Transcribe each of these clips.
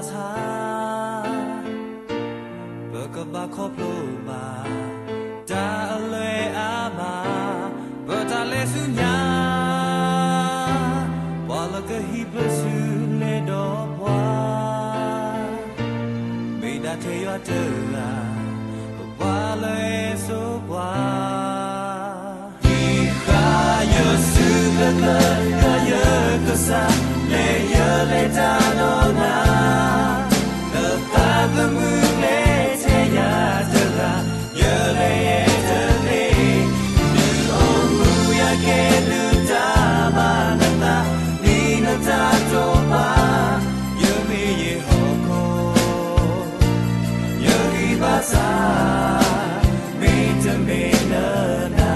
ဆါ ပကဘၣ်ခီဖျိဘၣ် တၢ်အလွဲၢ်အမး ပတၢ်လဲၤဆူညါ ပှၤလၢကဟံးပၢဆူလဲၤဒီးပှၤ မ့ၢ်ဒၣ်ထဲယွၤတဂၤ ပှၤလၢအစိာ်ပှၤ ဟံးဃာ်ယစုကျၢၤကျၢၤ ယွၤယကစၢ် လဲၤယလဲၤတၢ်ဒီးနၤ လၢသးသမူကျဲထဲယၤတဂၤ ယလဲၤယဲတသ့ ဒုးအိၣ်မူယၤကဲ ဒုးတၢ်ဘၣ်နသး ဒ်နတၢ်တိာ်ပာ် ယမ့ၢ်ယဟီၣ်ခိၣ် ယဂံၢ်ဘါစၢ် မ့တမ့ၢ်လၢနၤ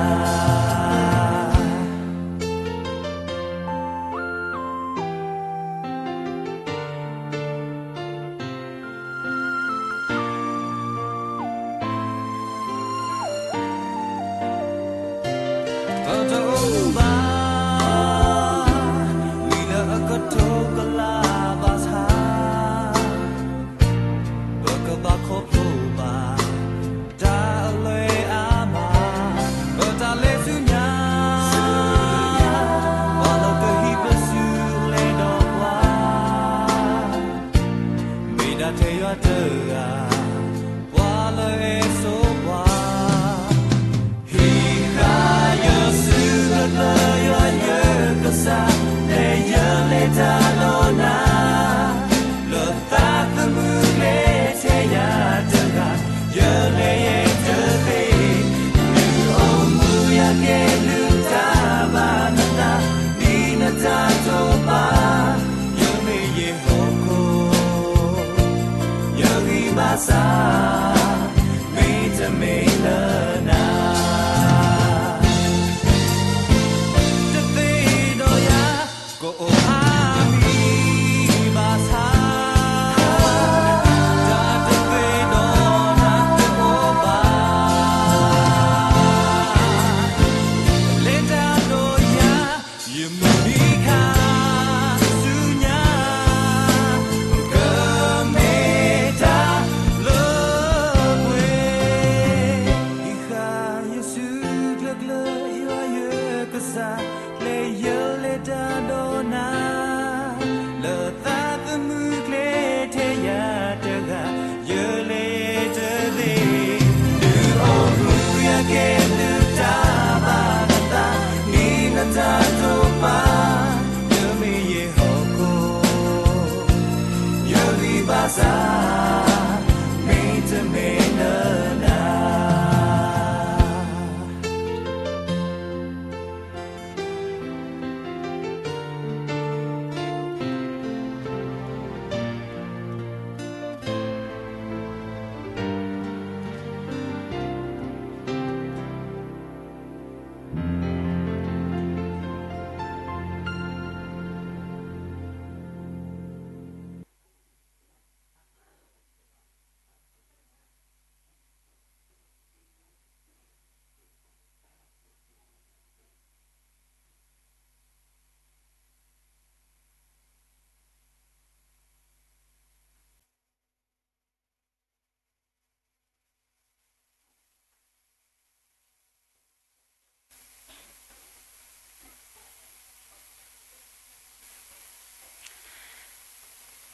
ပတအိၣ်မူဘၣ် လံာ်လၢအကတိၤကလာ်ဘၣ်ဆၣ် ပကဘၣ်ခီဖျိဘၣ် တၢ်အလွဲၢ်အမး ပတၢ်လဲၤဆူညါ ပှၤလၢကဟံးပၢဆူလဲၤဒီးပှၤ မ့ၢ်ဒၣ်ထဲယွၤတဂၤ ပှၤလၢအစိာ်ပှၤ ဟံးဃာ်ယစုကျၢၤကျၢၤ ယွၤယကစၢ် လဲၤယလဲၤတၢ်ဒီးနၤ လၢသးသမူကျဲထဲယၤတဂၤ ယလဲၤယဲတသ့ ဒုးအိၣ်မူယၤကဲ ဒုးတၢ်ဘၣ်နသး ဒ်နတၢ်တိာ်ပာ် ယမ့ၢ်ယဟီၣ်ခိၣ် ယဂံၢ်ဘါစၢ် မ့တမ့ၢ်လၢနၤ တသ့ဒီးယၤ ကအိၣ်အါမံၤဘၣ်ဆၣ် တၢ်တသ့ဒီးနၤတအိၣ်ဘၣ် လဲၤတၢ်ဒီးယၤ ယမုၢ်နံၤခါဆူညါ ကမ့ၢ်တၢ်လၢပှဲၤ ဟံးဃာ်ယစုကျၢၤကျၢၤ ယွၤယကစၢ် လဲၤယလဲၤတၢ်ဒီးနၤ လၢသးသမူကျဲထဲယၤတဂၤ ယလဲၤတသ့ ဒုးအိၣ်မူယၤကဲ ဒုးတၢ်ဘၣ်နသး ဒ်နတၢ်တိာ်ပာ် ယမ့ၢ်ယဟီၣ်ခိၣ် ယဂံၢ်ဘါစၢ် မ့တမ့ၢ်လၢနၤ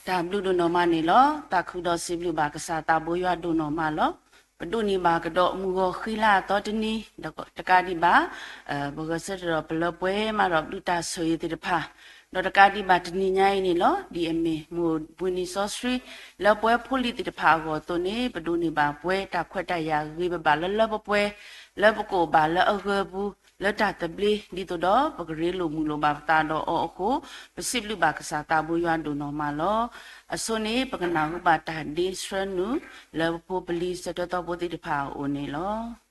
တၢ်ဘျုးဒိၣ်နီၢ်မးန့ၣ်လီၤ. တၢ်ခုၣ်ဒီးစံးဘျုးဘၣ်ကစၢ်သးဘိယွၤဒိၣ်နီၢ်မးလီၤ. ပဒိးန့ၢ်ဘၣ်ကဒီးမုၢ်ဂီၤဃံလၤအသီတနံၤ ဒီးတကးဒံးဘၣ် ပဂဲၤဆၢထၢၣ်ဒီးပလၢပှဲၤမးဒီးဘျုးတၢ်ဆိၣ်ဂ့ၤသ့ၣ်တဖၣ် ဒီးတကးဒံးဘၣ်တနံၤညါအံၤန့ၣ်လီၤ. ဒ်အမ့ၢ်မိၢ်ဘှံးနံၤစီဆှံ လၢပှဲၤဖိလံၤသ့ၣ်တဖၣ်အဂီၢ်အသိးန့ၣ် ပဒိးန့ၢ်ဘၣ်ပှဲၤတၢ်ခွဲးတၢ်ယာ်ဂ့ၤဘၣ်ဘၣ်လၢလၢပှဲၤပှဲၤ လၢပကအိၣ်ဘၣ်လၢအဂၢၤပူၤ လၢတၢ်သဘျ့ ဒ်သိးဒီးပကရ့လိာ်မုာ်လိာ်ဘၣ်ပသးဒီးအီၤအဃိ ပစံးဘျုးဘၣ်ကစၢ်သးဘိယွၤဒိၣ်နီၢ်မးလီၤ. အဆိန့ၣ် ပကနၢ်ဟူဘၣ်တၢ်ဒ့ဆှၢနုာ် လၢပဖိပလံၤဆၢထၢၣ်သီဖိသ့ၣ်တဖၣ်အအိၣ်န့ၣ်လီၤ.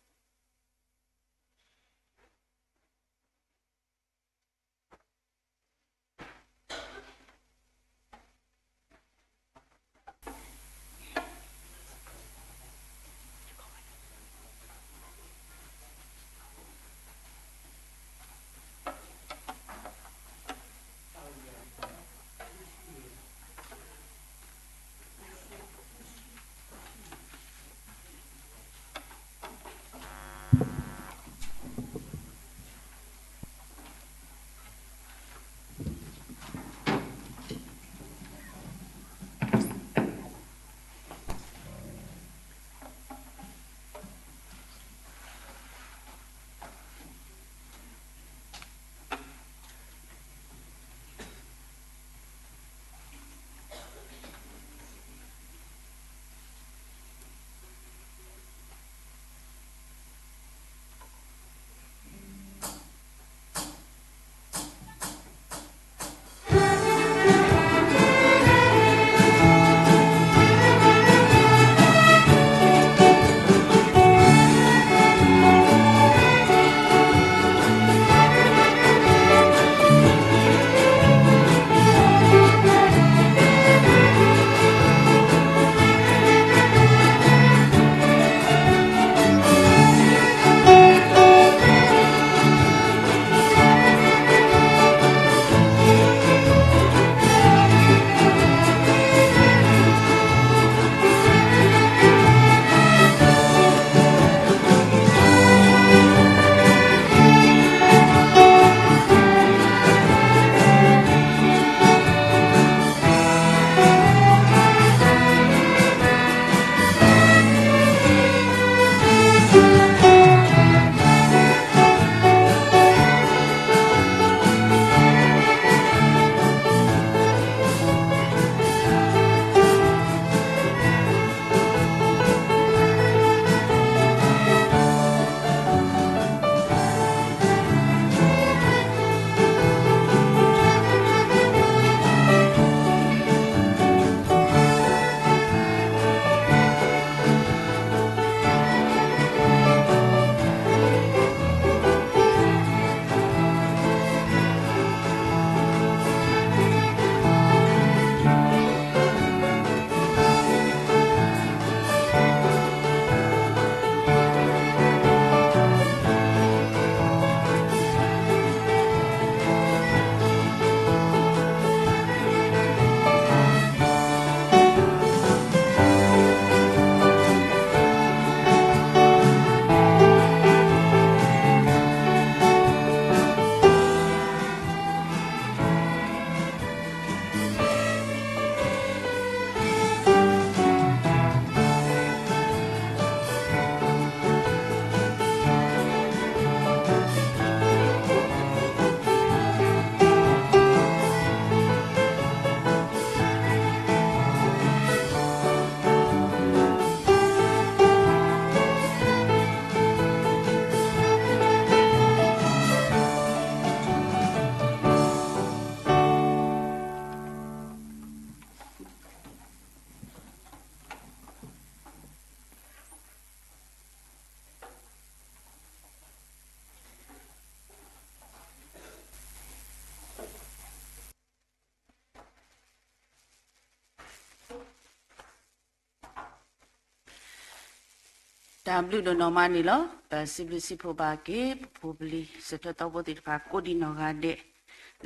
တၢ်ဘျုးဒိၣ်နီၢ်မးန့ၣ်လီၤ. ပစံးဘျုးစံးဖှိၣ်ဘၣ်က့ၤ ပဖိပလံၤ စၢၤထၢၣ်သီဖိသ့ၣ်တဖၣ် ကိးဒံးနီၢ်ဂၤဒဲး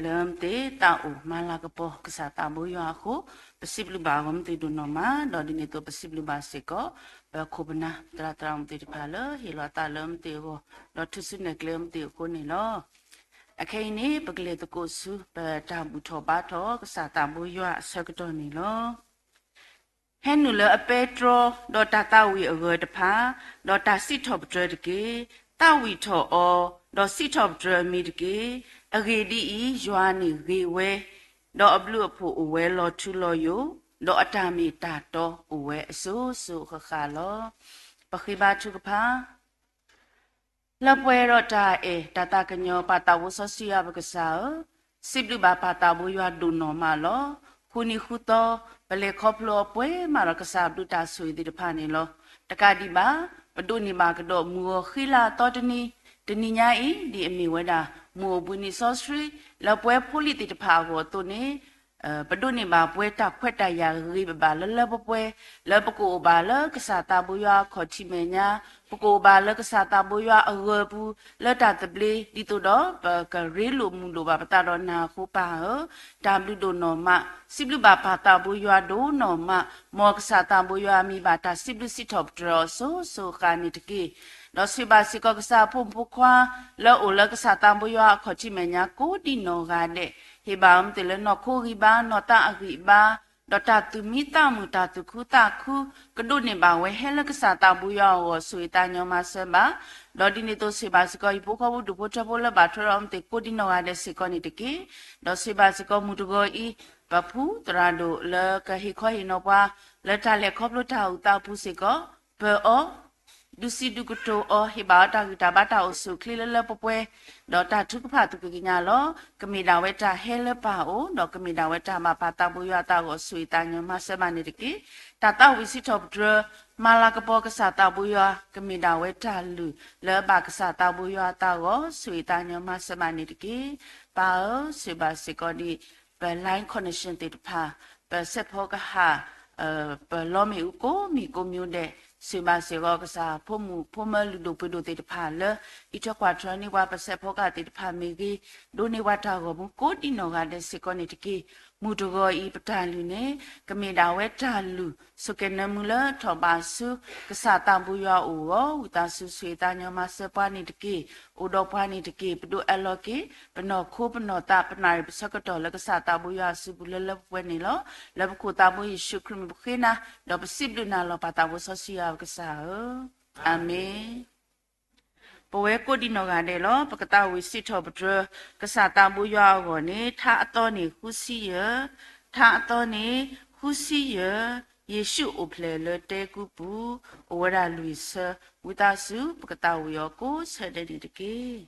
လၢမ့ၢ်သ့ၣ်တၢ်အိၣ်မၤလၤကပီၤကစၢ်သးဘိယွၤအဃိ, ပစံးဘျုးဘၣ်အဂီၢ်မ့ၢ်သ့ၣ်ဒိၣ်နီၢ်မး, ဒီးဒ်န့ၣ်အသိးပစံးဘျုးဘၣ်စ့ၢ်ကီး ပခိၣ်ပနၢ်သရၣ်သရၣ်မုၣ်သ့ၣ်တဖၣ်လၢဟ့ၣ်လီၤသးလၢမ့ၢ်သ့ၣ်အဂီၢ်, ဒီးထုးစုနဲၣ်ကျဲမ့ၢ်သ့ၣ်အဃိန့ၣ်လီၤ. အခဲအံၤန့ၣ် ပကလဲၤသကိးဆူ ပတၢ်ဘူၣ်ထီၣ်ဘါထီၣ်ကစၢ်သးဘိယွၤအဆၢကတီၢ်န့ၣ်လီၤ. ဟဲနုာ်လၢအပဲတြီ ဒီးတၢ်သးဝံၣ်အဂၢၤတဖၣ်, ဒီးတၢ်စံးထီၣ်ပတြၢၤတက့ၢ်. သးဝံၣ်ထီၣ်အီၤ, ဒီးစံးထီၣ်ပတြၢၤအမံၤတက့ၢ်. အဂ့ၢ်ဒ်အံၤ, ယွၤန့ၣ်ဂ့ၤဝဲ, ဒီးအဘျုးအဖှိၣ်အိၣ်ဝဲလီၤထူလီၤယိာ်, ဒီးအတၢ်မ့ၢ်တၢ်တီအိၣ်ဝဲအစိၤစိၤဃၣ်ဃၣ်လီၤ. ပဃ့ဘါထုကဖၣ် လၢပှဲၤဒီးတၢ်အဲၣ်တၢ်သးကညီၤ ပၢ်သးဘိစီဆှံယွၤပကစၢ်ဧၢ, စံးဘျုးဘၣ်ပၢ်သးဘိယွၤဒိၣ်နီၢ်မးလီၤ. ဃုနံၤဃုသီ ပလဲၤခီဖျိအီၤပှဲၤမးဒီးကစၢ်အဘျုးတၢ်ဆိၣ်ဂ့ၤသ့ၣ်တဖၣ်န့ၣ်လီၤ. တကးဒံးဘၣ် ပဒိးန့ၢ်ဘၣ်ကဒီးမုၢ်ဂီၤဃံလၤအသီတနံၤ, တနံၤညါအံၤ ဒ်အမ့ၢ်ဝဲဒၣ် မုၢ်အိၣ်ဘှံးနံၤစီဆှံ လၢပှဲၤဖိလံၤသ့ၣ်တဖၣ်အဂီၢ်အသိးန့ၣ် ပဒိးန့ၢ်ဘၣ်ပှဲၤတၢ်ခွဲးတၢ်ယာ်ဂ့ၤဂ့ၤဘၣ်ဘၣ်လၢလၢပှဲၤပှဲၤ လၢပကအိၣ်ဘၣ်လၢကစၢ်သးဘိယွၤအခီၣ်ထံးမဲာ်ညါ, ပကအိၣ်ဘၣ်လၢကစၢ်သးဘိယွၤအဂၢၤပူၤ လၢတၢ်သဘျ့ ဒ်သိးဒီးပကရ့လိာ်မုာ်လိာ်ဘၣ်ပသးဒီးနၤအဃိပၢ်ဧၢ, တၢ်ဘျုးဒိၣ်နီၢ်မး, စံးဘျုးဘၣ်ပၢ်သးဘိယွၤဒိၣ်နီၢ်မး, မ်ကစၢ်သးဘိယွၤအမံၤဘၣ်တၢ်စံးဘျုးစံးထီၣ်ပတြၢၤအီၤစိၤစိၤဃၣ်ဃၣ်န့ၣ်တက့ၢ်. ဒီးဆိၣ်ဂ့ၤဘၣ်စ့ၢ်ကီးကစၢ်အဖိမုၣ်ဖိခွါ လၢအအိၣ်လၢကစၢ်သးဘိယွၤအခီၣ်ထံးမဲာ်ညါကိးဒံးနီၢ်ဂၤဒဲး, ဟ့ၣ်ဘၣ်အီၤမ့ၢ်သ့ၣ်လၢနီၢ်ခိဂံၢ်ဘါ နီၢ်သးအဂံၢ်ဘါ, ဒီးတၢ်သူၣ်မံသးမုာ် တၢ်သူၣ်ခုသးခု ကဒိးန့ၢ်ဘၣ်ဝဲဟဲလၢကစၢ်သးဘိယွၤအဂီၢ် ဆိၣ်ဂ့ၤသးညီမၤစၢၤဘၣ်. ဒီးဒ်န့ၣ်အသိးဆိၣ်ဂ့ၤဘၣ်စ့ၢ်ကီး ဟံၣ်ဖိဃီဖိဒူၣ်ဖိထၢဖိလၢဘၣ်ထွဲဒီးအီၤမ့ၢ်သ့ၣ်ကိးဒံးနီၢ်ဂၤဒဲးစ့ၢ်ကီးန့ၣ်တက့ၢ်. ဒီးဆိၣ်ဂ့ၤဘၣ်စ့ၢ်ကီးမုၢ်တဂီၤအံၤ ပဖုသရၣ်ဒိၣ်လၢကဟ့ၣ်ခီဟ့ၣ်နီၤပှၤ လၢတၢ်လဲၤခီဖျိတၢ်အိၣ်သးအပူၤစ့ၢ်ကီး ပၢၤအီၤ ဒုးစံးဒုးကတိၤအီၤ ဟ့ၣ်ဘၣ်အီၤတၢ်ဂံၢ်တၢ်ဘါတၢ်အိၣ်ဆူၣ်အိၣ်ချ့လၢလၢပှဲၤပှဲၤ, ဒီးတၢ်ထုကဖၣ်သုးက့ၤကညးလီၤ. ကမ့ၢ်ဒၣ်ဝဲတၢ်ဟဲလၢပၢ်အအိၣ် ဒီးကမ့ၢ်ဒၣ်ဝဲတၢ်ဘၣ်ပၢ်သးဘိယွၤအသးအဂီၢ် ဆိၣ်ဂ့ၤသးညီမၤစၢၤဘၣ်န့ၣ်တက့ၢ်. တၢ်သးဝံၣ်စံးထီၣ်ပတြၢၤ မၤလၤကပီၤကစၢ်သးဘိယွၤ ကမ့ၢ်ဒၣ်ဝဲတၢ်လုၢ်လၢအဘၣ်ကစၢ်သးဘိယွၤအသးအဂီၢ် ဆိၣ်ဂ့ၤသးညီမၤစၢၤဘၣ်န့ၣ်တက့ၢ်. ပၢ်ဧၢ ဆိၣ်ဂ့ၤဘၣ်စ့ၢ်ကီးဒ် ပ line connection သ့ၣ်တဖၣ် ပစဲးဖီကဟၣ် ပလီမ့ၣ်အူကိးမံၤကိးမံၤဒဲး ဆိၣ်ဂ့ၤဘၣ်စ့ၢ်ကီးကစၢ်ဖိမုၣ်ဖိမၢလုၢ်ဒိၣ်ပှ့ၤဒိၣ်သ့ၣ်တဖၣ်လၢ အံးထွဲကွၢ်ထွဲန့ၢ်ပှၤ ပစဲးဖီကဟၣ်သ့ၣ်တဖၣ်မ့ၢ်ဂ့ၤ, ဒိးန့ၢ်ပှၤတၢ်ဂီၤမူကိးဒံးနီၢ်ဂၤဒဲးစ့ၢ်ကီးန့ၣ်တက့ၢ်. မုၢ်တဂီၤအံၤပတၢ်လုၢ်န့ၣ် ကမ့ၢ်ဒၣ်ဝဲတၢ်လုၢ် ဆိၣ်ကဲၤနၢမူလၢထီၣ်ဘးဆူ ကစၢ်သးဘိယွၤအအိၣ်အဂီၢ် ဝံသးစူၤဆိၣ်ဂ့ၤသးညီမၤစၢၤပှၤန့ၣ်တက့ၢ်. အိၣ်ဒီးပှၤန့ၣ်တက့ၢ်. ပဒိးအၢၣ်လီၤက့ၤ ပနီၢ်ခိပနီၢ်သး ပနၣ်ရံၣ်ပဆၢကတီၢ်လၢကစၢ်သးဘိယွၤအစုပူၤလၢလၢပှဲၤပှဲၤန့ၣ်လီၤ. လၢပခိၣ်သးဘိယ့ၣ်ၡူးခရံာ်မံၤပဃ့နၤ ဒီးပစံးဘျုးနၤလီၤ ပၢ်သးဘိစီဆှံယွၤပကစၢ်ဧၢ, အၤမ့ၣ်. ပဝဲကိးဒံးနီၢ်ဂၤဒဲးလီၤ. ပကသးဝံၣ်စံးထီၣ်ပတြၢၤ ကစၢ်သးဘိယွၤအဂီၢ်န့ၣ် ထါအသီန့ၣ်ဃုဆံယဲၢ်, ထါအသီန့ၣ်ဃုဆံယဲၢ်, ယ့ၣ်ၡူးအိၣ်ဖျဲၣ်လၢတဲကုပူၤ, အိၣ်ဝဲဒၣ်လွံၢ်ဆၢ, ဝံသးစူၤ ပကသးဝံၣ်အီၤကိးဆၢဒဲးန့ၣ်တက့ၢ်.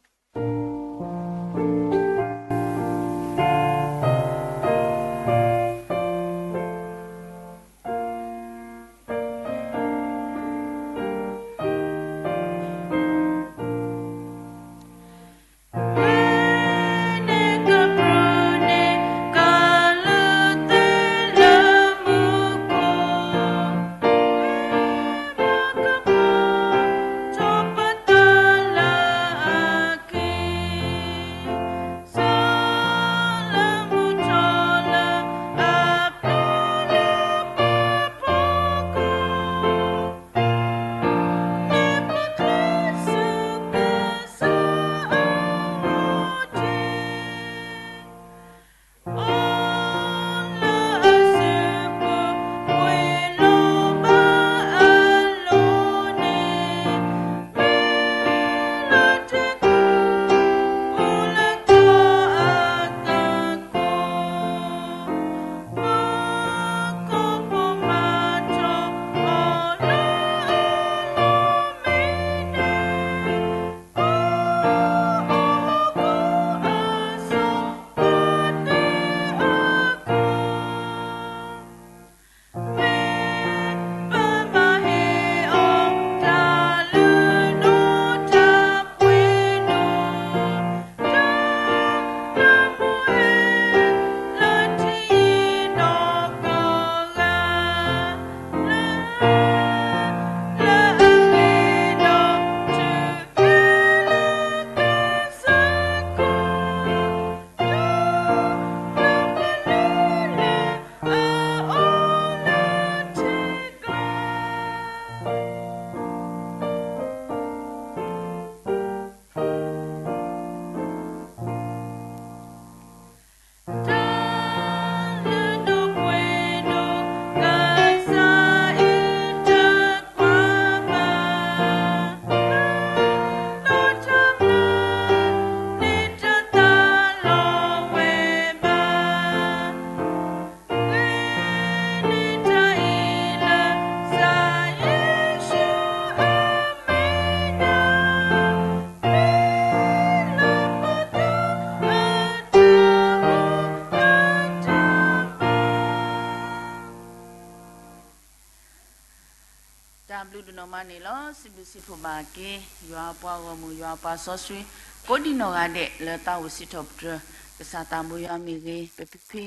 တၢ်ဘျုးဒိၣ်နီၢ်မးန့ၣ်လီၤ. စံးဘျုးစံးဖှိၣ်ဘၣ်က့ၤ ယွၤပှၤဂီၢ်မုၢ် ယွၤပှၤစီဆှံ ကိးဒံးနီၢ်ဂၤဒဲး လၢသးအိၣ်စံးထီၣ်ပတြၢၤ ကစၢ်သးဘိယွၤမ့ၢ်ဂ့ၤ, ပဖံဖံ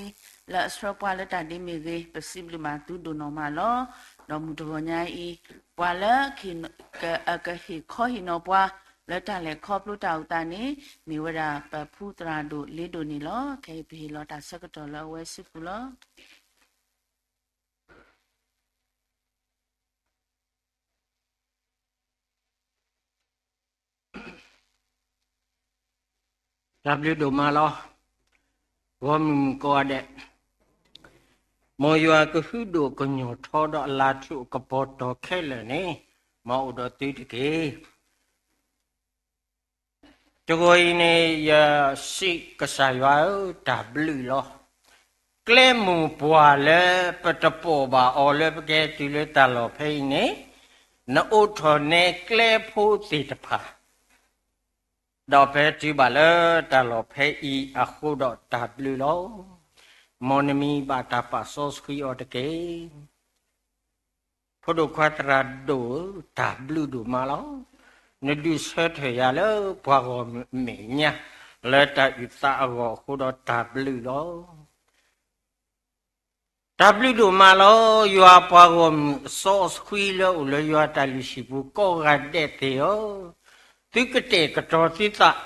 လၢအဆှၢပှၤလၢတၢ်ဒ့မ့ၢ်ဂ့ၤ, ပစံးဘျုးဘၣ်သုဒိၣ်နီၢ်မးလီၤ. ဒီးမုၢ်တဂီၤညါအံၤ ပှၤလၢ ကဟ့ၣ်ခီဟ့ၣ်နီၤပှၤ လၢတၢ်လဲၤခီဖျိတၢ်အိၣ်သးန့ၣ် မ့ၢ်ဝဲဒၣ်ပဖုသရၣ်ဒိၣ်လ့ဒိၣ်န့ၣ်လီၤ. ခဲအံၤပဟ့ၣ်လီၤတၢ်ဆၢကတီၢ်လၢအဝဲစုပူၤလီၤ. တၢ်ဘျုးဒိၣ်မးလီၤ. ဂီၢ်မုၢ်မုၣ်ကိးဂၤဒဲး, မ်ယွၤကဟုဒိၣ်ကညီၤထီဒီးအလၤထူၣ်အကပီၤတီၤခဲလၢာ်န့ၣ် မ်အအိၣ်ဒီးသုတက့ၢ်. တဂီၤအံၤန့ၣ် ယစံးကစၢ်ယွၤဧၢ, တၢ်ဘျုးလီၤ. ကျဲမိၢ်ပှၢ်လၢပတပိာ်ဘၣ်အီၤလၢပကဟဲတုၤလၢတၢ်လီၢ်ဖဲအံၤန့ၣ်, နအိးထီၣ်နဲကျဲဖိသ့ၣ်တဖၣ် ဒီးပဟဲတုၤဘၣ်လၢတၢ်လီၢ်ဖဲအံၤအဃိဒီးတၢ်ဘျုးလီၤ. မ်နမံဘၣ်တၢ်ပာ်စီဆှံအီၤတက့ၢ်. ဖိဒိၣ်ခွါသရၣ်ဒိၣ်ဧၢ, တၢ်ဘျုးဒိၣ်မးလီၤ. နဒုးဆၢထၢၣ်ယၤလၢပှၤဂီၢ်မုၢ်အမဲာ်ညါ လၢတၢ်အုၣ်သးအဂီၢ်အဃိဒီးတၢ်ဘျုးလီၤ. တၢ်ဘျုးဒိၣ်မးလီၤ. ယွၤပှၤဂီၢ်မုၢ်အစီအဆှံလၢအိၣ်လၢယွၤတၢ်လုၢ်ဟံၣ်ပူၤကိးဂၤဒဲးသ့ၣ်ဧၢ, သုကတဲာ်ကတီၤသုသး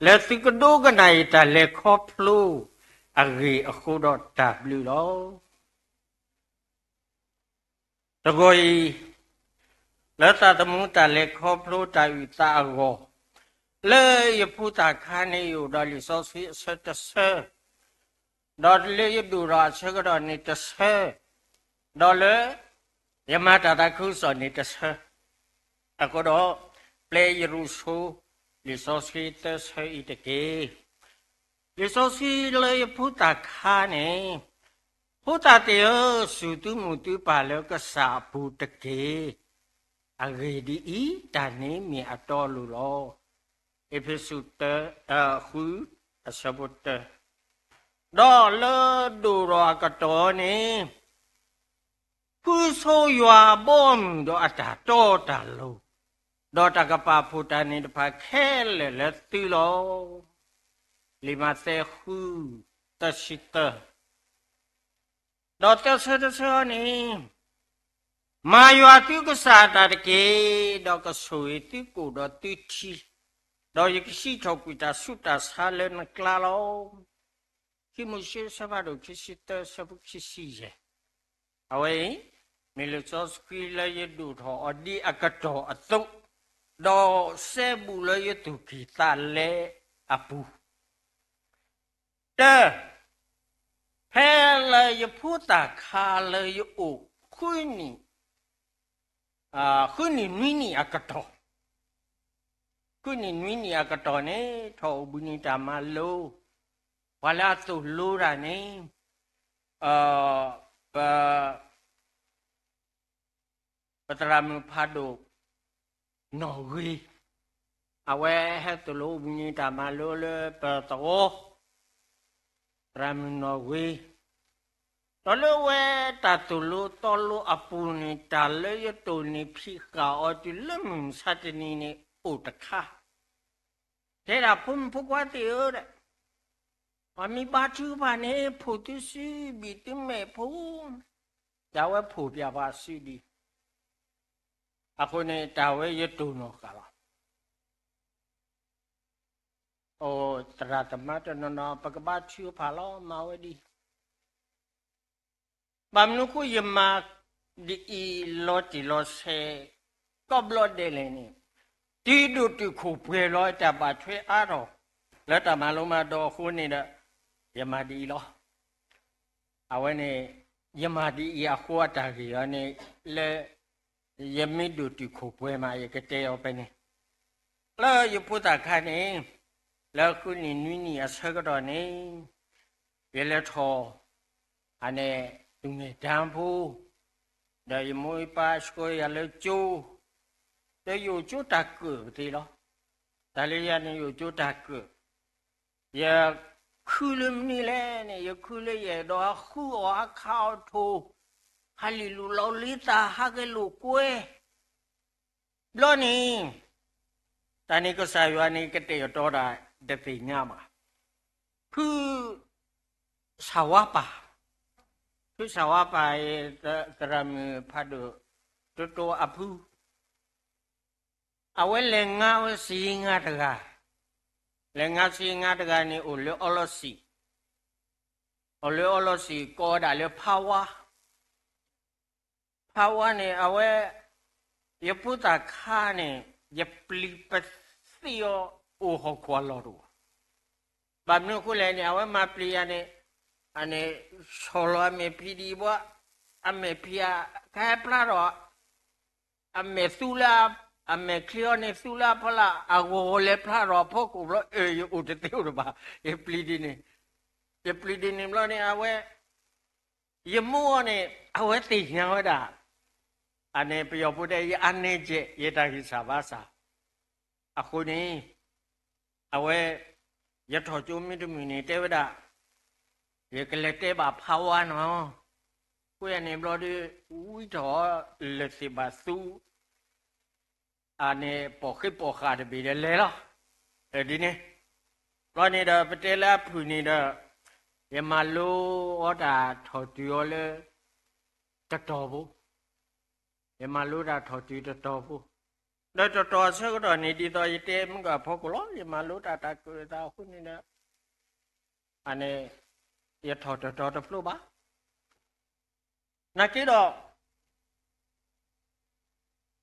လၢသုကဒိကနၣ်အံၤတၢ်လဲၤခီဖျိအဂ့ၢ်အဃိဒီးတၢ်ဘျုးလီၤ. တဂီၤအံၤ လၢသးသမူတၢ်လဲၤခီဖျိတၢ်အုၣ်သးအဂီၢ်, လၢယဖိသၣ်ခါန့ၣ် ယအိၣ်ဒီးလံာ်စီဆှံအဆၢတဆၢ, ဒီးလၢယဒိၣ်ထီၣ်အဆၢကတီၢ်န့ၣ်တဆၢ, ဒီးလၢယမၤတၢ်သးခုကစီၣ်န့ၣ်တဆၢ, အဃိဒီး ပျဲယရူးဆိ လံာ်စီဆှံသၢဆၢအံၤတက့ၢ်. လံာ်စီဆှံလၢယဖိသၣ်ခါန့ၣ်, ဖိသၣ်သ့ၣ်ဧၢ, စူၢ်သုမုၢ်သုပၢ်လၢကစၢ်အပူၤတက့ၢ်. အဂ့ၢ်ဒ်အံၤ, တၢ်န့ၣ်မ့ၢ်အတီအလိၤလီၤ. အ့းဖ့းစူး ဃု အဆၢဖိတၢ, ဒီးလၢဒိၣ်ထီၣ်အကတီၢ်န့ၣ် ဃုဆိယွၤအဘီအမုၢ်ဒီးအတၢ်တီတၢ်လိၤ, ဒီးတၢ်ကပာ်ဖှိၣ်တၢ်န့ၣ်တဖၣ်ခဲလၢာ်လၢသုလီၤ. လံာ်မးသဲ ဃု သၢဆံသၢ, ဒီးသၢဆၢတဆၢန့ၣ်, မၤယွၤသုကစၢ်အတၢ်တက့ၢ်, ဒီးကဆိၣ်ဂ့ၤသုကိၣ်ဒီးသုထံ, ဒီးယကစံးထီၣ်ကွံာ်တၢ်ဆူးတၢ်ဆါလၢနကျါလီၤ. ခံမိၤၡ့ အဆၢဖးဒိၣ်ခံဆံသၢ အဆၢဖိခံဆံယဲၢ်, အဝဲအံၤ မ့ၢ်လံာ်စီဆှံလၢယဒိၣ်ထီၣ်အီၤဒ်အကတီၢ်အသိး, ဒီးစဲဘူးလၢယသူၣ်ကံၢ်သးလဲအပူၤ, တၢ, ဖဲလၢယဖိသၣ်ခါလၢယအိၣ် ဃုနံၣ်, ဃုနံၣ်နွံနံၣ်အကတီၢ်, ဃုနံၣ်နွံနံၣ်အကတီၢ်န့ၣ် ထီၣ်အိၣ်ဘှံးနံၤတၢ်မၤလိ, ပှၤလၢအသိၣ်လိတၢ်န့ၣ်, ပ ပသရၣ်မုၣ်ဖးဒိၣ်နီၣ်ဂ့ၤ, အဝဲဟဲသိၣ်လိဘှံးနံၤတၢ်မၤလိလၢပသဝီ, သရၣ်မုၣ်နီၣ်ဂ့ၤ, ဒီးလၢအဝဲတၢ်သိၣ်လိသီလိအပူၤန့ၣ် တၢ်လၢယတိၢ်န့ၢ်ဖံးဃာ်အီၤတုၤလၢမုၢ်မဆါတနံၤန့ၣ်အိၣ်တခါ, တဲဒၣ်ဖိမုၣ်ဖိခွါသ့ၣ်ဧၢ, ပှၤမ့ၢ်ဘါထုကဖၣ်န့ၣ် ဖိၣ်သုစုဘံၣ်သုမဲာ်ဖိ, တၢ်ဝဲဖိၣ်ပၠးပှၤစုဒံး, အဃိန့ၣ် တၢ်ဝဲယတိၢ်နီၣ်ဃာ်လီၤ. အိ သရၣ်သမါတနီၤနီၤ ပကဘါထုကဖၣ်လီၤ မၤဝဲဒ်အံၤ, ဘၣ်မနုၤအဃိယမၤဒ်အံၤလီၤတံၢ်လီၤဆဲး ကိးဘျီဒဲးလဲၣ်န့ၣ်, တုၤဒိၣ်တုာ်ခိၣ်ပှဲၤလီၤ တၢ်ဘၣ်ထွဲအါထီၣ် လၢတၢ်မၤလိမၤဒိးအဃိန့ၣ်ဒီး ယမၤဒ်အံၤလီၤ. အဝဲန့ၣ် ယမၤဒ်အံၤအဃိအတၢ်ဂ့ၢ်အီၤန့ၣ် လၢ ယမ့ၢ်ဒိၣ်တုာ်ခိၣ်ပှဲၤမး ယကတဲအီၤဖဲန့ၣ်, လၢယဖိသၣ်ခါန့ၣ် လၢဃုနံၣ်နွံနံၣ်အဆၢကတီၢ်န့ၣ် ယလဲၤထီၣ် အန့ၣ် သူငယ်တန်းဖိ, ဒီးယမိၢ်ယပၢ်ဆှၢယၤလၢကၠိ, ဒီးယအိၣ်ကၠိတၢ်ကၢၣ်ပသ့လီၤ. တၢ်လၢယၤန့ၣ် ယအိၣ်ကၠိတၢ်ကၢၣ်, ယခုလၢမနုၤလဲၣ်န့ၣ် ယခုလၢယအဲၣ်ဒိးဟးဃုအီၣ်ဟးခးအီၣ်ထိၣ်, ဟးလံၣ်လိာ်လီၤလ့သၣ် ဟးဂဲၤလိာ်ကွဲ ဘျီန့ၣ် တၢ်န့ၣ်ကစၢ်ယွၤန့ၣ် ကတဲာ်ကတီၤတၢ်တသ့ၣ်ညါဘၣ်. ဖု စၢ်ဝါပၢ်, ဖုစၢ်ဝါပၢ်အံၤ သရၣ်မုၣ်ဖးဒိၣ် တိတိအဖု, အဝဲလဲၤငါဝဲစံငါတဂၤ, လဲၤငါစံငါတဂၤန့ၣ် အိၣ်လၢအီလီၤစံၣ်, အိၣ်လၢအီလီၤစံၣ် ကိးဝဲဒၣ်လၢဖးဝါ ဖးဝါန့ၣ် အဝဲ ယဖိသၣ်ခါန့ၣ် ယပျံၤပသ့ၣ်အီၤ အိၣ်ဟီၣ်ခိၣ်အလီၢ်တအိၣ်ဘၣ်. ဘၣ်မနုၤအဃိလဲၣ်န့ၣ် အဝဲမၤပျံၤယၤန့ၣ် အန့ၣ် ဆီၣ်လီၤအမဲာ်ဖံးဒံးဘၣ်, အမဲာ်ဖံးအကဟဲဖျါထီၣ် အမဲာ်သူလၢ အမဲာ်ချံအီၤန့ၣ် သူလၢအဖီလာ် အဂီၤဂီၤလဲၤဖျါထီၣ်အဖီခိၣ်ဘျီ အၢ ယအိၣ်တသ့အိၣ်တဘၣ်, ယပျံၤဒ်န့ၣ်, ယပျံၤဒ်န့ၣ်ဘျီန့ၣ် အဝဲ ယမိၢ်အီၤန့ၣ် အဝဲသ့ၣ်ညါဝဲဒၣ်, အန့ၣ်ပယီၤဖိတဲ ယအါနဲကဲး ယတၢ်ဂံၢ်စၢ်ဘါစၢ်, အဃိန့ၣ် အဝဲ ယထီၣ်ကၠိမ့ၢ်တမုာ်န့ၣ် တဲဝဲဒၣ် ယကလဲၤတဲဘၣ်ဖးဝါနီၤ, ဃိယၤန့ၣ်ဘျီဒီး ဝံထီၣ်လၢသ့ၣ်ဘၣ်သူ အန့ၣ်ပိာ်ဃ့ပိာ်ဃာ်တဘ့ၣ်ဒီးလဲၤလီၤ, ဒ်န့ၣ်, ဘျီန့ၣ်ဒီး ပတဲလၢအဖုၣ်န့ၣ်ဒီး ယမၤလိအီၤတၢ်ထီၣ်တုၤအီၤလၢ တတီၤဖိ, ယမၤလိတၢ်ထီၣ်တုၤတတီၤဖိ, ဒီးတတီၤအဆၢကတီၢ်န့ၣ် ဒ်သိးယတဲမုၢ်ကဖီခိၣ်လီၤ ယမၤလိတၢ်တၢ်ကၢၣ်သးအဃိန့ၣ်ဒီး အန့ၣ် ယထီၣ်တတီၤတဖျိဘၣ် နာ်က့ဒီး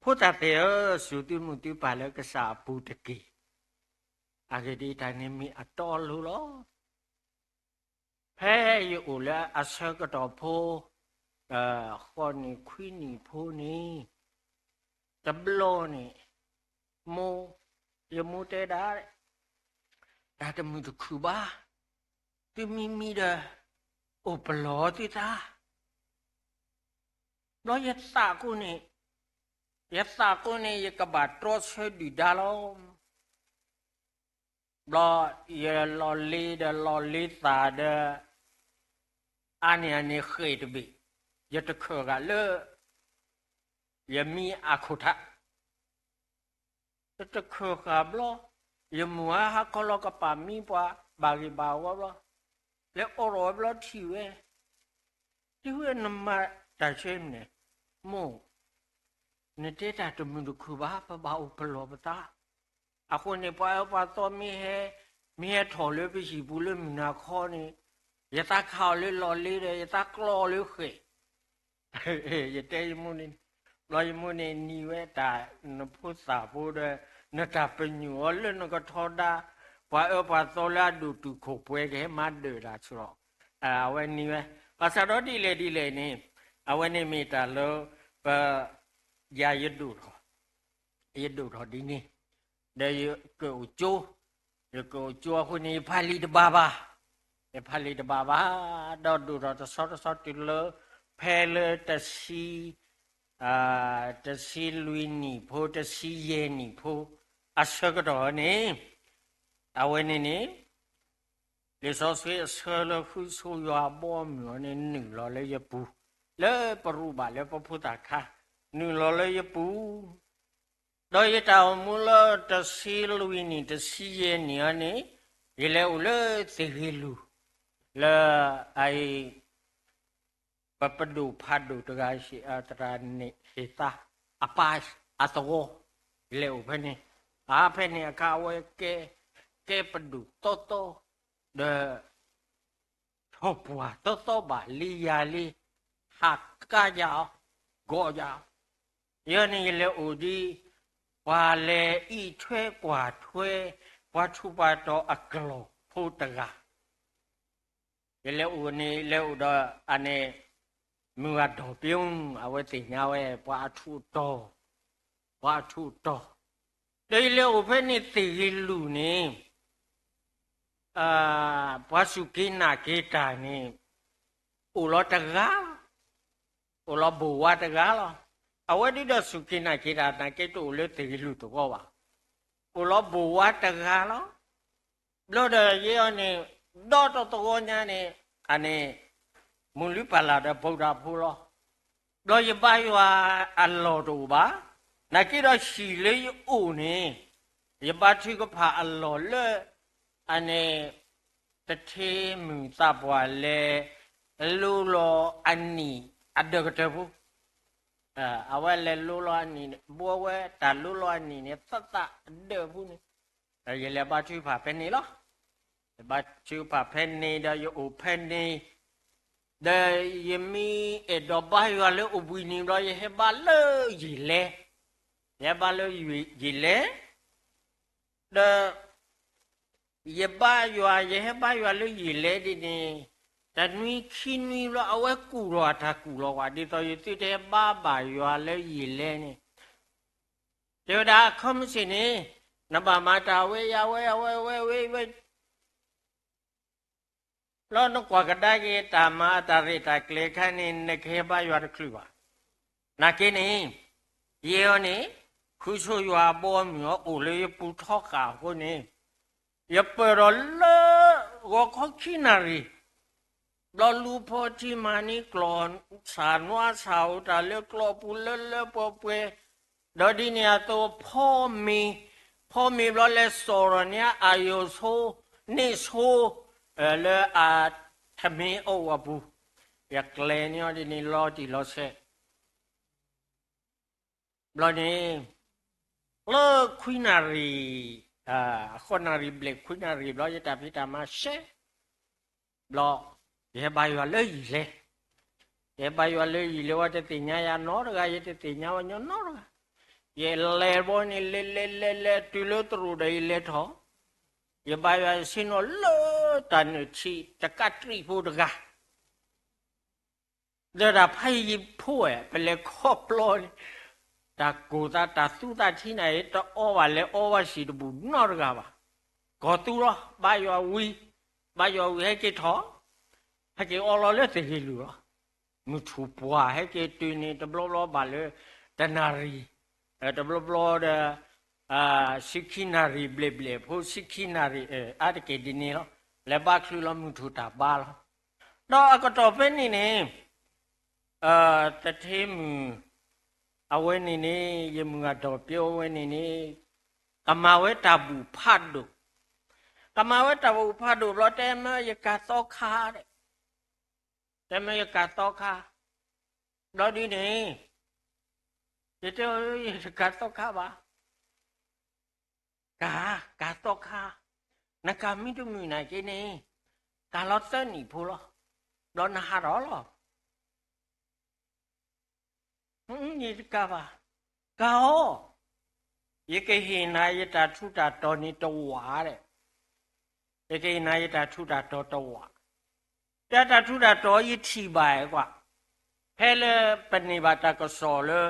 ဖိသၣ်သ့ၣ်ဧၢ, စူၢ်သုမုၢ်သုပၢ်လၢကစၢ်အပူၤတက့ၢ်. အဂ့ၢ်ဒ်အံၤတၢ်န့ၣ်မ့ၢ်အတီအလိၤလီၤ. ဖဲယအိၣ်လၢအဆၢကတီၢ်ဖိ, ဃိးနံၣ်ခွံနံၣ်ဖိန့ၣ်, တဘျီန့ၣ် မိၢ်, ယမိၢ်တဲဒၣ် တၢ်တမုာ်တခုၣ်ဘၣ်, သုမံမံဒီး အိၣ်ပလီၢ်သုသး ဘျီယသးကိးန့ၣ်, ယသးကိးန့ၣ် ယကဘၣ်တြီဆၢဒုၣ်ဒါလီၤ. ဘျီယလီၤလ့ဒီးလီၤလ့သးဒီး အါန့ၢ်အန့ၣ်ဃဲၣ်တဘ့ၣ်, ယတခၢၣ်ဃာ်လၢ ယမံအခိၣ်ထး တတခၢၣ်ဃာ်ဘျီ, ယမိၢ်ဧၢ ဟါခီလီၤကပာ်မံပှၤ ဘၣ်ဂ့ၢ်ဘၣ်ဝီဘျီ, လဲၤအိးထီၣ်ဝဲဘျီထံၣ်ဝဲ, တုၤဝဲနမၤတၢ်ဆၢမနုၤလဲၣ်, မိၢ်, နတဲတၢ်တမုာ်တခုၣ်ဘၣ် ပဘၣ်အိၣ်ပလီၢ်ပသး, အဃိန့ၣ် ပှၤအၢပှၤသီမ့ၢ်ဟဲ, မ့ၢ်ဟဲထီၣ်လၢပဟံၣ်ပူၤလၢမုၢ်နၤခီန့ၣ်, ယသးခးအီၤလၢလီၤလ့ဒီး ယသးကျီအီၤလၢဃဲၣ် ယတဲယမိၢ်န့ၣ်, ဘျီယမိၢ်န့ၣ်နံၤဝဲတၢ်, နဖိသၣ်ဖိဒီး နတၢ်ပညိၣ်အီၤလၢနကထီဒါ, ပှၤအၢပှၤသီလၢအဒိၣ်တုာ်ခိၣ်ပှဲၤကဟဲမၤဒၢၣ်တၢ်ဆူၣ်လီၤ. အဝဲနံၤဝဲ, ဘၣ်ဆၣ်ဒီးဒ်လဲၣ်ဒ်လဲၣ်န့ၣ်, အဝဲန့ၣ်မ့ၢ်တၢ်လၢ ပ, ယၤယဒိၣ်ထီၣ်, ယဒိၣ်ထီၣ်ဒ်န့ၣ်, ဒီးယကအိၣ်ကၠိ, ယကအိၣ်ကၠိအဃိန့ၣ် ယဖးလံာ်တဘၣ်ဘၣ်, ယဖးလံာ်တဘၣ်ဘၣ်, ဒီးဒိၣ်ထီၣ်တဆီတဆီတုၤလၢ ဖဲလၢတဆံ တဆံလွံၢ်နံၣ်ဖိ တဆံယဲၢ်နံၣ်ဖိ အဆၢကတီၢ်န့ၣ်, အဝဲန့ၣ်န့ၣ်, လံာ်စီဆှံအဆၢလၢဃုဆိယွၤအဘီအမုၢ်အီၤန့ၣ် နုာ်လီၤလၢယပူၤ, လၢပရူးဘၣ်လၢပဖိသၣ်ခါ, နုာ်လီၤလၢယပူၤ, ဒီးယတၢ်အိၣ်မူလၢတဆံလွံၢ်နံၣ် တဆံယဲၢ်နံၣ်အီၤန့ၣ်, ယလဲၤအိၣ်လၢသ့ၣ်ဂ့ၤလူၢ်, လၢအအံၤ ပပဒိၣ်ဖးဒိၣ်တဂၤ သရၣ်န့ၣ်ဟ့ၣ်သါ အပၢ်အသဝီ, လဲၤအိၣ်ဖဲန့ၣ်, အဖဲန့ၣ်အခါအဝဲကဲ, ကဲပဒိၣ်သီသီ, ဒီး ထီၣ်ပှၢ်သီသီဘၣ်လံယၤလံ, ဟးကါယၤအီၤ, ဂီၤယၤအီၤ, ယဲန့ၣ်ယလဲၤအိၣ်ဒ် ပှၤလဲၤအံးထွဲကွၢ်ထွဲ ပှၤထူးပှၤတီၤအကျိာ်ဖိတဂၤ ယလဲၤအိၣ်န့ၣ် လဲၤအိၣ်ဒီးအန့ၣ် မုၢ်ဂၤဒီၢ်ပ့, အဝဲသ့ၣ်ညါဝဲ ပှၤအထူးအတီၤ, ပှၤအထူးအတီၤ, ဒီးယလဲၤအိၣ်ဖဲန့ၣ်သ့ၣ်ဂ့ၤလူၢ်န့ၣ်, ပှၤစူၢ်က့ၤနာ်က့ၤတၢ်န့ၣ် အိၣ်လီၤတဂၤ, အိၣ်လီၤဘိၣ်ဝါတဂၤလီၤ. အဝဲဒ်ဒီးစူၢ်က့ၤနာ်က့ၤတၢ် နာ်က့တအိၣ်လၢသ့ၣ်ဂ့ၤလူၢ်သဝီဘၣ်, အိၣ်လီၤဘိၣ်ဝါတဂၤလီၤ. ဘျီဒီးယဲအီၤန့ၣ် ဒီတသဝီညါန့ၣ်, အန့ၣ် မိၢ်လုၢ်ပၢ်လၢ်ဒီး ဗုဒ္ဓဘာသာဖိလီၤ. ဘျီယဘါယွၤအလီၢ်တအိၣ်ဘၣ်, နာ်က့ဒီးဟံၣ်လၢယအိၣ်န့ၣ် ယဘါထုကဖၣ်အလီၢ်လၢ အန့ၣ် တထ့မုၢ်သးပှၢ်လဲၤ လိလီၤအနံၣ်အဒၢးကတၢၢ်ဖိ, အဝဲလဲၤလိလီၤအနံၣ် ဘိဝဲတၢ်လိလီၤအနံၣ်န့ၣ် သၣ်သၣ်အဒၢးဖိန့ၣ်, ဒီးယလဲၤဘါထုကဖၣ်ဖဲန့ၣ်လီၤ. ယဘါထုကဖၣ်ဖဲန့ၣ်ဒီးယအိၣ်ဖဲန့ၣ်, ဒီးယမ့ၢ်အဲၣ်ဒိးဘါယွၤလၢအိၣ်ဘှံးနံၤဘျီ ယဟဲဘါလၢယံာ်လဲၢ်, ယဟဲဘါလၢယံာ်လဲၢ်, ဒီး ယဘါယွၤ ယဟဲဘါယွၤလၢယံာ်လဲၢ်ဒ်န့ၣ်, တနွံခံနွံဘျီ အဝဲကူၣ်ထီၣ်အတၢ်ကူၣ်လီၤကွၢ် ဒ်သိးယသုတဟဲဘါဘၣ်ယွၤလၢယံာ်လဲၢ်န့ၣ်, တဲဝဲဒၣ် အခီမ့ၢ်ဆ့ၣ်န့ၣ် နဘၣ်မၤတၢ်ဝဲယၤဝဲအဝဲဝဲဝဲဝဲ လီၤနကွၢ်ကဒါက့ၤတၢ်မၤအတၢ်ရဲၣ်တၢ်ကျဲၤအခါန့ၣ် နကဟဲဘါယွၤတချုးဘၣ်. နာ်က့န့ၣ် ယဲအံၤန့ၣ် ဃုဆိယွၤအဘီအမုၢ်အအိၣ်လၢယပူၤထီဃာ်အဃိန့ၣ်, ယပၢၢ်ထီၣ်လၢ ဂီၤခီခံနၣ်ရံၣ် ဘျီလူၤဖီထံမၤန့ၢ်ကျီၢ် ဆၣ်နွါဆၣ်အိၣ်တၢ်လၢကျီၢ်ပူၤလၢလၢပှဲၤပှဲၤ, ဒီးဒ်န့ၣ်အသိးဖီမ့ၤ, ဖီမ့ၤဘျီလဲၤစိာ်ထီၣ်န့ၢ် အၢ်ယိၤဆိ, န့ၣ်ဆိ, လၢအထမ့ၢ်အအိၣ်အပူၤ, ယကျဲၤန့ၢ်အီၤဒ်န့ၣ်လီၤတံၢ်လီၤဆဲး ဘျီန့ၣ် လၢခွံနၣ်ရံၣ်, အဃိနၣ်ရံၣ်ဘျဲၣ်ခွံနၣ်ရံၣ်ဘျီ ယတၢ်ဖံးတၢ်မၤရှဲ ဘျီ ယဟဲဘါယွၤလၢယံာ်လဲၢ်, ယဟဲဘါယွၤလၢယံာ်လဲၢ်ဝဲ တသ့ၣ်ညါယၤနီတဂၤ, ယတသ့ၣ်ညါဝဲညီနီတဂၤ, ယလဲၤဘီန့ၣ် လဲၤလဲၤလဲၤလဲၤတုၤလၢတရူးဒီးယလဲၤထီၣ်, ယဘါယွၤယဆ့ၣ်နီၤလၢတၢ်နုၢ်ထံတကးတြံးဖိတဂၤ ဒီးတၢ်ဖးယံၤဖိဝဲ ပလဲၤခီပျီန့ၣ်, တၢ်ကိၢ်သးတၢ်သူသးထံနၤအံၤ တအီဘၣ်လဲၤအီဘၣ်စံၣ်တဘူၣ်နီတဂၤဘၣ်. ကီၢ်သူလီၤ ဘါယွၤဝံၤ, ဘါယွၤဝံၤဟဲက့ၤထီၣ်, ဟဲက့ၤအီလီၤလၢသဟ့ၣ်လူၤလီၤ. မုၢ်ထူၣ်ပှၢ်ဟဲက့ၤတုၤန့ၣ် တဘျီဘျီဘၣ်လၢ တနၣ်ရံၣ်, တဘျီဘျီဒီး ဆံခံနၣ်ရံၣ်ဘျဲၣ်ဘျဲၣ်ဖိ ဆံခံနၣ်ရံၣ် အါတက့ၢ်ဒ်န့ၣ်လီၤ. လဲၤဘါချုးလီၤ မုၢ်ထူၣ်တၢ်ဘါလီၤ. ဒီးအကတီၢ်ဖဲန့ၣ်န့ၣ် တထ့မုၢ် အဝဲန့ၣ်န့ၣ် ယမုၢ်ဂၤဒီးပၠိဝဲန့ၣ်န့ၣ် ကမၤဝဲတၢ်ဘူၣ်ဖးဒိၣ်, ကမၤဝဲတၢ်ဘူၣ်ဖးဒိၣ်ဘျီ တဲမၢယကၤသီခါဒီး, တဲမၢယကၤသီခါ, ဘျီဒ်န့ၣ် ယတဲအီၤ ယတကၤသီခါဘၣ် ကၤ, ကၤသီခါ, နကၤမံတမုာ်နာ်က့န့ၣ် ကၤလီၤသၢနံၣ်ဖိလီၤ, ဘျီနဟးထီၣ်လီၤ. ယတကၤဘၣ်, ကၤအီၤ, ယကဟ့ၣ်နၤယတၢ်ထူးတၢ်တီၤန့ၣ်တဝာ်ဒီး, ယကဟ့ၣ်နၤယတၢ်ထူးတၢ်တီၤတဝာ်, တၢ်ထူးတၢ်တီၤယထံၣ်ဘၣ်ကွၢ်, ဖဲလၢပန့ၢ်ဘၣ်တၢ်ကစီၣ်လၢ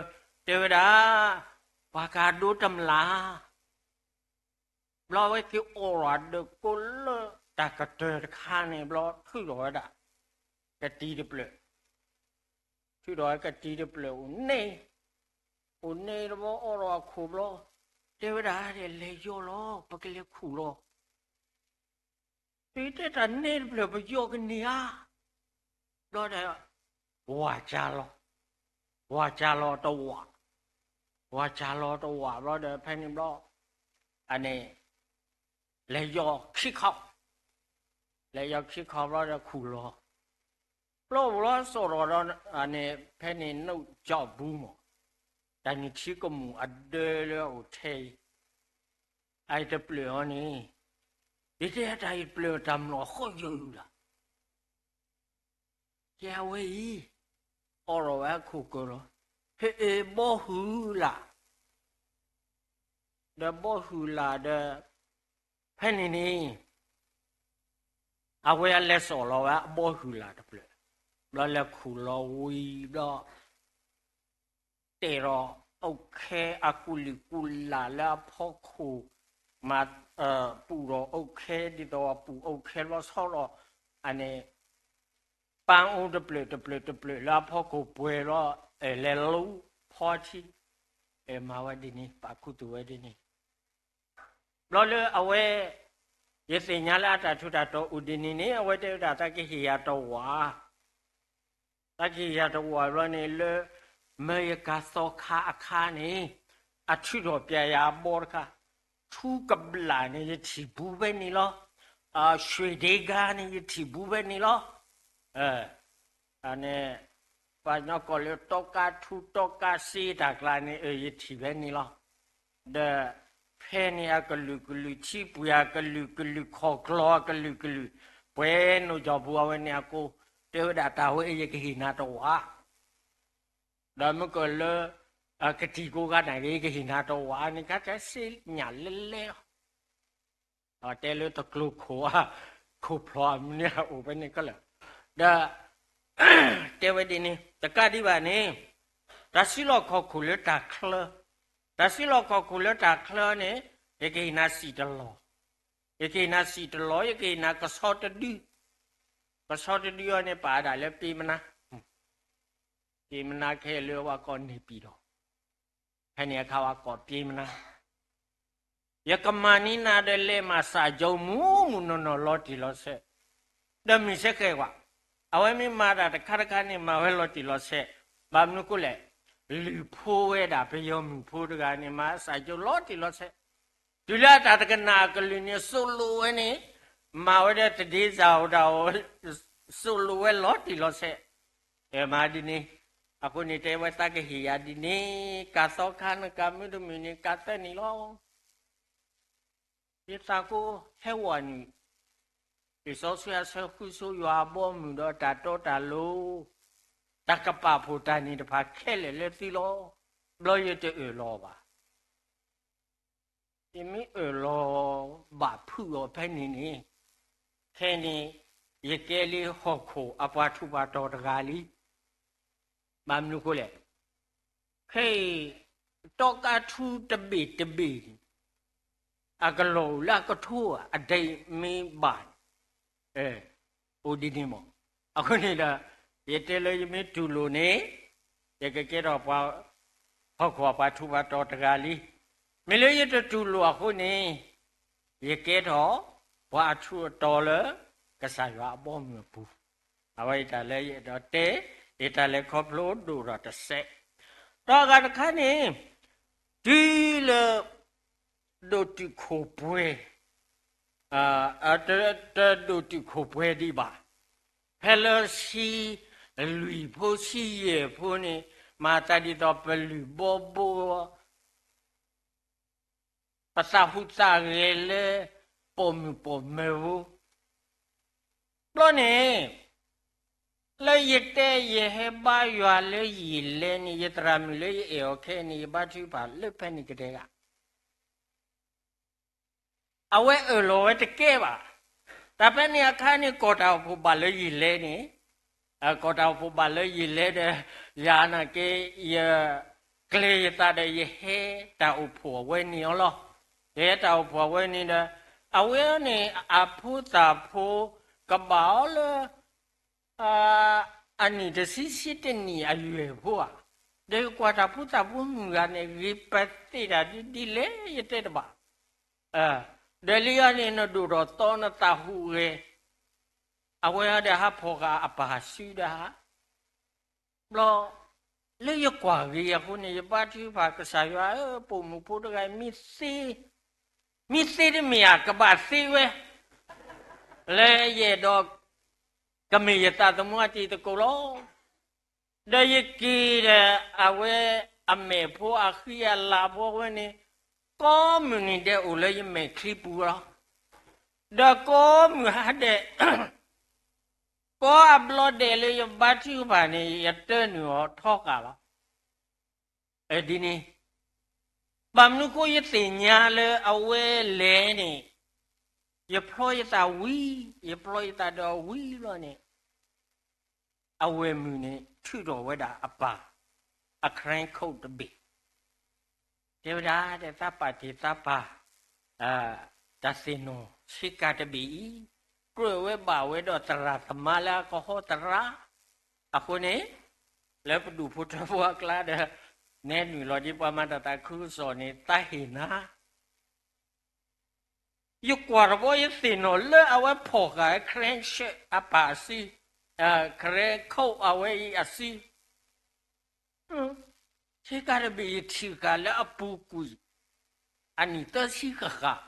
တဲဝဲဒၣ် ပှၤကၤဒိတမျၢ် ဘျီဝဲက့ၤအိးထီၣ်အဒၢးကိးလၢတၢ်ကတၢၢ်တခါန့ၣ်ဘျီ ထုးထီၣ်ဝဲဒၣ် ကတံၤတဖျၢၣ်, ထုးထီၣ်ဝဲကတံၤတဖျၢၣ်အိၣ်န့ၣ်, အိၣ်န့ၣ်တဘျီအိးထီၣ်အခိၣ်ဘျီ, တဲဝဲဒၣ် လဲၤယီၤလီၤ ပကလဲၤခူၣ်လီၤ တုၤတဲတၢ်န့ၣ်တဖျၢၣ်ပယီၤကန့ၢ်ဧါ, ဘျီဒီး ဝၤကၢ်လီၤ, ဝၤကၢ်လီၤတဝာ်, ဝၤကၢ်လီၤတဝာ်ဘျီဒီး ဖဲန့ၣ်ဘျီ အန့ၣ် လဲၤယီၤခံခီ, လဲၤယီၤခံခီဘျီဒီးခူၣ်လီၤ, ဘျီအိၣ်လီၤစိာ်ထီၣ်ဒီး အန့ၣ် ဖဲန့ၣ် နူၢ်ကၠီၣ်ဘူမး, တၢ်နုၢ်ထံကမူၣ်အဒၢလၢအအိၣ်ထဲအံၤ, အအံၤတဖျၢၣ်အီၤန့ၣ်, ယတဲတၢ်အံၤတဖျၢၣ်တၢ်မျိာ်ဃီယုာ်လၢ် ကဲအဝဲအံၤ, အိးထီၣ်ဝဲအခိၣ်ကၢၤလီၤ, ဟ့ၣ်အ့ၣ်ဘီဟုၣ်လၢ်, ဒီးဘီဟုၣ်လၢ်ဒီး, ဖဲန့ၣ်န့ၣ် အဝဲအလဲၤစိာ်လီၤဝဲအဘီဟုၣ်လၢ်တဖျၢၣ်, ဘျီလဲၤခူၣ်လီၤဝံၤဘျီ တဲထီၣ်အိၣ်ခဲအကူၣ်လံၢ်ကူၣ်လၢ်လၢအဖီခိၣ်, မၤ, ပူၣ်ထီၣ်အိၣ်ခဲဒ်သိးပူၣ်အိၣ်ခဲဘျီဆီဒီး, အန့ၣ်, ပၢ်အိၣ်တဖျၢၣ်တဖျၢၣ်တဖျၢၣ်လၢအဖီခိၣ်ပှဲၤဘျီ, လဲၤလူၤဖီထံ, မၤဝဲဒ်န့ၣ် ပာ်ခူသူၣ်ဝဲဒ်န့ၣ် ဘျီလၢအဝဲ, ယသ့ၣ်ညါလၢအတၢ်ထူးတၢ်တီၤအိၣ်ဒ်န့ၣ်န့ၣ် အဝဲတဲဝဲဒၣ်သးကဟ့ၣ်ယၤတဝာ်, သးကဟ့ၣ်ယၤတဝာ်ဘျီန့ၣ်လၢ, မၢယကၤသီခါအခါန့ၣ်, အထုးထီၣ်ပျဲယၤအဘီတခါ, ထူကဘျးန့ၣ် ယထံၣ်ဘူးဖဲန့ၣ်လီၤ. ရွှ့ၣ်ဒ့ဂါန့ၣ် ယထံၣ်ဘူးဖဲန့ၣ်လီၤ. န့ၣ် ပှၤကညီကိးလၢတီကါထူတီကါစ့တၢ်ကျါန့ၣ် ယထံၣ်ဖဲန့ၣ်လီၤ. ဒီးဖဲန့ၣ်အကလုာ်ကလုာ် ထံပှ့ၤအကလုာ်ကလုာ် ခီၣ်ကျီအကလုာ်ကလုာ်, ပှဲၤနိၣ်ကၠီၣ်ပူၤအဝဲန့ၣ်အကိး, တဲဝဲဒၣ်တၢ်ဝဲယကဟ့ၣ်နၤတဝာ် ဒီးမ့ၢ်ကလၢ ကတံၤကိးဂၤနာ်က့ၤ ကဟ့ၣ်နၤတဝာ်န့ၣ် ခါတဲစ့ညၣ်လဲလဲ, တဲလၢတကျိၤခိၣ်, ခိၣ်ဖျီၣ်အမနုၤအအိၣ်ဖဲန့ၣ်ကလၢာ်, ဒီး တဲဝဲဒ်န့ၣ် တကးဒံးဘၣ်န့ၣ်, တၢ်စုလီၢ်ခီၣ်ခိၣ်လၢတၢ်ချၢ, တၢ်စုလီၢ်ခီၣ်ခိၣ်လၢတၢ်ချၢန့ၣ် ယကဟ့ၣ်နၤစံၣ်တလီၢ်, ယကဟ့ၣ်နၤစံၣ်တလီၢ် ယကဟ့ၣ်နၤကဆီတဒု, ကဆီတဒုအံၤန့ၣ် ပာ်ဒၣ်လၢပ့မနါ က့မနါခဲလၢပှၤကိးန့ၢ်ပံၤဒီး, ဖဲန့ၣ်အခါဝဲကိးပ့မနါ, ယကမၤန့ၢ်နၤဒီးလဲၤမၤစၢ်ကၠိမုၢ်မုၢ်နီၢ်နီၢ်လီၤတံၢ်လီၤဆဲး, ဒီးမုၢ်ဆဲးဃဲၤကွၢ်, အဝဲမ့ၢ်မၤတၢ်တခါတခါန့ၣ် မၤဝဲလီၤတံၢ်လီၤဆဲး, ဘၣ်မနုၤဃိလဲၣ်, လုၢ်ဖိဝဲဒၣ်ပယီၤမုၣ်ဖိတဂၤန့ၣ် မၤစၢ်ကၠိလီၤတံၢ်လီၤဆဲး, တုၤလၢအတၢ်တကနၣ်အကလုၢ်န့ၣ် စိၢ်လိာ်ဝဲန့ၣ်, မၤဝဲဒီးတဒ့စၢ်အိၣ်တၢ်အိၣ်, စိၢ်လိာ်ဝဲလီၤတံၢ်လီၤဆဲး, မၤဒ်န့ၣ်, အဃိန့ၣ်တဲဝဲသးကဟ့ၣ်ယၤဒ်န့ၣ်, ကၤသီခါနကၤမုၢ်တမုၢ်န့ၣ် ကၤသၢနံၣ်လီၤ. ယသးကိးဟဲဝဲနုာ်, လံာ်စီဆှံအဆၢဃုဆိယွၤအဘီအမုၢ်ဒီးတၢ်တီတၢ်လိၤ, တၢ်ကပာ်ဖှိၣ်တၢ်န့ၣ်တဖၣ်ခဲလၢာ်လၢသုလီၤ. ဘျီယတအၢၣ်လီၤဘၣ် ယမ့ၢ်အၢၣ်လီၤဘၣ်ဖုးအီၤဖဲန့ၣ်န့ၣ်, ခဲန့ၣ် ယကဲလံဟီၣ်ခိၣ်အပှၤထူးပှၤတီၤတဂၤလံ. ဘၣ်မနုၤဃိလဲၣ်, ခဲအံၤ တီကါထူတဘ့ၣ်တဘ့ၣ်န့ၣ် အကလီၢ်အိၣ်လၢအကထိဧါ, အဒံးမ့ၢ်ဘၣ်န့ၣ် အိၣ်ဒ်န့ၣ်မး. အဃိန့ၣ်ဒီး ယတဲလၢယမ့ၢ်တူၢ်လိာ်န့ၣ် ယကကဲထီၣ်ပှၤဟီၣ်ခိၣ်အပှၤထူးပှၤတီၤတဂၤလံ. မ့ၢ်လၢယတတူၢ်လိာ်အဃိန့ၣ် ယကဲထီၣ်ပှၤအထူးအတီၤလၢကစၢ်ယွၤအဘီအမုၢ်အပူၤ. အဝဲအံၤတၢ်လၢယအဲၣ်ဒိးတဲ, ယတၢ်လဲၤခီဖျိဒိၣ်ထီၣ်တစဲး, ဒီးအဂၤတခါန့ၣ် တုၤလၢ ဒိၣ်တုာ်ခိၣ်ပှဲၤ, တဒိၣ်တုာ်ခိၣ်ပှဲၤဒံးဘၣ်, ဖဲလၢဆံလွံၢ်ဖိဆံယဲၢ်ဖိန့ၣ် မၤသးဒ်သိးပလုၢ်ဘီဘိ ပသးဟူးသးဂဲၤလၢပိာ်မုၣ်ပိာ်မၢၤဖိ, ဘျီန့ၣ် လၢယတဲယဟဲဘါယွၤလၢယံာ်လဲၣ်န့ၣ် ယသရၣ်မုၣ်လၢယအဲၣ်အီၤခဲအံၤန့ၣ် ယဘါထုကဖၣ်လၢဖဲန့ၣ်ကတၢၢ်ဂၤ အဝဲအၢၣ်လီၤဝဲတကဲဘၣ်. တၢ်ဖဲန့ၣ်အခါန့ၣ် ကီၢ်တၢ်အိၣ်ဖှိၣ်ဘၣ်လၢယံာ်လဲၣ်န့ၣ်, ကီၢ်တၢ်အိၣ်ဖှိၣ်ဘၣ်လၢယံာ်လဲၣ်ဒီး ယၤနာ်က့ ယကျဲၤယသးဒီးယဟဲတၢ်အိၣ်ဖှိၣ်အဝဲန့ၣ်အီၤလီၤ. ယဟဲတၢ်အိၣ်ဖှိၣ်အဝဲန့ၣ်ဒီး အဝဲန့ၣ် အဖိသၣ်ဖိ ကဘၣ်အီၤလၢ အနံၣ်တဆံဆံတနံၣ်အယွဲၢ်ဖိဧါ, ဒီးယကွၢ်တၢ်ဖိသၣ်ဖိမုၣ်ဂၤန့ၣ် ဂ့ၤပသ့ၣ်တၢ်ဒ်ဒ်လဲၣ်ယတဲတဘၣ်. ဒီးလံအီၤန့ၣ် နဒိၣ်ထီၣ်သီနသးဟူးဂဲၤ, အဝဲဒီးဟးဖီၣ်ဃာ်အပၢ်စုဒီး ဘျီ လၢယကွၢ်ဂ့ၤအဃိန့ၣ် ယဘါထုကဖၣ်ကစၢ်ယွၤဧၢ, ပိာ်မုၣ်ဖိတဂၤအံၤ မ့ၢ်သ့တမ့ၢ်ဧါ, ကဘၣ်သ့ဝဲ လၢယအဲၣ်ဒိး ကမ့ၢ်ယသးသမူအတံၤသကိးလီၤ. ဒီးယက့ၤဒီးအဝဲအမဲာ်ဖိအဃံအလၤဖိအဝဲန့ၣ် ကိးမုၢ်နံၤဒဲးအိၣ်လၢယမဲာ်ချံပူၤလီၤ. ဒီးကိးမုၢ်ဟါဒဲး ကိးအဘျီဒဲးလၢယဘါထုကဖၣ်န့ၣ် ယတၢနုာ်အီၤထီဃာ်လီၤ. ဒ်န့ၣ် ဘၣ်မနုၤဃိယသ့ၣ်ညါလၢအဝဲလဲၤန့ၣ် ယဖျီယသးဝံၤ, ယဖျီယသးဒီးအဝံၤဘျီန့ၣ် အဝဲၢ်မုၣ်န့ၣ် ထုးထီၣ်ဝဲဒၣ်အပၢ် အ credit card တဘ့ၣ်, တဲဝဲဒၣ် တဲသးပာ်တ့ၢ်သးပၢ် တၢ်သ့ၣ်နီၣ်ဆ့ကၤတဘ့ၣ်အံၤ ကြၢးဝဲဘၣ်ဝဲဒီးသရၣ်သမါလၢအကဟီသရၣ်, အဃိန့ၣ် လၢပဒူၣ်ဖိထၢဖိအကျါဒီး နဲနုာ်လီၤဒ်ပှၤမၤတၢ်သးခုကစီၣ်န့ၣ် သးဟ့ၣ်နၤ ယကွၢ်တဘျီယသ့ၣ်နီၣ်လၢအဝဲဖီၣ်ဃာ် credit card အပၢ်အစု, credit card အဝဲအံၤအစု, ယ ဆ့ကၤတဘ့ၣ်ယထံၣ်ဃာ်လၢအပူၤကွံာ် အနံၣ်သၢဆံဃၣ်ဃၣ်,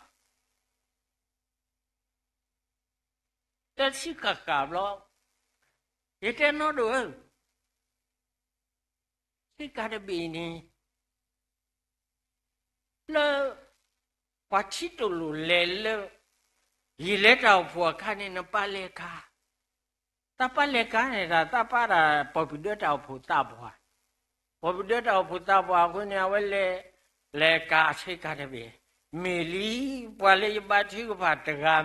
သၢဆံဃၣ်ဃၣ်ဘျီ, ယတဲနီၢ်ဒိၣ်ဧၢ, ဆ့ကၤတဘ့ၣ်န့ၣ် လၢ ပှၤထံတလိာ်လဲၤလၢ ယံာ်လဲတၢ်အိၣ်ဖှိၣ်အခါန့ၣ် နပၢ်လဲၤကၤ, တၢ်ပၢ်လဲၤကၤန့ၣ် တၢ်သးပၢ်ဒၣ် ပီၢ်ပူၤဒၢတၢ်အိၣ်ဖှိၣ်သးပှၢ်, ပီၢ်ပူၤဒၢတၢ်အိၣ်ဖှိၣ်သးပှၢ်အဃိန့ၣ် အဝဲလဲၤ လဲၤကၤဆ့ကၤတဘ့ၣ်, မ့ၢ်လံ ပှၤလၢယဘါထုကဖၣ်တဂၤ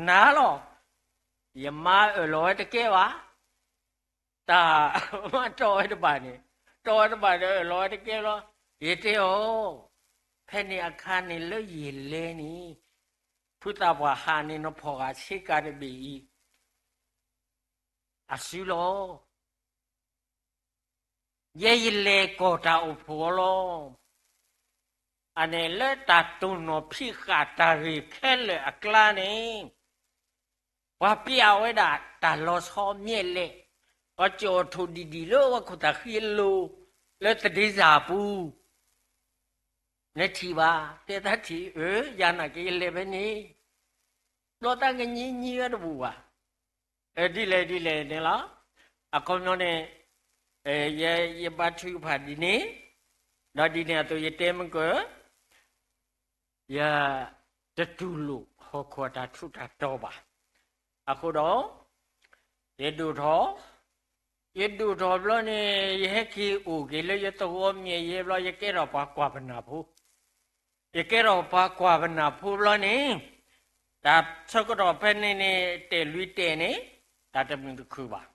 နၤလီၤ, ယမါအၢၣ်လီၤဝဲတကဲဘၣ် တၢ်မၤတီၢ်ဝဲတဘၣ်န့ၣ်, တီၢ်ဝဲတဘၣ်ဒီးအၢၣ်လီၤဝဲတကဲလီၤ. ယတဲအီၤ, ဖဲန့ၣ်အခါန့ၣ်လၢယလဲၤန့ၣ်, ဖုသးပှၢ်ဟးန့ၣ် နဖီၣ်ဃာ်ဆ့ကၤတဘ့ၣ်အံၤ အစုလီၤ. ယဲယလဲၤကီၢ်တၢ်အိၣ်ဖှိၣ်အီၤလီၤ. အန့ၣ်လၢတၢ်တိၢ်နီၣ်ဖံးဃာ်တၢ်ဂ့ၢ်ခဲလၢာ်အကျါန့ၣ် ပှၤပျးဝဲဒၣ်တၢ်လီၤဆီမျဲၢ်လဲၣ်, ပှၤကၠီၣ်အထိၣ်ဒံၣ်ဒံၣ်လၢဝဲခိၣ်သၣ်ဃံအလိၤ လၢသဒ့စၢ်အပူၤ, နထံၣ်ဘၣ်, တဲသးထံၣ်, အၢ ယၤနာ်က့ယလဲၤဖဲန့ၣ်, ဘျီတၢ်ကညံညံဝဲတပူၤဘၣ်, ဒ်လဲၣ်ဒ်လဲၣ်န့ၣ်လီၤ. အခီပညီန့ၣ် ယဘါထုကဖၣ်ဒ်န့ၣ်, ဒီးဒ်န့ၣ်အသိးယတဲမုၢ်ကၢၢ် ယတတူၢ်လိာ်ဟီၣ်ခိၣ်အတၢ်ထူးတၢ်တီၤဘၣ်. အဃိဒီး ယဒိၣ်ထီၣ်, ယဒိၣ်ထီၣ်ဘျီန့ၣ် ယဟဲက့ၤအိၣ်က့ၤလၢယသဝီမ့ၢ်ယဲဘျီ ယကဲထီၣ်ပှၤကွၢ်ပနၢ်ဖိ, ယကဲထီၣ်ပှၤကွၢ်ပနၢ်ဖိဘျီန့ၣ် တၢ်ဆၢကတီၢ်ဖဲန့ၣ်န့ၣ် တဲာ်လွံၢ်တဲာ်န့ၣ် တၢ်တမုာ်တခုၣ်ဘၣ်.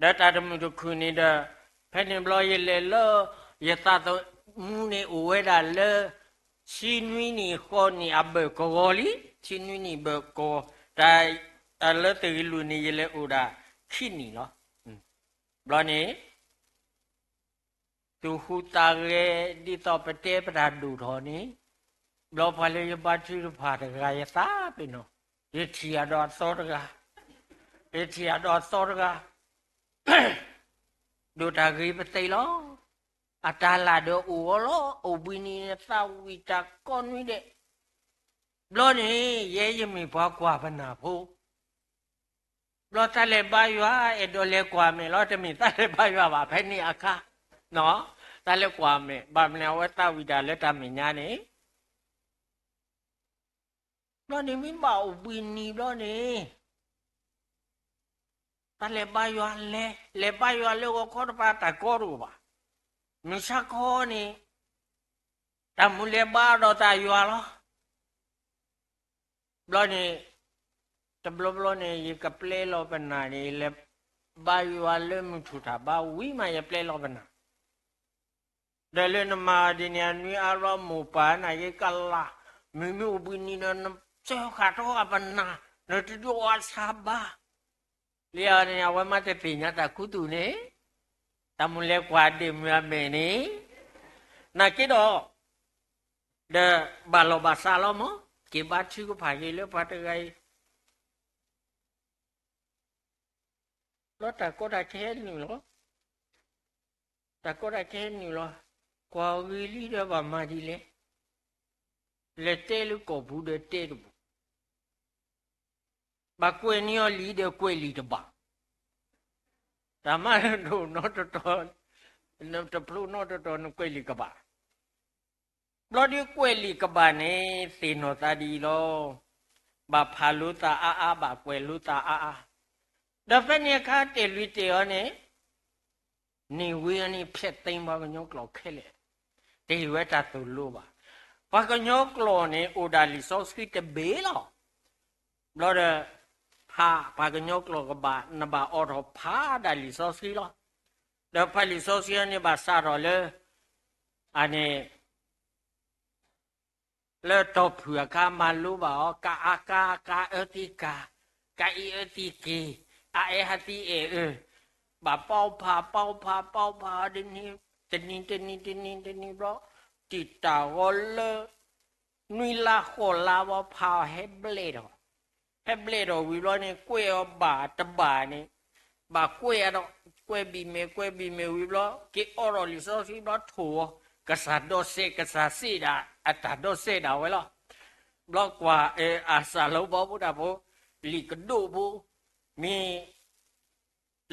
ဒီးတၢ်တမုာ်တခုၣ်န့ၣ်ဒီး ဖဲန့ၣ်ဘျီယလဲၤလၢ ယသးသမူန့ၣ်အိၣ်ဝဲဒၣ်လၢ ဆံနွံနံၣ်ဃိးနံၣ်အဘၢၣ်ကဝီၤလံ, ဆံနွံနံၣ်ဘၢၣ်ကဝီၤ, တၢ်လၢသဂ့ၤလူၤန့ၣ် ယလဲၤအိၣ်ဒၣ်ခံနံၣ်လီၤ. ဘျီန့ၣ် သူၣ်ဟူးသးဂဲၤဒ်သိးပတဲပတၢ်ဒိၣ်ထီၣ်န့ၣ်, ဘျီပှၤလၢယဘါထုကဖၣ်တဂၤယသးပ့ၤနီၣ်, ယထံၣ်အဒီးအသီတဂၤ, ယထံၣ်အဒီးအသီတဂၤ ဒိၣ်တၢ်ဂ့ၤပသ့လီၤ. အတၢ်လၢ်ဒီးအိၣ်အီၤလီၤ, အိၣ်ဘှံးနံၤန့ၣ်သးဝံၣ်တၢ်ကိးနွံဒဲး. ဘျီန့ၣ် ယဲယမ့ၢ်ပှၤကွၢ်ပနၢ်ဖိ ဘျီတၢ်လဲၤဘါယွၤ အဲၣ်ဒိးလဲၤကွၢ်မဲာ်လီၤ, တမ့ၢ်တၢ်လဲၤဘါယွၤဘၣ် ဖဲန့ၣ်အခါ, တၢ်လဲၤကွၢ်မဲာ်, ဘၣ်မနုၤအဝဲသးဝံၣ်တၢ်လၢတၢ်မဲာ်ညါန့ၣ် ဘျီန့ၣ်မ့ၢ်ဘၣ်အိၣ်ဘှံးနံၤဘျီန့ၣ် တၢ်လဲၤဘါယွၤလဲၤ, လဲၤဘါယွၤလၢဂီၤခီတပၤတၢ်ကီတအိၣ်ဘၣ်. မုၢ်ဆါခီန့ၣ် တၢ်မူလဲၤဘါဒီးတၢ်ယွၤလီၤ. ဘျီန့ၣ် တဘျီဘျီန့ၣ် ယကပျဲလီၤပနၢ်န့ၣ် လဲၤဘါယွၤလၢမုၢ်ထူၣ်တၢ်ဘါဝံၤမး ယပျဲလီၤပနၢ် ဒီးလၢနမၤဒ်န့ၣ် အနွံအါဘျီမိၢ်ပၢ်နာ်က့ကလၢ်, မ့မ့ၢ်အိၣ်ဘှံးနံၤဒီး နစၢဃာ်ထီၣ်အပနၢ်, နတဒုးအီၣ်အဆၣ်ဘၣ်. လံအီၤန့ၣ် အဝဲမးတသ့ၣ်ညါတၢ်ခူသူၣ်န့ၣ်, တၢ်မူလဲၤကွၢ်ဒ့ၣ်မုၢ်အမဲာ်န့ၣ်, နာ်က့ဒီး, ဒီးဘၣ်လီၢ်ဘၣ်စးလီၤမး, က့ၤဘါထုကဖၣ်က့ၤလၢပှၤတဂၤအံၤ ဘျီတၢ်ကီတၢ်ခဲနုာ်လီၤ. တၢ်ကီတၢ်ခဲနုာ်လီၤ. ကွၢ်ဂ့ၤလံဒီးဘၣ်မၤဒ်လဲၣ်. လဲၤတဲလၢကီၢ်ပူၤဒီးတဲတဘူၣ်. ဘၣ်ကွဲးန့ၢ်အီၤလံဒီးကွဲးလံာ်တဘၣ်. တၢ်မၤဒိၣ်နီတတီၤ, တဖျိနီတတီၤနကွဲးလံာ်ကဘၣ်. ဘျီဒုးကွဲးလံာ်ကဘၣ်န့ၣ် သ့ၣ်နီၣ်သးဒ်အံၤလီၤ. ဘၣ်ဖးလိသးအါအါ, ဘၣ်ကွဲးလိသးအါအါ. ဒီးဖဲန့ၣ်အခါတဲာ်လွံၢ်တဲာ်အီၤန့ၣ်, န့ၢ်ဝံၤအန့ၣ် ဖျဲးသ့ပှၤကညီကျိာ်ခဲလၢာ်, တဟ့ၣ်ဝဲတၢ်သိၣ်လိဘၣ်. ပှၤကညီကျိာ်န့ၣ် အိၣ်ဒၣ်လံာ်စီဆှံတဘ့ၣ်လီၤ. ဘျီဒီး ဖးပှၤကညီကျိာ်ကဘၣ်, နဘၣ်အိးထီၣ်ဖးဒၣ်လံာ်စီဆှံလီၤ. ဒီးဖးလံာ်စီဆှံန့ၣ်ဘၣ်စးထီၣ်လၢ အန့ၣ် လၢတီၢ်ဖုၣ်အခါ မၤလိဘၣ်အီၤ, ကအါကါ, ကအၢသံကၤ, ကအံအၢသံက့ၤ, အအဲၣ်ဟးသံအဲၣ်အၢ, ဘၣ်ပီဖး, ပီဖး, ပီဖးအီၤ, တနံၤတနံၤတနံၤတနံၤဘျီ, တံာ်တာ်ဂီၤလၢ နွံလါဃိးလါဘၣ် ဖးအီၤဟဲဘျဲၣ်ထီၣ်, ဟဲဘျဲၣ်ထီၣ်ဝံၤဘျီန့ၣ် ကွဲးအီၤဘၣ်တဘၣ်န့ၣ်, ဘၣ်ကွဲးအဒီး ကွဲဘံၣ်မဲာ်ကွဲဘံၣ်မဲာ်ဝံၤဘျီ က့ၤအိးထီၣ်လံာ်စီဆှံဘျီထိၣ်ဝီၤ, ကစၢ်ဒီးစဲး ကစၢ်စံးဒၣ် အတၢ်ဒီးစဲးဒၣ်ဝဲလီၤ. ဘျီကွၢ် အစၢ်လၢဘီဖိတၢ်ဖိ, လံာ်ကဒိၣ်ဖိ, မ့ၢ်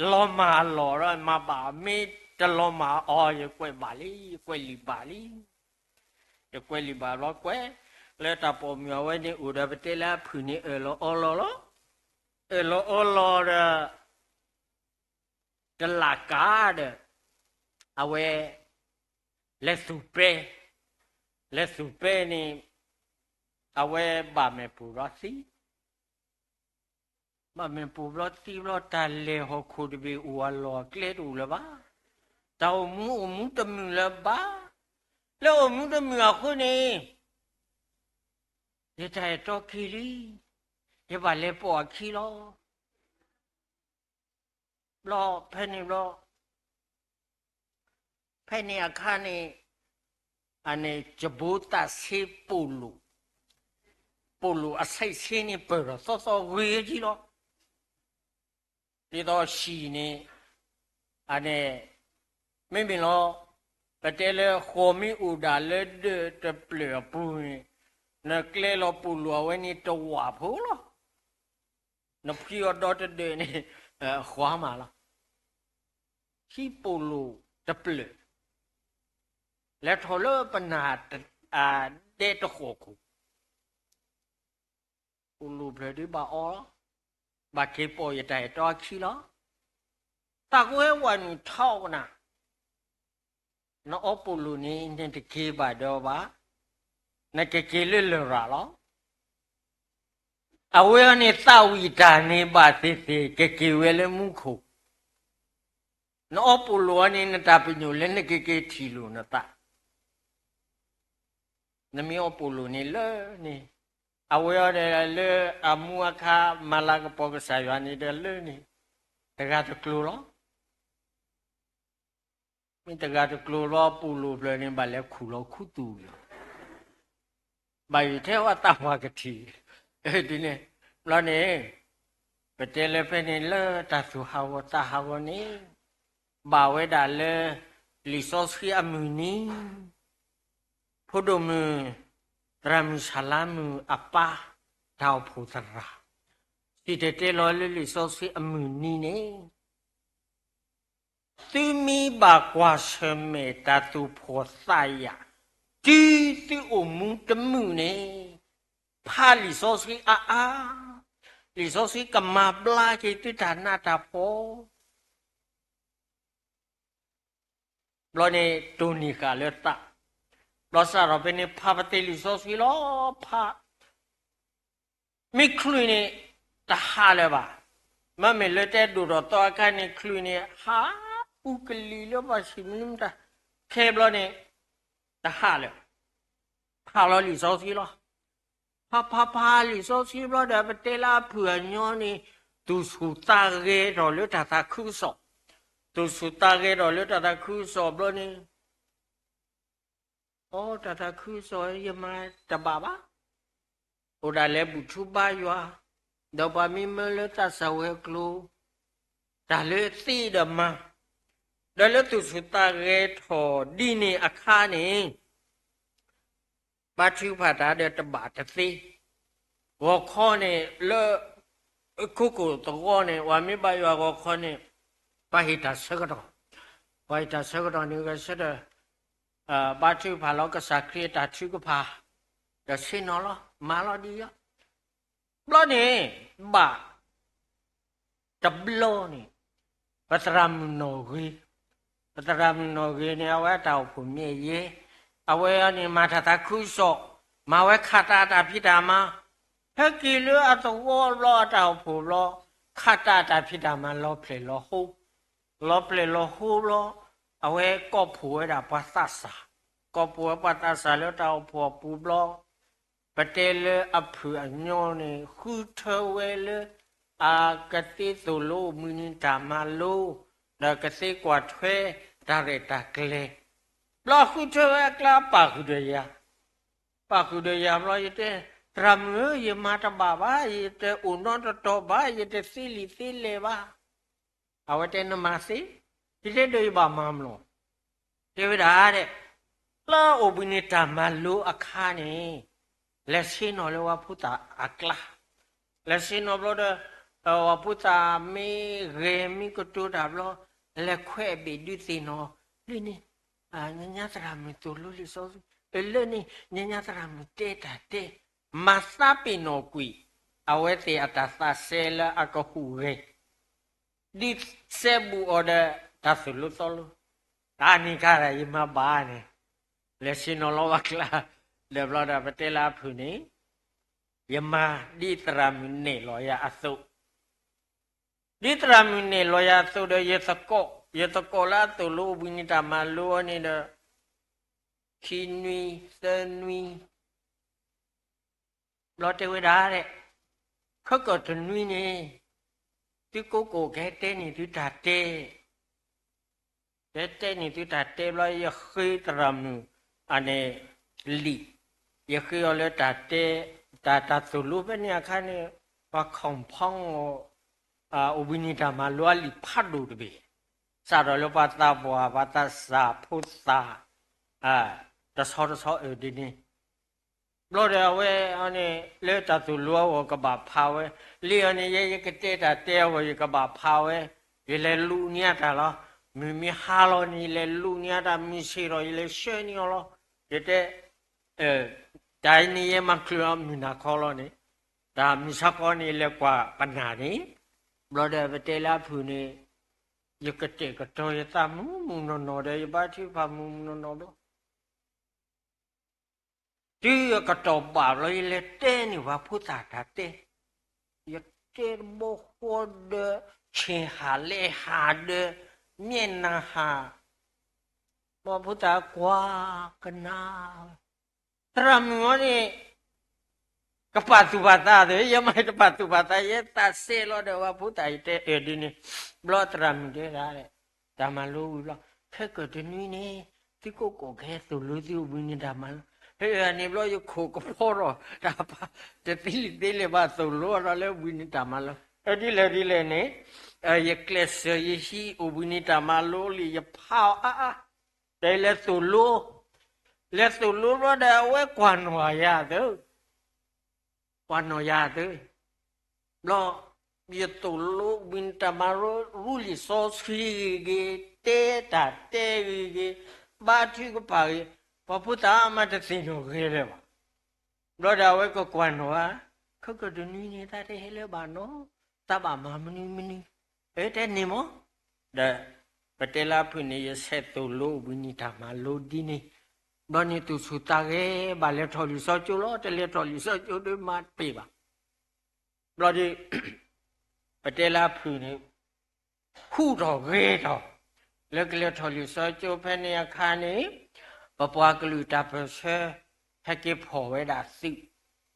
လီၤမၢ်အလီၢ်ဒီးမၤဘၣ်, မ့ၢ်တလီၤမၢ်အီၤ ယကွဲးဘၣ်လံ, ယကွဲးလံာ်ဘၣ်လံ, ယကွဲးလံာ်ဘၣ်ဘျီကွဲး, လၢတၢ်ပိာ်မုၣ်အဝဲန့ၣ်အိၣ်ဒီး ပတဲလၢအဖုၣ်န့ၣ်အၢၣ်လီၤအီလီၤလီၤ, အၢၣ်လီၤအီလီၤဒီး တလၢ်ကၤဒီး အဝဲ လဲၤသူၣ်ပဲ, လဲၤသူၣ်ပဲန့ၣ် အဝဲဘၣ်မဲာ်ပူၤဘျီသံ ဘၣ်မ့ၢ်ပိာ်ဘျီသံဘျီ တၢ်လဲၤဟီၣ်ခိၣ်တဘ့ၣ်အိၣ်အလီၢ်အကျဲတအိၣ်လၢၤဘၣ်. တၢ်အိၣ်မူအိၣ်မူတမုာ်လၢၤဘၣ်. လၢအိၣ်မူတမုာ်အဃိန့ၣ် ယတၢ်အဲၣ်တီက့ၤလံ, ယဘၣ်လဲၤပိာ်အခံလီၤ. ဘျီဖဲန့ၣ်ဘျီ ဖဲန့ၣ်အခါန့ၣ် အန့ၣ် ကဘိသးဆ့ပိာ်လိာ်, ပိာ်လိာ်အဆဲးဆ့န့ၣ် ပၢၢ်ထီၣ်သီသီဂ့ၤကံလီၤ. ဒ်သိးဟံၣ်န့ၣ် အန့ၣ် မ့မ့ၢ်လီၤ, ပတဲလၢဃိးမ့ၢ်အိၣ်ဒၣ်လၢဒၢးတဖျၢၣ်အပူၤန့ၣ် နကျဲလီၤပိာ်လိာ်အဝဲန့ၣ်တဝးဖိလီၤ. နဖှံအီၤဒီတဒၢးန့ၣ် ဃီမးလီၤ. ဟံၣ်ပိာ်လိာ်တဖျၢၣ် လဲၤထီၣ်လၢပနၢ်ဒဲတဃိာ်ခိၣ်, ပိာ်လိာ်ဖျၢၣ်ဒုးဘၣ်အီ, ဘၣ်က့ၤပိာ်ယတၢ်အဲၣ်တီအခံလီၤ. တၢ်ကဝဲဝဲနုာ်ထီၣ်ဝဲနၤ နအီပိာ်လိာ်န့ၣ် နတက့ၤဘၣ်ဒီးဘၣ်, နကက့ၤလၢလရာ်လီၤ. အဝဲအံၤန့ၣ် သးဝံၣ်တၢ်န့ၣ်ဘၣ်သ့ၣ်သ့ၣ် ကက့ၤဝဲလၢမူခိၣ်, နအီပိာ်လိာ်အံၤန့ၣ် နတၢ်ပညိၣ်လၢနကက့ၤထံၣ်လိာ်နသး, နမ့ၢ်အီပိာ်လိာ်န့ၣ်လၢန့ၣ်, အဝဲအံၤဒီးလၢအမူအခါ မၤလၤကပီၤကစၢ်ယွၤန့ၣ်ဒီးလၢန့ၣ်, တဂၤတကျိၤလီၤ. မ့ၢ်တဂၤတကျိၤလီၤ ပိာ်လိာ်ဖျၢၣ်န့ၣ် ဘၣ်လဲၤခူၣ်လီၤခူသူၣ်လီၤ, ဘၣ်ယိၣ်ထဲဝဲသးပှၢ်ကထံၣ်, ဒ်န့ၣ်, ဘျီန့ၣ်, ပတဲလၢဖဲန့ၣ်လၢတၢ်သူၣ်ဟးဂီၤသးဟးဂီၤန့ၣ်, ဘၣ်ဝဲဒၣ်လၢ လံာ်စီဆှံအမုၢ်နံၤ, ဖိဒိၣ်မုၣ် သရၣ်မုၣ်ဆၣ်လါမုၣ်အပၢ်, တၢ်အိၣ်ဖှိၣ်သရၣ်, စံၣ်တဲၤတဲလီၤလၢလံာ်စီဆှံအမုၢ်နံၤန့ၣ် သုမ့ၢ်ဘၣ်ကွၢ်ဆၢၣ်မဲာ်တၢ်သူၣ်ဖှီၣ်သးယာ်, တုၤသုအိၣ်မူတမုာ်န့ၣ်, ဖးလံာ်စီဆှံအါအါ, လံာ်စီဆှံကမၤဘျါက့ၤသုတၢ်နးတၢ်ဖှီၣ်. ဘျီန့ၣ်တိၢ်နီၣ်ဃာ်လၢသး, ဘျီစးထီၣ်ဖဲန့ၣ် ဖးပသ့ၣ်လံာ်စီဆှံလီၤ, ဖး မ့ၢ်ချုးန့ၣ် တဟးလၢၤဘၣ်. မ့မ့ၢ်လၢတဲဒိၣ်ထီၣ်သီအခါန့ၣ် ချုးန့ၣ် ဟးအူကလံၤလၢပှၤဆံးမနုၤမတၤ, ခဲဘျီန့ၣ် တဟးလၢၤ, ဖးလီၤလံာ်စီဆှံလီၤ. ဖးဖးဖးလံာ်စီဆှံဘျီဒီး ပတဲလၢအဖုၣ်အညီန့ၣ် သူၣ်ဆူၣ်သးဂဲၤထီၣ်လၢတၢ်သးခုကစီၣ်, သူၣ်ဆူၣ်သးဂဲၤထီၣ်လၢတၢ်သးခုကစီၣ်ဘျီန့ၣ် အိ တၢ်သးခုကစီၣ်ယမၤတဘၣ်ဘၣ်, အိၣ်ဒၣ်လဲၤဘူၣ်ထူဘါယွၤ, ဒီးပှၤမ့ၢ်မၢလၢသးစၢ်ဝဲၤကျိၤ, တၢ်လၢသ့ဒီးမၤ, ဒီးလၢသူၣ်ဆူၣ်သးဂဲၤထီၣ်ဒ်န့ၣ်အခါန့ၣ်, ဘါထုကဖၣ်တၢ်ဒီးတဘၣ်တသ့, ဂီၤခီန့ၣ်လၢ ခိခိၣ်သဝီန့ၣ် ပှၤမ့ၢ်ဘါယွၤဂီၤခီန့ၣ်, ပှၤဟ့ၣ်တၢ်ဆၢကတီၢ်, ပှၤဟ့ၣ်တၢ်ဆၢကတီၢ်န့ၣ် ဂဲၤဆၢထၢၣ် ဘါထုကဖၣ်လီၤကစၢ်ခရံာ်အတၢ်ထုကဖၣ်, ဒီးဆ့ၣ်နီၤလီၤ မၤလီၤဒ်အံၤ, ဘျီန့ၣ် ဘၣ် တဘျီန့ၣ် ပသရၣ်မုၣ်နီၣ်ဂ့ၤ, ပသရၣ်မုၣ်နီၣ်ဂ့ၤန့ၣ် အဝဲအတၢ်အိၣ်ဖှိၣ်မ့ၢ်ယဲ, အဝဲန့ၣ်မၤတၢ်သးခုကစီၣ်, မၤဝဲခးတၢ်အတၢ်ဖံးတၢ်မၤ, ဟဲက့ၤလၢအသဝီဘျီအတၢ်အိၣ်ဖှိၣ်ဘျီ, ခးတၢ်အတၢ်ဖံးတၢ်မၤလီၤဖျဲၣ်လီၤဟိ, လီၤဖျဲၣ်လီၤဟိဘျီ, အဝဲကိးဖှိၣ်ဝဲဒၣ်ပှၤသးစၢ်, ကိးဖှိၣ်ဝဲပှၤသးစၢ်လၢတၢ်အိၣ်ဖှိၣ်အပူၤဘျီ ပတဲလၢအဖုၣ်အညီန့ၣ် ဃုထၢဝဲလၢ အကသ့သိၣ်လိမုၢ်နံၤတၢ်မၤလိ, ဒီးကသ့ကွၢ်ထွဲတၢ်ရဲၣ်တၢ်ကျဲၤ, ဘျီဃုထၢဝဲအကျါပာ်ဃုာ်ဒီးယၤ, ပာ်ဃုာ်ဒီးယၤဘျီယတဲ, သရၣ်မုၣ်ဧၢ ယမၤတဘၣ်ဘၣ်, ယတအိၣ်နီတတီၤဘၣ်, ယတသ့လံာ်သ့လဲၢ်ဘၣ်. အဝဲတဲနမၤသ့ ယတဲဒီးယဘၣ်မၤမနုၤ, တဲဝဲဒၣ်ဒဲး, လၢအိၣ်ဘှံးနံၤတၢ်မၤလိအခါန့ၣ်, လဲၤဆ့ၣ်နီၤလၢပှၤဖိသၣ်အကျါ, လဲၤဆ့ၣ်နီၤဘျီဒီး, ပှၤဖိသၣ်မ့ၢ်ဂဲၤမ့ၢ်ကတိၤတၢ်ဘျီ, လဲၤခွဲးအဘ့ၣ်ဒုးသ့ၣ်နီၣ်, လၢန့ၣ်, ညါညါသရၣ်မုၣ်သိၣ်လိလံာ်စီဆှံ, လၢန့ၣ် ညါညါသရၣ်မုၣ်တဲတၢ်တဲ, မၤသးပ့ၤနီၣ်ကွံာ်, အဝဲသ့ၣ်အတၢ်သးစဲလၢအကဟူးဂဲၤ ဒ်စဲဘူးအီၤဒီးတၢ်သိၣ်လိသီလိ, တၢ်န့ၣ်ကါဒၣ်ယမၤဘၣ်န့ၣ်, လဲၤဆ့ၣ်နီၤလီၤဘၣ်ကျါ, ဒီးဘျီဒီးပတဲလၢအဖုၣ်န့ၣ်, ယမၤဒ်သရၣ်မုၣ်နဲၣ်လီၤယၤအသိး, ဒ်သရၣ်မုၣ်နဲၣ်လီၤယၤအသိးဒီးယသကိး, ယသကိးလၢအသိၣ်လိအိၣ်ဘှံးနံၤတၢ်မၤလိအီၤန့ၣ်ဒီး, ခံနွံ, သၢနွံ ဘျီတဲဝဲဒၣ်ဒဲး, ခဲကၢၣ်တနွံန့ၣ်, သုကိးကိးကဟဲတဲန့ၢ်သုတၢ်တဲ, ကဟဲတဲန့ၢ်သုတၢ်တဲဘျီ ယဃ့သရၣ်မုၣ်အန့ၣ်လံာ်, ယဃ့အီၤလၢတၢ်တဲ, တၢ်တၢ်သိၣ်လိဖဲန့ၣ်အခါန့ၣ်, ပှၤ compound အိၣ်ဘှံးနံၤတၢ်မၤလိအလံာ်ဖးဒိၣ်တဘ့ၣ်, စးထီၣ်လၢပှၤသးပှၢ် ပှၤသးစၢ်ဖိသၣ်, တဆီတဆီအၢၣ်ဒ်န့ၣ် ဘျီဒီးအဝဲအန့ၣ် လၢတၢ်သိၣ်လိအဂီၢ်ကဘၣ်ဖးဝဲ, လံာ်အီၤန့ၣ် ယဲယကတဲတၢ်တဲအဂီၢ် ယကဘၣ်ဖးဝဲ, ယလဲၤလူၤန့ၢ်အတၢ်လီၤ, မုၢ်မ့ၢ်ဟါလီၤန့ၣ် ယလဲၤလူၤန့ၢ်အတၢ် မုၢ်ဆ့ၣ်ထီၣ် ယလဲၤဆှၢန့ၢ်အီၤလီၤ, ယတဲ, တၢ်အံၤန့ၣ် ယဲမၤချုးအီၤမုၢ်နၤခီလီၤန့ၣ်, တၢ်မုၢ်ဆါခီန့ၣ် လဲၤကွၢ်ပနၢ်န့ၣ်, ဘျီဒီးပတဲလၢအဖုၣ်န့ၣ်, ယကတဲာ်ကတီၤယသးမုၢ်မုၢ်နီၢ်နီၢ်ဒီး ယဘါထုကဖၣ်မုၢ်မုၢ်နီၢ်နီၢ်ဘျီ တုၤအကတီၢ်ဘၣ်ဘျီ ယလဲၤတဲန့ၢ်ပှၤဖိသၣ်တၢ်တဲ, ယတဲတဘီဃီဒီး ဆ့ၣ်ဟးလဲၣ်ဟးဒီး မျဲၢ်နၤဟး, ပှၤဖိသၣ်ကွၢ်ကနၣ်, သရၣ်မုၣ်အီၤန့ၣ် ကပာ်သူၣ်ပာ်သးသ့, ယမ့ၢ်တပာ်သူၣ်ပာ်သး ယသးစဲလီၤဒီးပှၤဖိသၣ် ယတဲအၢၣ်ဒ်န့ၣ်, ဘျီသရၣ်မုၣ်တဲဒၣ်, တၢ်မၤလိဝံၤဘျီ, ခဲကၢၣ်တနွံန့ၣ်, သုကိးကိးကဟဲသိၣ်လိသုအိၣ်ဘှံးနံၤတၢ်မၤလိ, ဖဲအန့ၣ်ဘျီယခိၣ်ကဖီထီၣ်တၢ်ပာ်, တသ့လံာ်သ့လဲၣ်ဘၣ်သိၣ်လိဒီးလၢအိၣ်ဘှံးနံၤတၢ်မၤလိ, ဒ်လဲၣ်ဒ်လဲၣ်န့ၣ်, ယကျဲးစၢးယဟံးအိၣ်ဘှံးနံၤတၢ်မၤလိလံာ် ယဖးအီၤအါအါ, ဒီးယလဲၤသိၣ်လိ လဲၤသိၣ်လိဘျီဒီး အဝဲကွၢ်နီၣ်ယၤသု, ကွၢ်နီၣ်ယၤသု, ဘျီ, ယသိၣ်လိအိၣ်ဘှံးနံၤတၢ်မၤလိ ရူလံာ်စီဆှံဂ့ၤဂ့ၤ, တဲတၢ်တဲဂ့ၤဂ့ၤ, ဘါထုကဖၣ်ဂ့ၤ, ပှၤဖိသၣ်မၤတသ့ၣ်နီၣ်ဂ့ၤလၢၤဘၣ်. ဘျီဒီးအဝဲကကွၢ်နီၣ်ဧါ, ခဲကၢၣ်တနွံန့ၣ် တၢ်တဟဲလၢၤဘၣ်နီၤ, တၢ်ဘၣ်မၤမနုၤမနုၤ, အတဲန့ၣ်မး, ဒီး, ပတဲလၢအဖုၣ်န့ၣ် ယဆဲးသိၣ်လိအိၣ်ဘှံးနံၤတၢ်မၤလိဒ်န့ၣ်, ဘျီန့ၣ်သူၣ်ဆူၣ်သးဂဲၤဘၣ်လဲၤထီၣ်လံာ်စီဆှံကၠိလီၤ, တလဲၤထီၣ်လံာ်စီဆှံကၠိဒီးမၤတပ့ၤဘၣ်. ဘျီဒီး, ပတဲလၢအဖုၣ်န့ၣ်, ဟူးထီၣ်ဂဲၤထီၣ်, လၢကလဲၤထီၣ်လံာ်စီဆှံကၠိဖဲန့ၣ်အခါန့ၣ်, ပပှၤကလုာ်တၢ်ပၢၢ်ဆၢ, ဟဲက့ၤဖီၣ်ဝဲဒၣ်သုး,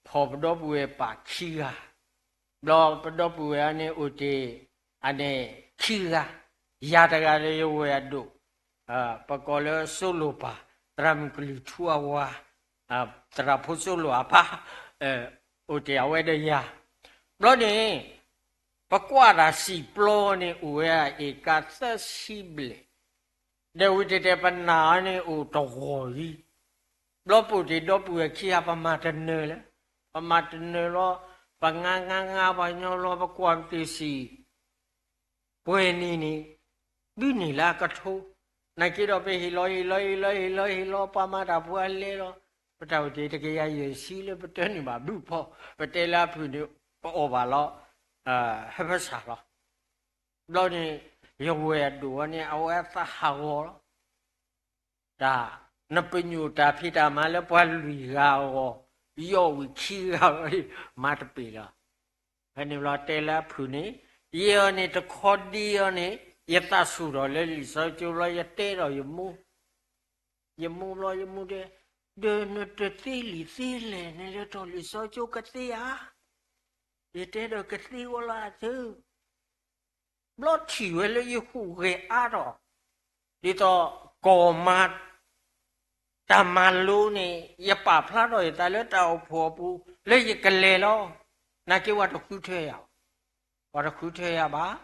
ဖီၣ်ပဒီပုၢ်ဝဲၢ်ပာ်ခံဂၤ, ဘျီပဒီပုၢ်ဝဲၢ်အန့ၣ်အိၣ်တ့ၢ်, အန့ၣ်, ခံဂၤ, ယၤတဂၤဒီးယဝဲၢ်အဒိၣ် ပကိးလၢစိလိၣ်ပၢ်, သရၣ်မုၣ်ကလုၢ်ထူအဝၤ, သရၣ်ဖိစိလိၣ်အပၢ်, အိၣ်တ့ၢ်အဝဲဒီးယၤ, ဘျီန့ၣ်, ပကွၢ်တၢ်စံာ်ပျီန့ၣ်အိၣ်ဝဲဒၣ်အ့ၣ်ကၣ်သၢဆံဘျဲၣ်, ဒီးဝံၤတဲတဲပနၢ်အီၤန့ၣ်အိၣ်တဂီၤလံ, ဘျီပအိၣ်တ့ၢ်ဒီပုၢ်ဝဲၢ်ခံဂၤ ပမၤတနၢၤလၢ, ပမၤတနၢၤလီၤ, ပငါငါငါပှၤကညီလီၤ ပကွၢ်ပသ့ၣ်စံာ် ပှဲၤနံၤန့ၣ်, ဘုန့ၢ်လၢအကထိ, နာ်က့ဒီးပဟ့ၣ်လီၤဟ့ၣ်လီၤဟ့ၣ်လီၤဟ့ၣ်လီၤဟ့ၣ်လီၤ ပှၤမၤတၢ်ဖိအလဲလီၤ, ပတၢ်အိၣ်တ့ၢ်တကယၤယဲၢ်ဆံလၢပတၢၢ်န့ၣ်ဘၣ်ဘုဖီ, ပတဲလၢအဖုၣ်န့ၣ်, ပအီၣ်ဘၣ်လီၤ, ဟၢဖၢဆၣ်လီၤ, ဘျီန့ၣ်, ယဝဲၢ်အဒိၣ်အီၤန့ၣ် အဝဲအသးဟးဂီၤလီၤ တၢ်, နပညိၣ်တၢ်ဖံးတၢ်မၤလၢပှၤလွံၢ်ဂၤအဂီၢ်, ယီၢ်ဝံၤခံဂၤလီၤ, မၤတပ့ၤလီၤ. ဖဲန့ၣ်ဘျီတဲလၢအဖုၣ်န့ၣ်, ယဲအီၤန့ၣ်တခီဒံအီၤန့ၣ်, ယသးဆူၣ်ထီၣ်လၢလံာ်စီဆှံကၠိဘျီ ယတဲဒီးယမိၢ်, ယမိၢ်ဘျီယမိၢ်တဲ, ဒီးနတသ့လံာ်သ့လဲၣ် နလဲၤထီၣ်လံာ်စီဆှံကၠိကသ့ဧါ, ယတဲဒီးကသ့ဝဲလီၤအသု ဘျီထံၣ်ဝဲလၢယဟူးဂဲၤအါထီၣ်, ဒ်သိးကီၢ်မၤ တၢ်မၤလိန့ၣ် ယပာ်ဖျါထီၣ်ယသးလၢတၢ်အိၣ်ဖှိၣ်အပူၤ လၢယကလဲၤလီၤ. နာ်က့ပှၤတဃုထၢယၤ, ပှၤတဃုထၢယၤဘၣ်.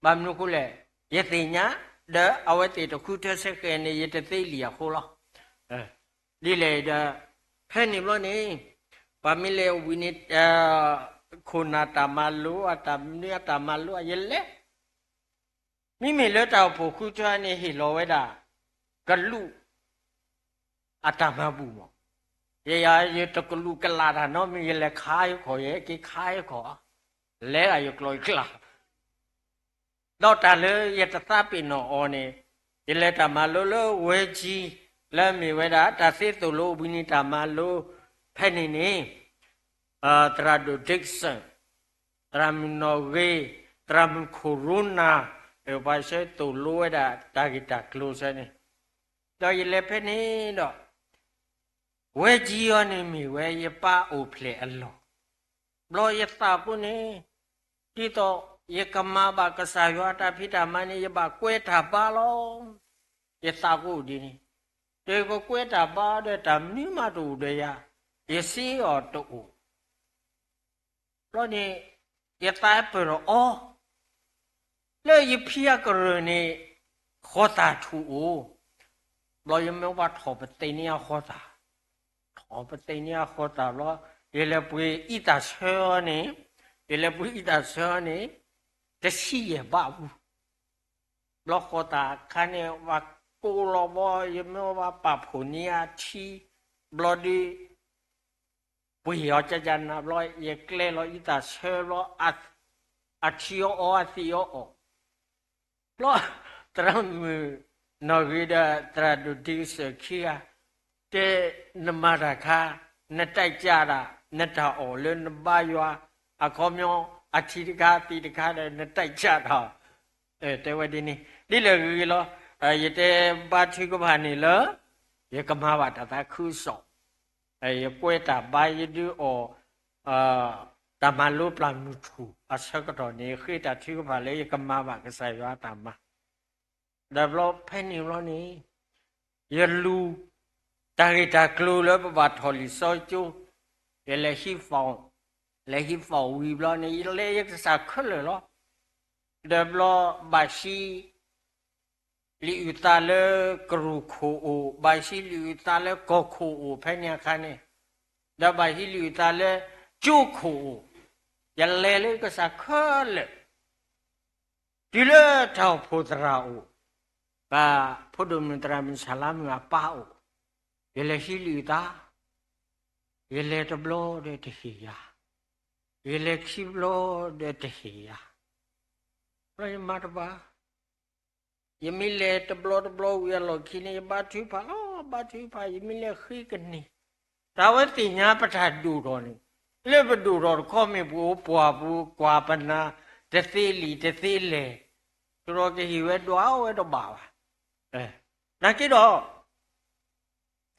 ဘၣ်မနုၤအဃိလဲၣ်, ယသ့ၣ်ညါ ဒီးအဝဲသ့ၣ်တဃုထၢဆဲဃဲန့ၣ် ယတသ့လံာ်အဃိလီၤ. ဒ်လဲၣ်ဒီး ဖဲန့ၣ်ဘျီန့ၣ် ပှၤမ့ၢ်လဲၤဝံၤန့ၣ် ခိၣ်နၢ်တၢ်မၤလိ အတၢ်မနုၤအတၢ်မၤလိ ယလဲၤ မ့မ့ၢ်လၢတၢ်အိၣ်ဖှိၣ်ဃုထၢန့ၣ် ဟ့ၣ်လီၤဝဲဒၣ် ကလူး အတၢ်မၤဘူၣ်မး, ယဲယၤ ယတကလူးကလးတၢ်နီတမံၤ ယလဲၤခါယခီၣ် ယဟဲက့ၤခါယခီၣ်, လဲၤဒၣ်ယကျိာ်ယကျါ, ဒီးတၢ်လၢယတသးပ့ၤနီၣ်အီၤန့ၣ် ယလဲၤတၢ်မၤလိလၢဝဲကၠံ လၢအမ့ၢ်ဝဲဒၣ် တၢ်သ့သိၣ်လိဝံၤန့ၣ်တၢ်မၤလိ ဖဲန့ၣ်န့ၣ် သရၣ်ဒိၣ် Dixon, သရၣ်မုၣ်နီၣ်ဂ့ၤ, သရၣ်မုၣ်ခိၣ်ရိနၤ, ပှၤဆဲသိၣ်လိဝဲဒၣ်တၢ်ဂ့ၢ်တၢ်ကျိၤဆဲန့ၣ်, ဒီးယလဲၤဖဲန့ၣ်ဒီး ဝဲကၠံအီၤန့ၣ်မ့ၢ်ဝဲယပၢ်အိၣ်ဖျဲၣ်အလီၢ်, ဘျီယသးကိးန့ၣ် ဒ်သိးယကမၤဘၣ်ကစၢ်ယွၤအတၢ်ဖံးတၢ်မၤန့ၣ် ယဘၣ်ကွဲတၢ်ဘါလီၤ. ယသးကိးဒ်န့ၣ်, ဒီးယကကွဲတၢ်ဘါဒီးတၢ်မနုၤမးတအိၣ်ဒီးယၤ, ယစ့အီၤတအိၣ် ဘျီန့ၣ် ယသးပၢၢ်ဒီးအီၤ, လၢယဖံအကရၢၢ်န့ၣ် ဃီသၣ်ထူၣ်အိၣ်, ဘျီယမ့ၢ်ဘၣ်ထီၣ်ပသ့ၣ်န့ၢ်အဃီသၣ်, ထီၣ်ပသ့ၣ်န့ၢ်အဃီသၣ်ဘျီ, ယလဲၤပှ့ၤအံသၣ်ဆၢအီၤန့ၣ်, ယလဲၤပှ့ၤအံသၣ်ဆၢအီၤန့ၣ် တဆံယဲၢ်ဘးဝူ ဘျီဃီသၣ်အခါန့ၣ် ဘၣ်ကိးလီၤဘီ ယမ့ၢ်ဘၣ်ပာ်ဖှိၣ်န့ၢ်အထံ, ဘျီဒုး ပှ့ၤအီၤကကနၤဘျီ ယကျဲလီၤအံသၣ်ဆၢဘျီ အထံအီအီ အသံးအီအီ, ဘျီ သရၣ်မုၣ်နီၣ်ဂ့ၤဒီးသရၣ်ဒိၣ် Dixon ခံဂၤ တဲ နမၤတၢ်ခါ, နတၢ်ကၢ်တၢ်, နတၢ်အီၣ်လၢနဘါယွၤ, အခီပညီ အထံတခါသံးတခါဒီး နတၢ်ကၢ်တၢ်, တဲဝဲဒ်န့ၣ် ဒ်လဲၣ်ဂ့ၤဂ့ၤလီၤ. ယတဲဘါထုကဖၣ်န့ၣ်လၢ ယကမၤဘၣ်တၢ်သးခုကစီၣ်, ယကွဲတၢ်ဘါယဒုးအီၣ် တၢ်မၤလိပျၢ်မုၢ်ထူၣ်အဆၢကတီၢ်န့ၣ် ယဃ့တၢ်ထုကဖၣ်လၢယကမၤဘၣ်ကစၢ်ယွၤအတၢ်မၤ, ဒီးဘျီဖဲန့ၣ်ဘျီန့ၣ် ယလူၤ တၢ်ဂ့ၢ်တၢ်ကျိၤလၢပဘၣ်ထီၣ်လံာ်စီကၠိ, ယလဲၤဟံး form, လဲၤဟံး form ဝံၤဘျီန့ၣ် ယလဲၤယကစၢ်ခဲလၢာ်လီၤ. ဒီးဘျီဘၣ်ဟံး လံာ်အုၣ်သးလၢကရူၢ်ခိၣ်အိၣ်, ဘၣ်ဟံးလံာ်အုၣ်သးလၢကီၢ်ခိၣ်အိၣ်ဖဲန့ၣ်အခါန့ၣ်, ဒီးဘၣ်ဟံးလံာ်အုၣ်သးလၢကၠိခိၣ်အိၣ်, ယလဲၤလၢယကစၢ်ခဲလၢာ်, တုၤလၢတၢ်အိၣ်ဖှိၣ်သရၣ်အိၣ်, ပှၤဖိဒိၣ်မုၣ်သရၣ်မုၣ်ဆၣ်လါမုၣ်အပၢ်အိၣ်, ယလဲၤဟံးလံာ်အုၣ်သး, ယလဲၤတဘျီဒီးတဟ့ၣ်ယၤ, ယလဲၤခံဘျီဒီးတဟ့ၣ်ယၤ, ဘျီယမၤတဘၣ် ယမ့ၢ်လဲၤတဘျီတဘျီဝံၤအလီၢ်ခံန့ၣ် ယဘါထုကဖၣ်လီၤ, ဘါထုကဖၣ် ယမ့ၢ်လဲၤဃ့ကန့ၢ်, တၢ်ဝဲသ့ၣ်ညါပတၢ်ဒိၣ်ထီၣ်န့ၣ်, လၢပဒိၣ်ထီၣ်တခီမ့ၢ်ပအိၣ်ပှၢ်ပူၤ ကွၢ်ပနၢ် တသ့လံာ်တသ့လဲၢ်, တရီကဟ့ၣ်ဝဲဒွးဝဲတဘၣ်ဘၣ်. နာ်က့ဒီး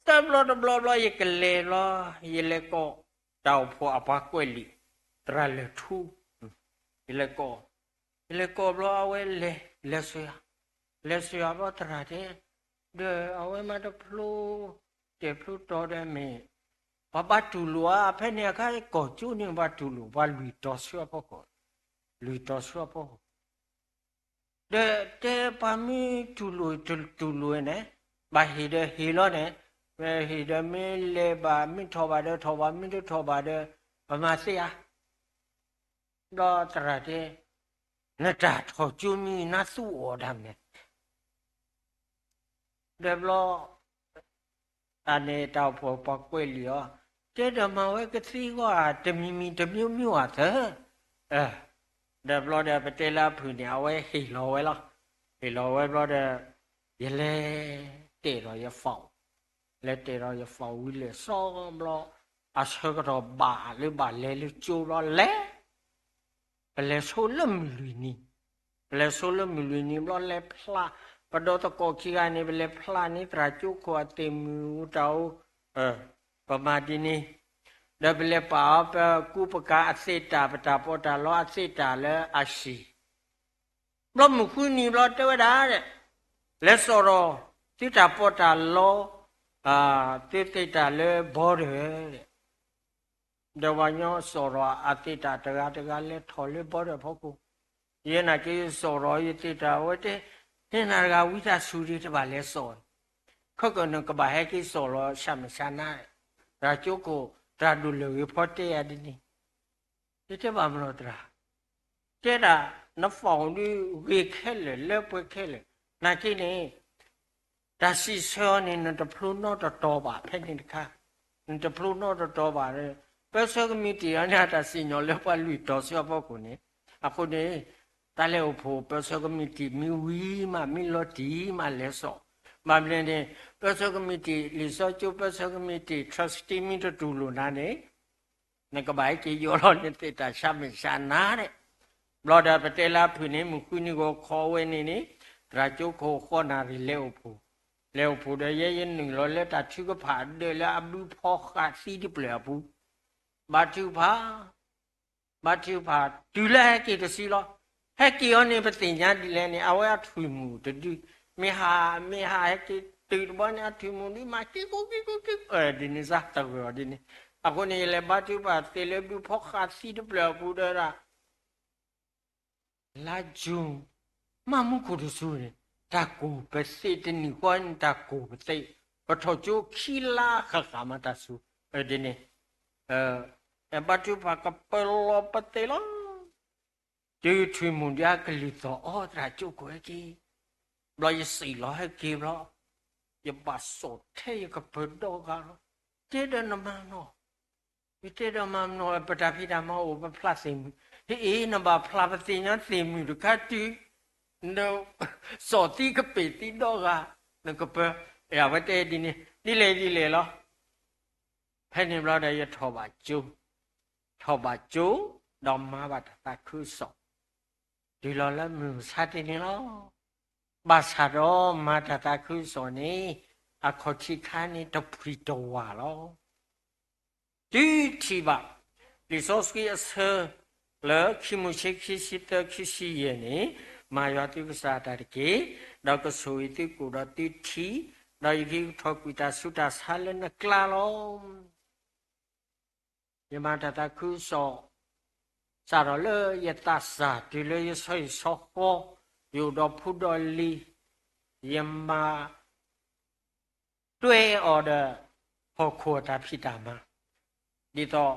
တဘျီတဘျီဘျီ ယကလဲၤဘျီ, ယလဲၤကိး တၢ်အိၣ်ဖှိၣ်အပှၤကွဲးလံာ်, သရၣ်လၢၢ်ထူ, ယလဲၤကိး, ယလဲၤကိးဘျီအဝဲလဲၤ, လဲၤစၢၤယၤ, လဲၤစၢၤယၤဘျီသရၣ်တဲ, ဒီးအဝဲမၤတဖျိ, တဲာ်ဖျိတီၤဒီးမ့ၢ်, ပှၤဘါတူၢ်လိာ်ဧါ, ဖဲန့ၣ်အခါ ကီၢ်ကၠိန့ၣ် ဘါတူၢ်လိာ်, ပှၤလွံၢ်တီၤဆူအဖီခိၣ်, လွံၢ်တီၤဆူအဖီခိၣ် ဒီးတဲပှၤမ့ၢ်တူၢ်လိာ်တတူၢ်လိာ်န့ၣ်, ဘၣ်ဟ့ၣ်ဒီးဟ့ၣ်လီၤန့ၣ်, မ့ၢ်ဟ့ၣ်ဒီးမ့ၢ်လဲၤဘၣ်, မ့ၢ်ထီၣ်ဘၣ်ဒီးထီၣ်ဘၣ်, မ့ၢ်တထီၣ်ဘၣ်ဒီး ပမၤသ့ဧါ. ဒီးသရၣ်တဲ, နတၢ်ထီၣ်ကၠိမံၤနါသူအီၤဒၣ်မ့ၢ် ဒီးဘျီ အန့ၣ်တၢ်အိၣ်ဖှိၣ်ပှၤကွဲးလံာ်အီၤ, တဲဒီးမၤဝဲကသ့အဂီၢ်ဧါ, တမံၤမံၤတမျိုးမျိုးဧါသၢ, ဒီးဘျီဒီးပတဲလၢအဖုၣ်န့ၣ် အဝဲဟ့ၣ်လီၤဝဲလီၤ. ဟ့ၣ်လီၤဝဲဘျီဒီး ယလဲၤတဲာ်ဒီးယ form, လဲၤတဲာ်ဒီးယ form ဝံၤလဲၤစီဘျီ, အဆၢကတီၢ်ဘၣ်လၢဘၣ်လဲၤလၢကၠိဘျီလဲၤ ပလဲၤဆိလၢမုၢ်လွံၢ်နံၤ, ပလဲၤဆိလၢမုၢ်လွံၢ်နံၤဘျီလဲၤဖျါ, ပဒီသကိးခံဂၤန့ၣ် ပလဲၤဖျါန့ၢ်သရၣ်ကၠိခိၣ်အသ့ၣ်မုၢ်အူတၢ်အိၣ်, ပမၤဒ်န့ၣ်, ဒီးပလဲၤပာ်အီၤပကူပကၤအသ့ၣ်တၢ် ပတၢ်ပီးတၢ်လီအသ့ၣ်တၢ်လၢအဟံၣ် ဘျီမုၢ်ဃုနံၤဘျီတဲဝဲဒၣ်, လဲၤစိာ်ဒီး သုတၢ်ပီးတၢ်လီ, သုသ့ၣ်တၢ်လၢ border, ဒီးပှၤညီစိာ်ဒီးအသ့ၣ်တၢ်တဂၤတဂၤလဲၤထီၣ်လၢ border ဖီခိၣ်, ယဲနာ်က့စိာ်ဒီးယသ့ၣ်တၢ်အဝဲတဲ, န့ၣ်နၤတဂၤဝံသးစူၤဒ်တဘၣ်လဲၤစိာ်, ခဲကနကဘၣ်ဟဲက့ၤစိာ်လီၤ ဆၣ်မဲာ်ဆၣ်နါ, သရၣ်ကၠိခိၣ် သရၣ်ဒိၣ်လၢၢ်ဂ့ၤဖီတဲယၤဒ်န့ၣ်, ယတဲဘၣ်မနီၤသရၣ်, တဲဒၣ် နဖီၣ်ဒုးဂ့ၤခဲလၢာ် လၢပှဲၤခဲလၢာ်, နာ်က့န့ၣ် တၢ်စံးဆၢအီၤန့ၣ် နတဖျိနီတတီၤဘၣ်ဖဲန့ၣ်တခါ, နတဖျိနီတတီၤဘၣ်, ပၢဆှၢကမံးတံာ်အီၤန့ၣ် အတၢ်စံၣ်ညီၣ်လၢပှၤလွံၢ်တီၤဆၢအဖီခိၣ်န့ၣ်, အဃိန့ၣ် တၢ်လဲၤအိၣ်ဖှိၣ် ပၢဆှၢကမံးတံာ်မ့ၢ်ဝံၤမး မ့ၢ်လီၤတံၢ်မးလဲၤစိာ်, ဘၣ်မနုၤန့ၣ် ပၢဆှၢကမံးတံာ် လံာ်စီဆှံကၠိ ပၢဆှၢကမံးတံာ် trustee မ့ၢ်တတူၢ်လိာ်နၤန့ၣ် နကဘၣ်ဟဲက့ၤယီၢ်လီၤနသ့ၣ်တၢ်ဆၣ်မဲာ်ဆၣ်နါဒဲး, ဘျီဒီးပတဲလၢအဖုၣ်န့ၣ် မုၢ်ဃုနံၤဂီၤခီဝဲန့ၣ်န့ၣ်, သရၣ်ကၠိခိၣ်ဃီနၣ်ရံၣ်လဲၤအိၣ်ဖှိၣ်, လဲၤအိၣ်ဖှိၣ်ဒီးယဲယနုာ်လီၤလၢတၢ်ထုကဖၣ်ဒၢးလၢအဘုဖီဃးသံတဖျၢၣ်အပူၤ, ဘါထုကဖၣ် ဘါထုကဖၣ် တုၤလၢဟဲက့ၤတစုလီၤ. ဟဲက့ၤအီၤန့ၣ် ပသ့ၣ်ညါဒ်လဲၣ်န့ၣ် အဝဲအထွံၣ်မုၣ်တဒု, မ့ၢ်ဟး မ့ၢ်ဟးဟဲက့ၤတုၤတဘျီန့ၣ် အထွံၣ်မုၣ်ဒုမၤက့ၤကိးက့ၤကိးက့ၤ ဒ်န့ၣ်စ့ၢ်တဂ့ၤအီၤဒ်န့ၣ်, အဃိန့ၣ် ယလဲၤဘါထုကဖၣ်သ့ၣ်လၢဘုဖီဃးသံတဖျၢၣ်အပူၤဒီး လါယူၤ မးမူခိၣ်တစူၤန့ၣ် တၢ်ကိၢ်ပသ့တနံၣ်ဃီန့ၣ် တၢ်ကိၢ်ပသ့, ပထီၣ်ကၠိခံလါဃၣ်ဃၣ်မးတၢ်စူၤ, ဒ်န့ၣ် ဘါထုကဖၣ်ကပၢၤလီၤပသ့လီၤ. တုၤထွံၣ်မုၣ်ဒုအကလုၢ်သီၣ်အီၤ သရၣ်ကၠိခိၣ်ဟဲက့ၤ, ဘျီယစံၣ်လီၤဟဲက့ၤဘျီ, ယဘၣ်စိာ်ထဲယကပၢၤဒီဂၤလီၤ. တဲဒီးနမၤနီၤ, ယတဲဒီးမၤနီၤ ပတၢ်ဖံးတၢ်မၤအိၣ် ပဖျါသ့ၣ်မုၣ်, ဟ့ၣ်အ့ၣ် နဘၣ်ဖျါပသ့ၣ်ညါသ့ၣ်မုၣ်တခါတုၤ နစိာ်သံကပ့ၢ်သံဒီဂၤ နကပၢၤ, အဝဲတဲဒ်န့ၣ် ဒ်လဲၣ်ဒ်လဲၣ်လီၤ. ဖဲန့ၣ်ဘျီဒီးယထီၣ်ဘၣ်ကၠိ, ထီၣ်ဘၣ်ကၠိ ဒီးမၤဘၣ်တၢ်သးခုကစီၣ်, တုၤလီၤလၢမုၢ်မဆါတနံၤလီၤ. ဘၣ်ဆၣ်ဒီးမၤတၢ်သးခုကစီၣ်န့ၣ် အခီၣ်ထံးခါန့ၣ်တဖှံတဝးလီၤ. တုၤထံၣ်ဘၣ် လံာ်စီဆှံအဆၢ လၢခံမိၤၡ့ခံဆံသၢ ခံဆံယဲၢ်န့ၣ်, မၤယွၤသုကစၢ်တၢ်တက့ၢ်, ဒီးကဆိၣ်ဂ့ၤသုကိၣ်ဒီးသုထံ, ဒီးယက့ၤကထီၣ်ကွံာ်တၢ်ဆူးတၢ်ဆါလၢနကျါလီၤ. ယမၤတၢ်သးခုကစီၣ် စးထီၣ်လၢယသးစၢ်တုၤလၢယဆီဟံၣ်ဆီဃီ, ယအိၣ်ဒီးဖိဒီးလံၤ, ယမၤ တွဲအီၤဒီး ဟီၣ်ခိၣ်အတၢ်ဖံးတၢ်မၤ, ဒ်သိး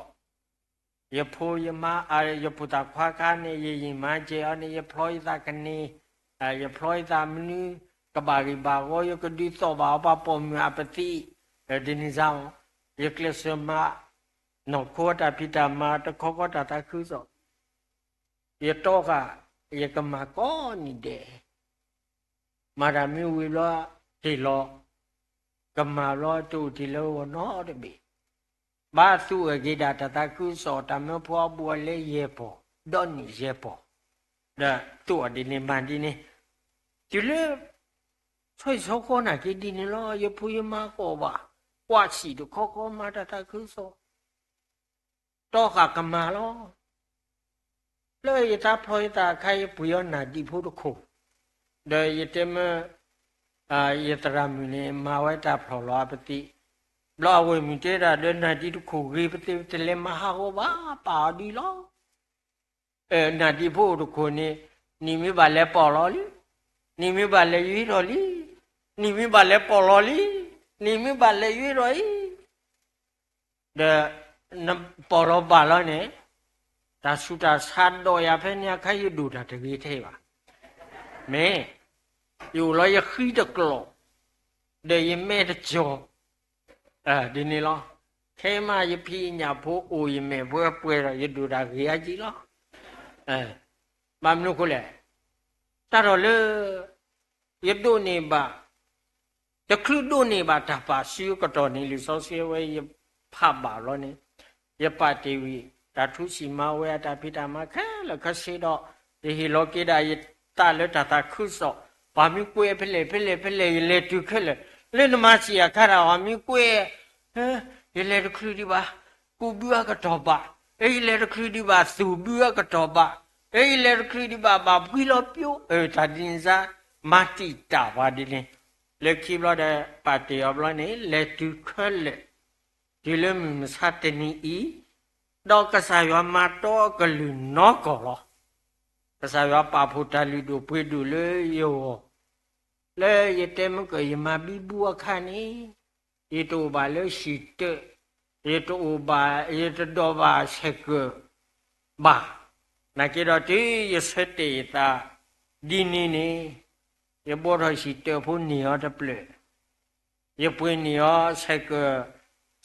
ယဖိယမါ ယဖိသၣ်ခွါခါန့ၣ် ယယံာ်မၤစဲၤအီၤန့ၣ် ယဖျီယသးကန့ၢ်, ယဖျီယသးမနုၤ ကဘၣ်ဂ့ၢ်ဘၣ်ဂီၤ ယကဒုးသိးဘၣ်အီၤ ပှၤပိာ်မုၣ်အပသံ, ဒ်န့ၣ်စ့ၢ် ယကျဲးစၢးမၤ နီၢ်ခိအတၢ်ဖံးတၢ်မၤ တခီခီတၢ်သးခုကစီၣ် ယတီဃာ် ယကမၤကိးနံၤဒဲး, မၤတၢ်မ့ၢ်ဝံၤဘျီ ဟ့ၣ်လီၤ, ကမၤဘျီတအိၣ်တ့ၢ်လၢဂီၢ်နီတဘ့ၣ်, ဘၣ်သူအၢၣ်က့ၤဒၣ်တၢ်သးခုကစီၣ် တၢ်မၢဖိအဘူးအလဲယဲၢ်ပီၢ်, ဒီနံၣ်ယဲၢ်ပီၢ်, ဒီးသူအီၤဒ်န့ၣ်မၤဒ်န့ၣ်, တုၤလၢ ဆီဟံၣ်ဆီဃီနာ်က့ဒ်န့ၣ်လီၤ ယဖိယမါကိးဘၣ်, ကွၢ်ဆံၣ်တခီခီမၤတၢ်သးခုကစီၣ် တီဃာ်ကမၤလီၤ. လၢယသးဖျီယသးအခါ ယပှ့ၤအီၤနၢ်ဒံးဖိတခိၣ်, ဒီးယတဲမၢ ယသရၣ်မုၣ်န့ၣ် မၤဝဲတၢ်ဖျီၣ်လီၤအပသံ, ဘျီအဝဲၢ်မုၣ်တဲဒၣ်ဒီး နၢ်ဒံးတခိၣ်ဂ့ၤ ပသ့တလဲၤမၤဟးဂီၤဘၣ် ပာ်အီၤဒ်လီၤ. နၢ်ဒံးဖိအိၣ်တခိၣ်န့ၣ် နံၣ်မ့ၢ်ဘၣ်လဲၤပီၢ်လီၤလံ, နံၣ်မ့ၢ်ဘၣ်လဲၤယွ့ထီၣ်လံ, နံၣ်မ့ၢ်ဘၣ်လဲၤပီၢ်လီၤလံ, နံၣ်မ့ၢ်ဘၣ်လဲၤယွ့ထီၣ်အံၤ ဒီး နပီၢ်လီၤဘၣ်လီၤန့ၣ်, တၢ်ဆူးတၢ်ဆါဒိးယၤဖဲန့ၣ်အခါ ယဒိၣ်တၢ်တဂ့ၤထဲဘၣ်. မ့ၢ် ယအိၣ်လီၤယဃံတကျိာ်, ဒီးယမဲာ်တကီၤ, ဒ်န့ၣ်လီၤ. ခဲမးယဖံးယညၣ်ဖိအိၣ် ယမဲာ်ဖိပှဲၤဒီး ယဒိၣ်တၢ်ဂ့ၤအါကံလီၤ. ဘၣ်မနုၤအဃိလဲၣ်, တၢ်ထီၣ်လၢ ယဒိးန့ၢ်ဘၣ် တချုးဒိးန့ၢ်ဘၣ်တၢ်ပာ်စုအကတီၢ်န့ၣ် လံာ်စီဆှံဝဲယဖးဘၣ်လီၤန့ၣ်, ယပာ်တ့ၢ်ဝံၤ တၢ်ထူစံၣ်မၤဝဲအတၢ်ဖံးတၢ်မၤခဲလၢာ်ခဲဆ့ဒီး ယဟ့ၣ်လီၤက့ၤဒၣ်ယသးလၢတၢ်သးခုကစီၣ်, ပှၤမ့ၢ်ကွဲးဖဲလဲၣ်ဖဲလဲၣ်ဖဲလဲၣ် ယလဲၤတုၤခဲလၢာ်, လၢနမၤစံၣ်အခါတၢ် ပှၤမ့ၢ်ကွဲး ယလဲၤတချုးဒံးဘၣ် ကူးဘုအကတီၢ်ဘၣ်, ယလဲၤတချုးဒံးဘၣ် သူၣ်ဘုအကတီၢ်ဘၣ်, ယလဲၤတချုးဒံးဘၣ် ဘၣ်ဖှံလီၤပျိ, တၢ်ဒ်န့ၣ်စ့ၢ် မၤတံာ်တာ်ပှၤဒ်န့ၣ်, လၢခံဘျီဒီး ပာ်တ့ၢ်အီၤဘျီန့ၣ် လဲၤတုၤခဲလၢာ်, တုၤလၢမုၢ်မဆါတနံၤအံၤ, ဒီးကစၢ်ယွၤမၤတီအကလုၢ်နီၢ်ကီၢ်လီၤ. ကစၢ်ယွၤပာ်ဖှိၣ်တၢ်လုၢ်ဒိၣ်ပှ့ၤဒိၣ်လၢယဂီၢ်, လၢယတဲမုၢ်ကၢၤ ယမၤဘံဘူအခါန့ၣ်, ယတအိၣ်ဘၣ်လၢစံၣ်တၢး, ယတအိၣ်ဘၣ်, ယတဒိးဘၣ်ဆဲးကၢးဘၣ်. နာ်က့ဒီးတုၤယဆၢတဲာ်ယသးဒ်န့ၣ်န့ၣ်, ယဘိးထီၣ်စံၣ်တၢးဖိန့ၢ်အီၤတဖျၢၣ်, ယပှ့ၤန့ၢ်အီၤဆဲးကၢး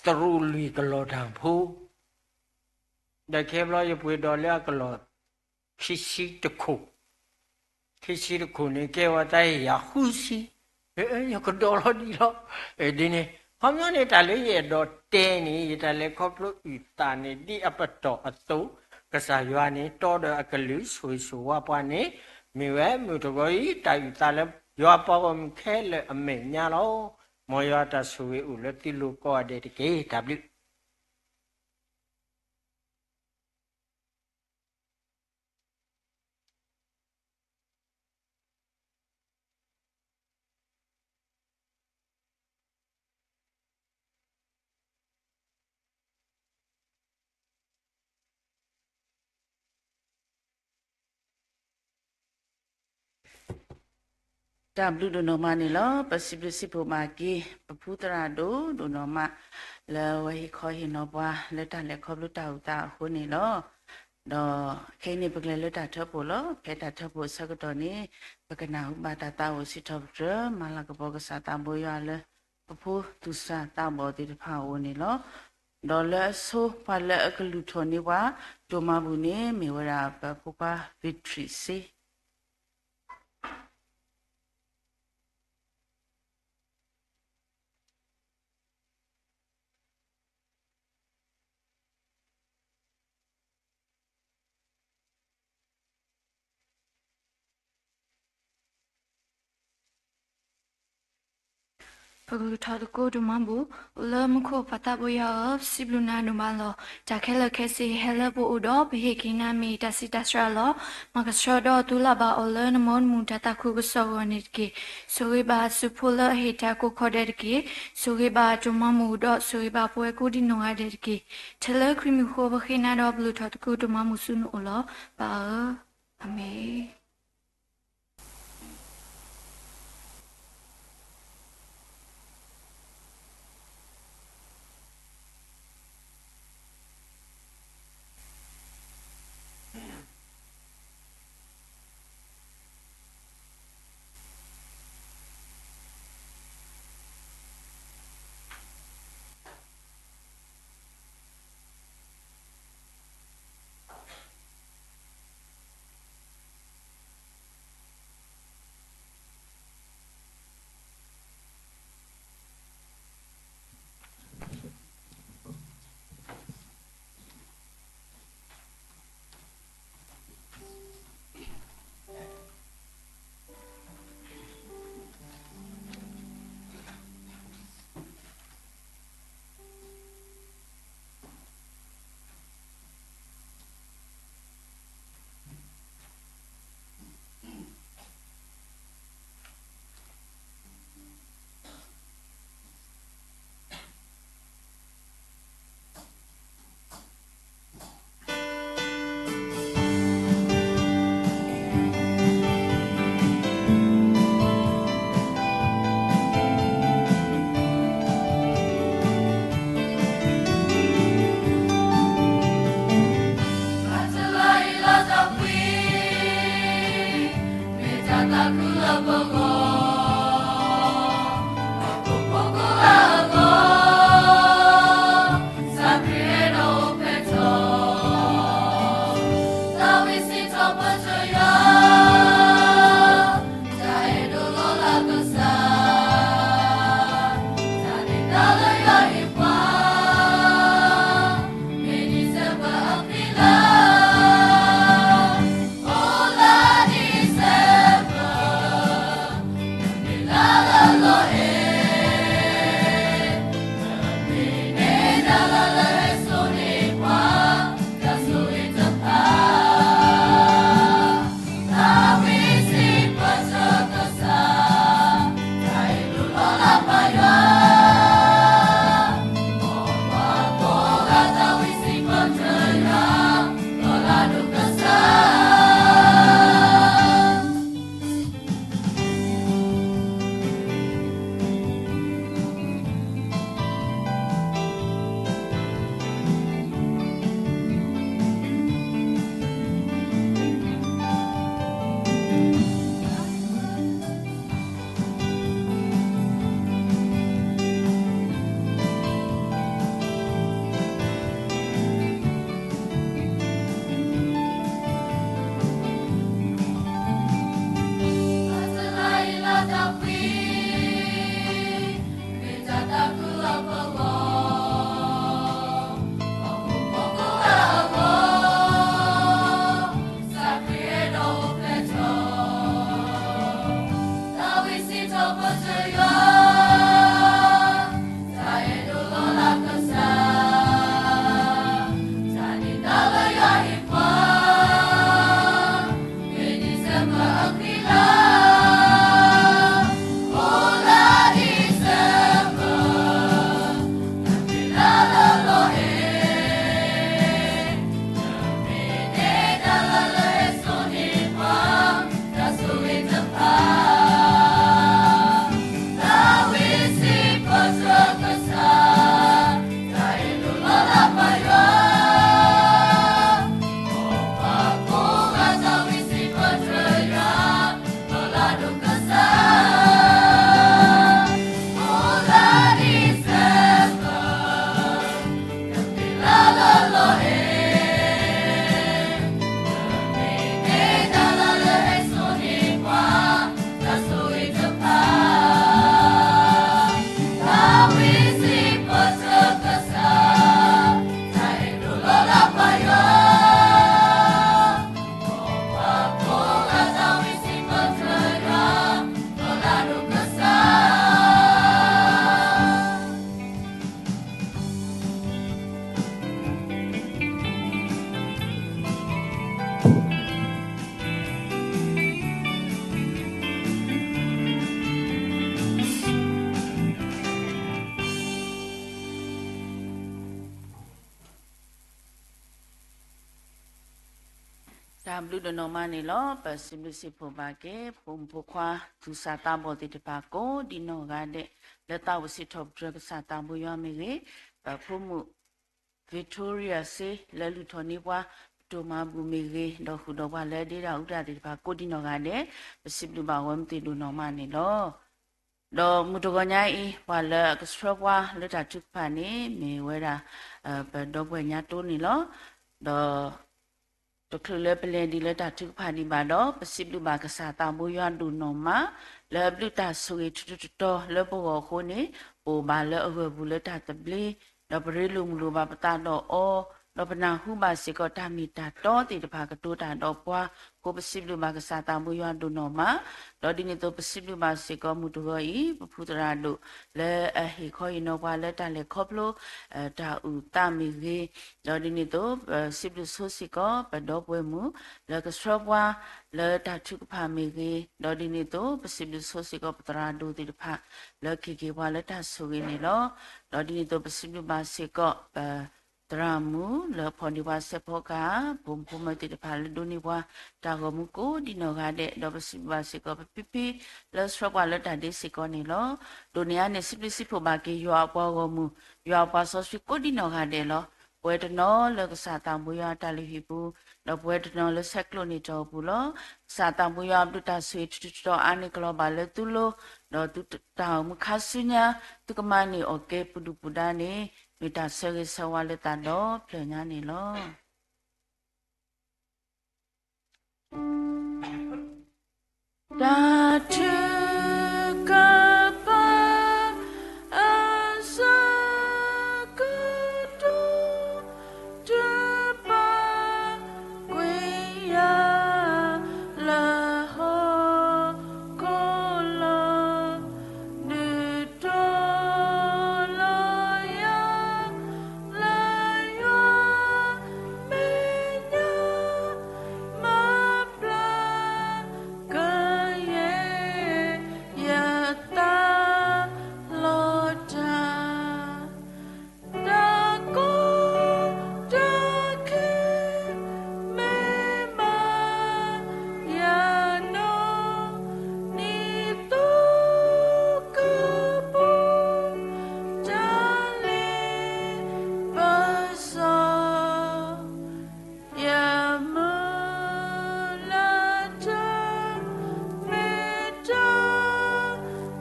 တရူးလွံၢ်ကလီၢ်တၢ်ဖိ, ဒီးခဲဘျီယပှ့ၤဒီးလၢအကလီၢ် ခံဆံတခိၣ်, ခံဆံတခိၣ်န့ၣ် ကဲဝဲတၢ်ယၤဃုဆံ, ယကဒိးလီၤဒံးလီၤ. ဒ်န့ၣ် ခီပညီန့ၣ် တၢ်လၢယအဲၣ်ဒိးတဲန့ၣ် ယတၢ်လဲၤခီဖျိအုၣ်သးန့ၣ် ဒ်အပတီၢ်အသိး, ကစၢ်ယွၤန့ၣ် တီဒီးအကလုၢ်ဆိၣ်ဂ့ၤဆိၣ်ဝါပှၤန့ၣ်, မ့ၢ်ဝဲမုၢ်တဂီၤအံၤ တၢ်အုၣ်သးလၢယွၤပှၤဂီၢ်မုၢ်ခဲလၢာ်အမဲာ်ညါလီၤ. မ်ယွၤတၢ်ဆိၣ်ဂ့ၤအိၣ်လၢသုလိၤကိးဂၤဒဲးတက့ၢ်. တၢ်ဘျုး. တၢ်ဘျုးဒိၣ်နီၢ်မးန့ၣ်လီၤ. ပစံးဘျုးစံးဖှိၣ်ဘၣ်က့ၤ ပဖုသရၣ်ဒိၣ်ဒိၣ်နီၢ်မး လၢအဝဲဟ့ၣ်ခီဟ့ၣ်နီၤပှၤ လၢတၢ်လဲၤခီဖျိတၢ်အုၣ်သးအဃိန့ၣ်လီၤ. ဒီးခဲအံၤန့ၣ် ပကလဲၤလၢတၢ်ထၢဖှိၣ်လီၤ. ဖဲတၢ်ထၢဖှိၣ်အဆၢကတီၢ်န့ၣ် ပကနၢ်ဟူဘၣ်တၢ်သးအိၣ်စံးထီၣ်ပတြၢၤ မၤလၤကပီၤကစၢ်သးဘိယွၤလၢ ပဖိသူၣ်စၢ်သးဘီၣ်သ့ၣ်တဖၣ်အအိၣ်န့ၣ်လီၤ. ဒီးလၢအဆိ ပှၤလၢအကလုၢ်ထီၣ်န့ၢ်ပှၤ ဒိၣ်မးပူၤန့ၣ် မ့ၢ်ဝဲဒၣ်ပဖိခွါ Victory စ့ ပကလူၤထီၣ်သကိးဒိၣ်မးပူၤ, အိၣ်လၢမူခိၣ်ပၢ်သးဘိယွၤဧၢ, ပစံးဘျုးနၤဒိၣ်မးလီၤ. တၢ်ခဲလၢာ်ခဲဆ့ဟဲလၢပအိၣ်ဒီး ပဟ့ၣ်က့ၤနၤမ့ၢ်တၢ်ဆံးတၢ်ဆှးလီၤ. မၤကဆှီဒီးသူလၢ်ဘၣ်အီၤလၢနမီနမုၢ်တၢ်သးခုကစီၣ်အဂီၢ်န့ၣ်တက့ၢ်. ဆိၣ်ဂ့ၤဘၣ်အစုဖိလၢအဟ့ၣ်တၢ်ကိးခီဒဲးတက့ၢ်. ဆိၣ်ဂ့ၤဘၣ်ဒိၣ်မးပူၤဒီး ဆိၣ်ဂ့ၤဘၣ်ပဝဲကိးဒံနီၢ်ဂၤဒဲးတက့ၢ်. ထဲလၢခရံာ်မံၤဃိ ပဃ့နၤဒီးပလူၤထီၣ်သကိးဒိၣ်မးပူၤဆူနအိၣ်လီၤ. ပၢ်ဧၢ, အၤမ့ၣ်. တၢ်ဘျုးဒိၣ်နီၢ်မးန့ၣ်လီၤ. ပစံးဘျုးစံးဖှိၣ်ဘၣ်က့ၤ ဖိမုၣ်ဖိခွါ သူၣ်စၢ်သးဘီၣ်သ့ၣ်တဖၣ်ကိးဒံးနီၢ်ဂၤဒဲး လၢသးအိၣ်စံးထီၣ်ပတြၢၤကစၢ်သးဘိယွၤမ့ၢ်ဂ့ၤ, ပဖိမုၣ် Victoria စ့ လၢလုၢ်ထီၣ်န့ၢ်ပှၤ ပတိၢ်မၤဘူၣ်မ့ၢ်ဂ့ၤ, ဒီးဃုာ်ဒီးပှၤလၢဒ့တၢ်အူတၢ်သ့ၣ်တဖၣ်ကိးဒံးနီၢ်ဂၤဒဲး, ပစံးဘျုးဘၣ်ဂီၢ်မုၢ်သ့ၣ်ဒိၣ်နီၢ်မးန့ၣ်လီၤ. ဒီးမုၢ်တဂီၤညါအံၤ ပှၤလၢအကဆှၢပှၤလၢတၢ်ထုကဖၣ်န့ၣ် မ့ၢ်ဝဲဒၣ် ပဒီပုၢ်ဝဲၢ်ညါတိန့ၣ်လီၤ. ဒီး တချုးလၢပလဲၤဒံးလၢတၢ်ထုကဖၣ်ဒံးဘၣ်ဒီး ပစံးဘျုးဘၣ်ကစၢ်သးဘိယွၤဒိၣ်နီၢ်မး လၢအဘျုးတၢ်ဆိၣ်ဂ့ၤထူးထူးတီၤတီၤလၢပဂီၢ်အဃိန့ၣ်, ပအိၣ်ဘၣ်လၢအဂၢၢ်ပူၤလၢတၢ်သဘျ့, ဒီးပရ့လိာ်မုာ်လိာ်ဘၣ်ပသးဒီးအီၤ, ဒီးပနၢ်ဟူဘၣ်စ့ၢ်ကီးတၢ်မ့ၢ်တၢ်တီသ့ၣ်တဖၣ်ကတိၤတၢ်ဒီးပှၤ, အဃိပစံးဘျုးဘၣ်ကစၢ်သးဘိယွၤဒိၣ်နီၢ်မး, ဒီးဒ်န့ၣ်အသိးပစံးဘျုးဘၣ်စ့ၢ်ကီးမုၢ်တဂီၤအံၤ ပဖုသရၣ်ဒိၣ် လၢအဟ့ၣ်ခီဟ့ၣ်နီၤပှၤလၢတၢ်လဲၤခီဖျိ တၢ်အုၣ်သးမ့ၢ်ဂ့ၤ, ဒီးဒ်န့ၣ်အသိး ပစံးဘျုးဆိစ့ၢ်ကီး ပဒီပုၢ်ဝဲၢ်မုၣ် လၢကဆှၢပှၤ လၢတၢ်ထုကဖၣ်မ့ၢ်ဂ့ၤ, ဒီးဒ်န့ၣ်အသိး ပစံးဘျုးဆိစ့ၢ်ကီးပသရၣ်ဒိၣ်သ့ၣ်တဖၣ် လၢကဟ့ၣ်က့ၤပှၤလၢတၢ်ဆိၣ်ဂ့ၤန့ၣ်လီၤ. ဒီးဒ်န့ၣ်အသိး ပစံးဘျုးဘၣ်စ့ၢ်ကီး ပ သရၣ်မုၣ်လၢဖီၣ်န့ၢ်ပှၤစဲးဖီကဟၣ်, ဖိမုၣ်ဖိမၢၤသ့ၣ်တဖၣ်လၢဒိးန့ၢ်ပှၤ တၢ်ဂီၤမူကိးဒံးနီၢ်ဂၤဒဲး, ဒီးပစံးဘျုးဘၣ်စ့ၢ်ကီးပဖံဖံ လၢဆှၢပှၤလၢတၢ်ဒ့စ့ၢ်ကီးန့ၣ်လီၤ. ဒိၣ်န့ၢ်အါန့ၣ် စံးဘျုးစံးဖှိၣ်ဘၣ်က့ၤယွၤအပှၤဂီၢ်မုၢ်, ယွၤအပှၤစီဆှံကိးဒံးနီၢ်ဂၤဒဲးလီၤ. ပဝဲတနီၤလၢကစၢ်သးဘိယွၤအတၢ်လုၢ်ဟံၣ်ပူၤ, ဒီးပဝဲတနီၤလၢဆဲးကျိးန့ၢ်တၢ်အိၣ်ပူၤလီၤ. ကစၢ်သးဘိယွၤအဘျုးတၢ်ဆိၣ်ဂ့ၤထူးထူးတီၤတီၤအါန့ၢ်ကလီၤဘၣ်လၢသုလိၤ, ဒီးသုတၢ်အိၣ်မူခါဆူညါ သုကမၤန့ၢ်အီၣ်ကဲပဒုၣ်ပဒါန့ၣ် မ့ၢ်တၢ်ဆၢဂ့ၤဆၢဝါလၢသးဒီဖျၢၣ်ညါန့ၣ်လီၤ. တၢ်ထုကဖၣ်အဆၢကတီၢ် တုၤပာ်ကွံာ်ယၤလၢဟီၣ်ခိၣ်လီၤ, ဒုးတီၤလီၤယၤ လၢယွၤမဲာ်ညါ မၤဘျါကယဲၢ် ယသးလီၤတၢ် တၢ်ကီတၢ်ခဲ မ့ၢ်ဘၣ်ယၤနီၢ် နံၤသိကပူၤ တၢ်လ့ပစီ ယမုၢ်လၢ်တၢ် မ့ၢ်တၢ်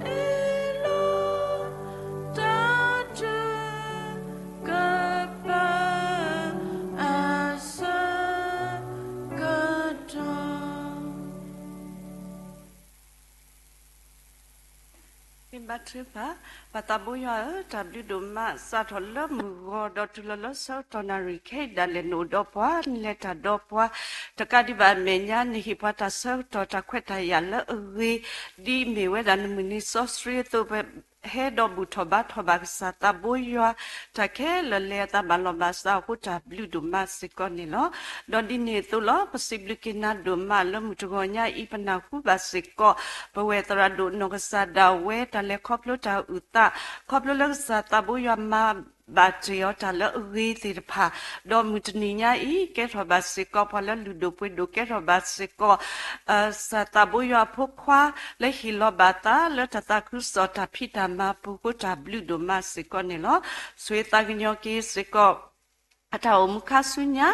အ့ၣ်လိာ် တၢ်ထုကဖၣ်အဆၢကတီၢ် မ့ၢ်ဘါထုကဖၣ်, ပၢ်သးဘိယွၤဧၢ, တၢ်ဘျုးဒိၣ်မး စးထီၣ်လၢမုၢ်ဂီၤဒီးတုၤလီၤလၢဆၢကတီၢ်နၣ်ရံၣ်ခဲအံၤဒၣ်လဲာ် နအိၣ်ဒီးပှၤ နလဲၤတၢ်ဒီးပှၤ, တကးဒံးဘၣ်အမဲာ်ညါ နဟ့ၣ်ပှၤတၢ်ဆၢကတီၢ်တၢ်ခွဲးတၢ်ယာ်လၢအဂ့ၤ, ဒ်အမ့ၢ်ဝဲဒၣ်နမုၢ်နံၤစီဆှံအသိး ပ ဟဲဒီးဘူၣ်ထီၣ်ဘါထီၣ်ဘၣ်ကစၢ်သးဘိယွၤ တၢ်ခဲလၢာ်လၢအသးဘၣ်လီၤဘၣ်စးအဃိ တၢ်ဘျုးဒိၣ်မးစ့ၢ်ကီးန့ၣ်လီၤ. ဒီးဒ်န့ၣ်အသိးလီၤ ပစံးဘျုးက့ၤနၤဒိၣ်မးလၢမုၢ်တဂီၤညါအံၤ ပနၢ်ဟူဘၣ်စ့ၢ်ကီး ပဝဲၢ်သရၣ်ဒိၣ်နီၢ်ကစၢ်ဒၣ်ဝဲ တၢ်လဲၤခီဖျိတၢ်အုၣ်သး ခီဖျိလၢကစၢ်သးဘိယွၤမၤဘၣ်တ့ၢ်အီၤတၢ်လၢအဂ့ၤသ့ၣ်တဖၣ်, ဒီးမုၢ်တနံၤညါအံၤ ကဲထီၣ်ဘၣ်စ့ၢ်ကီး ပှၤလၢလုၢ်ဒိၣ်ပှ့ၤဒိၣ် ကဲထီၣ်ဘၣ်စ့ၢ်ကီး ကစၢ်သးဘိယွၤအဖိခွါ လၢဟ့ၣ်လီၤဘၣ်သးလၢတၢ်သးခုကစီၣ်တၢ်ဖံးတၢ်မၤပူၤအဃိ တၢ်ဘျုးဒိၣ်မးစ့ၢ်ကီးန့ၣ်လီၤ. ဆိၣ်ဂ့ၤသးကညီၤက့ၤစ့ၢ်ကီး အတၢ်အိၣ်မူခါဆူညါ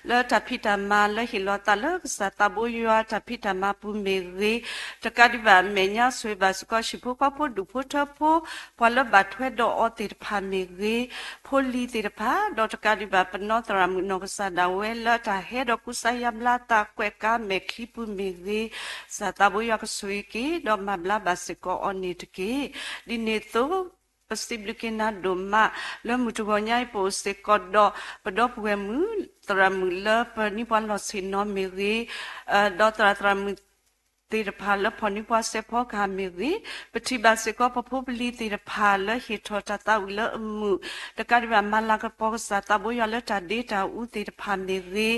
လၢတၢ်ဖံးတၢ်မၤလၢဟ့ၣ်လီၤသးလၢကစၢ်သးဘိယွၤတၢ်ဖံးတၢ်မၤပူၤမ့ၢ်ဂ့ၤ, တကးဒံးဘၣ်အမဲာ်ညါ ဆိၣ်ဂ့ၤဘၣ်စ့ၢ်ကီး ဟံၣ်ဖိဃီဖိဒူၣ်ဖိထၢဖိ ပှၤလၢဘၣ်ထွဲဒီးအီၤသ့ၣ်တဖၣ်မ့ၢ်ဂ့ၤ, ဖိလံၤသ့ၣ်တဖၣ်, ဒီးတကးဒံးဘၣ် ပနီၢ်သရၣ်မုၣ်နီၢ်ကစၢ်ဒၣ်ဝဲလၢတၢ်ဟဲဒီးကူစါယါဘျါသးကွဲးကါမဲာ်ချံပူၤမ့ၢ်ဂ့ၤ, ကစၢ်သးဘိယွၤကဆိၣ်ဂ့ၤက့ၤ ဒီးမၤဘျါဘၣ်စ့ၢ်ကီးအီၤန့ၣ်တက့ၢ်. ဒ်န့ၣ်အသိး ပစံးဘျုးက့ၤနၤဒိၣ်မး လၢမုၢ်တဂီၤညါအံၤ ပအိၣ်စ့ၢ်ကီးဒီး ပဒီပုၢ်ဝဲၢ်မုၣ် သရၣ်မုၣ်လၢပန့ၢ်ပှၤလီၢ်ဆ့ၣ်နီၤမ့ၢ်ဂ့ၤ, ဒီးသရၣ်သရၣ်မုၣ် သ့ၣ်တဖၣ်လၢဖီၣ်န့ၢ်ပှၤစဲးဖီကဟၣ်မ့ၢ်ဂ့ၤ, ပထံၣ်ဘၣ်စ့ၢ်ကီးပဖိပလံၤသ့ၣ်တဖၣ်လၢဟ့ၣ်ထီၣ်တၢ်သးဝံၣ်လၢအမုာ်, တကးဒံးဘၣ်မၤလၤကပီၤကစၢ်သးဘိယွၤလၢတၢ်ဒ့တၢ်အူသ့ၣ်တဖၣ်မ့ၢ်ဂ့ၤ,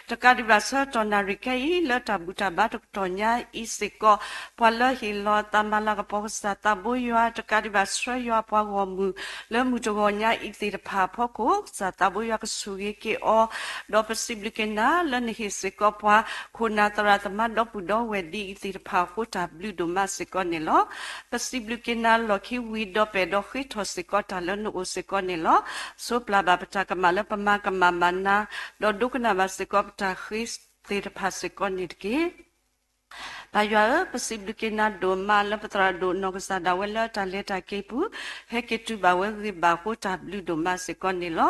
တကးဒံးဘၣ်ဆၢကတီၢ်နၣ်ရံၣ်ခဲအံၤလၢတၢ်ဘူၣ်တၢ်ဘါတကတီၢ်ညါအံၤစ့ၢ်ကီး, ပှၤလၢဟ့ၣ်လီၤအသးမၤလၤကပီၤကစၢ်သးဘိယွၤ တကးဒံးဘၣ်ဆှၢယွၤပှၤဂီၢ်မုၢ် လၢမုၢ်တဂီၤညါအံၤသ့ၣ်တဖၣ်အဖီခိၣ် ကစၢ်သးဘိယွၤကဆိၣ်ဂ့ၤက့ၤအီၤ, ဒီးပစံးဘျုးက့ၤနၤလၢနဟ့ၣ်စ့ၢ်ကီးပှၤခိၣ်နၢ်သရၣ်သမါဒီပုၢ်ဒီဝဲၢ်ဒ်အံၤသ့ၣ်တဖၣ်အဃိတၢ်ဘျုးဒိၣ်မးစ့ၢ်ကီးန့ၣ်လီၤ. ပစံးဘျုးက့ၤနၤလီၢ်ခံဝံၤဒီးပဲာ်ဒီးဃ့ထီၣ်စ့ၢ်ကီးတၢ်လၢနအိၣ်စ့ၢ်ကီးန့ၣ်လီၤ. ဆိပျၢ်ဘၣ်ပတၢ်ကမၣ်လၢပမၤကမၣ်ဘၣ်နၤ, ဒီးဒိကနၣ်ဘၣ်စ့ၢ်ကီးပတၢ်ဃ့သ့ၣ်တဖၣ်စ့ၢ်ကီးန့ၣ်တက့ၢ်. ပၢ်ယွၤဧၢ, ပစံးဘျုးက့ၤနၤဒိၣ်မးလၢပသရၣ်ဒိၣ်နီၢ်ကစၢ်ဒၣ်ဝဲလၢတၢ်လဲၤတၢ်က့ၤပူၤ ဟဲက့ၤတုၤဘၣ်ဝဲဂ့ၤဘၣ်အဃိတၢ်ဘျုးဒိၣ်မးစ့ၢ်ကီးန့ၣ်လီၤ.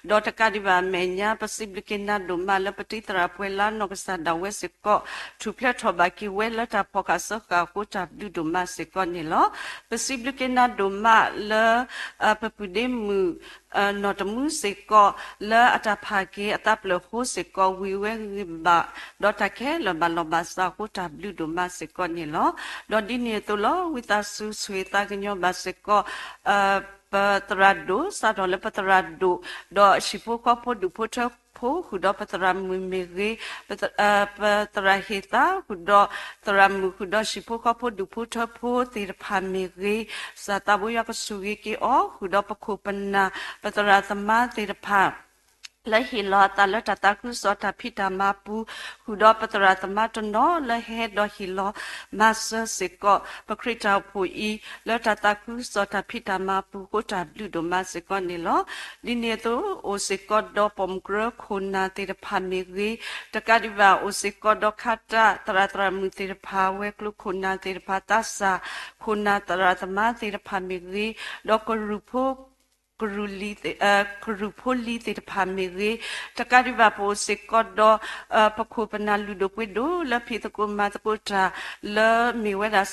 ဒီးတကးဒံးဘၣ်အမဲာ်ညါ ပစံးဘျုးက့ၤနၤဒိၣ်မးလၢပတံၤသရၣ်ပှဲၤလါနီၢ်ကစၢ်ဒၣ်ဝဲစ့ၢ်ကီး ထူၣ်ဖျဲးထီၣ်ဘၣ်က့ၤဝဲလၢတၢ်ဖီၣ်ဃာ်စၢဃာ်အဃိတၢ်ဘျုးဒိၣ်မးစ့ၢ်ကီးန့ၣ်လီၤ. ပစံးဘျုးက့ၤနၤဒိၣ်မးလၢ ပပုၢ်ဒ့မုၣ် နီၢ်တမူစ့ၢ်ကီး လၢအတၢ်ဖးက့ၤအသးပျၢၤဃိစ့ၢ်ကီး ဝံၤဝဲဂ့ၤဘၣ် ဒီးတၢ်ခဲလၢာ်ဘၣ်လီၤဘၣ်စးအဃိတၢ်ဘျုးဒိၣ်မးစ့ၢ်ကီးန့ၣ်လီၤ. ဒီးဒ်န့ၣ်အသိးလီၤ ဝံသးစူၤဆိၣ်ဂ့ၤသးကညီၤဘၣ်စ့ၢ်ကီး ပသရၣ်ဒိၣ် စးထီၣ်လၢပသရၣ်ဒိၣ် ဒီးဟံၣ်ဖိဃီဖိဒူၣ်ဖိထၢဖိ ဃုာ်ဒီးပသရၣ်မုၣ်မ့ၢ်ဂ့ၤ, ပသရၣ်ဟ့ၣ်သး ဃုာ်ဒီးသရၣ်မုၣ် ဃုာ်ဒီးဟံၣ်ဖိဃီဖိဒူၣ်ဖိထၢဖိသ့ၣ်တဖၣ်မ့ၢ်ဂ့ၤ, ကစၢ်သးဘိယွၤကဆိၣ်ဂ့ၤက့ၤအီၤ ဃုာ်ဒီးပခိၣ်ပနၢ် ပသရၣ်သမါသ့ၣ်တဖၣ် လၢဟ့ၣ်လီၤအသးလၢတၢ်သးခုကစီၣ်တၢ်ဖံးတၢ်မၤပူၤ, ဃုာ်ဒီးပသရၣ်သမါတနီၤလၢဟဲဒီးဟ့ၣ်လီၤမၤစၢၤစ့ၢ်ကီး ပခရံာ်တၢ်အိၣ်ဖှိၣ်အံၤ လၢတၢ်သးခုကစီၣ်တၢ်ဖံးတၢ်မၤပူၤအဃိတၢ်ဘျုးဒိၣ်မးစ့ၢ်ကီးန့ၣ်လီၤ. ဒ်န့ၣ်အသိး အိၣ်စ့ၢ်ကီးဒီးပိာ်မုၣ်ကရၢခိၣ်နၢ်သ့ၣ်တဖၣ်မ့ၢ်ဂ့ၤ, တကးဒံးဘၣ် အိၣ်စ့ၢ်ကီးဒီးခးတၢ်သရၣ်သရၣ်မုၣ်သ့ၣ်တဖၣ် ဝဲၤကျိၤခိၣ်နၢ်သ့ၣ်တဖၣ် သးစၢ်ခိၣ်နၢ်သရၣ်သမါသ့ၣ်တဖၣ်မ့ၢ်ဂ့ၤ, ဒီးကရူၢ်ဖိ ကရူၢ်လံၤသ့ၣ် ကရူၢ်ဖိလံၤသ့ၣ်တဖၣ်မ့ၢ်ဂ့ၤ, တကးဒံးဘၣ်ပအိၣ်စ့ၢ်ကီးဒီး ပခိၣ်ပနၢ်လုၢ်ဒိၣ်ပှ့ၤဒိၣ်လၢဖံးသကိးမၤသကိးတၢ် လၢမ့ၢ်ဝဲဒၣ်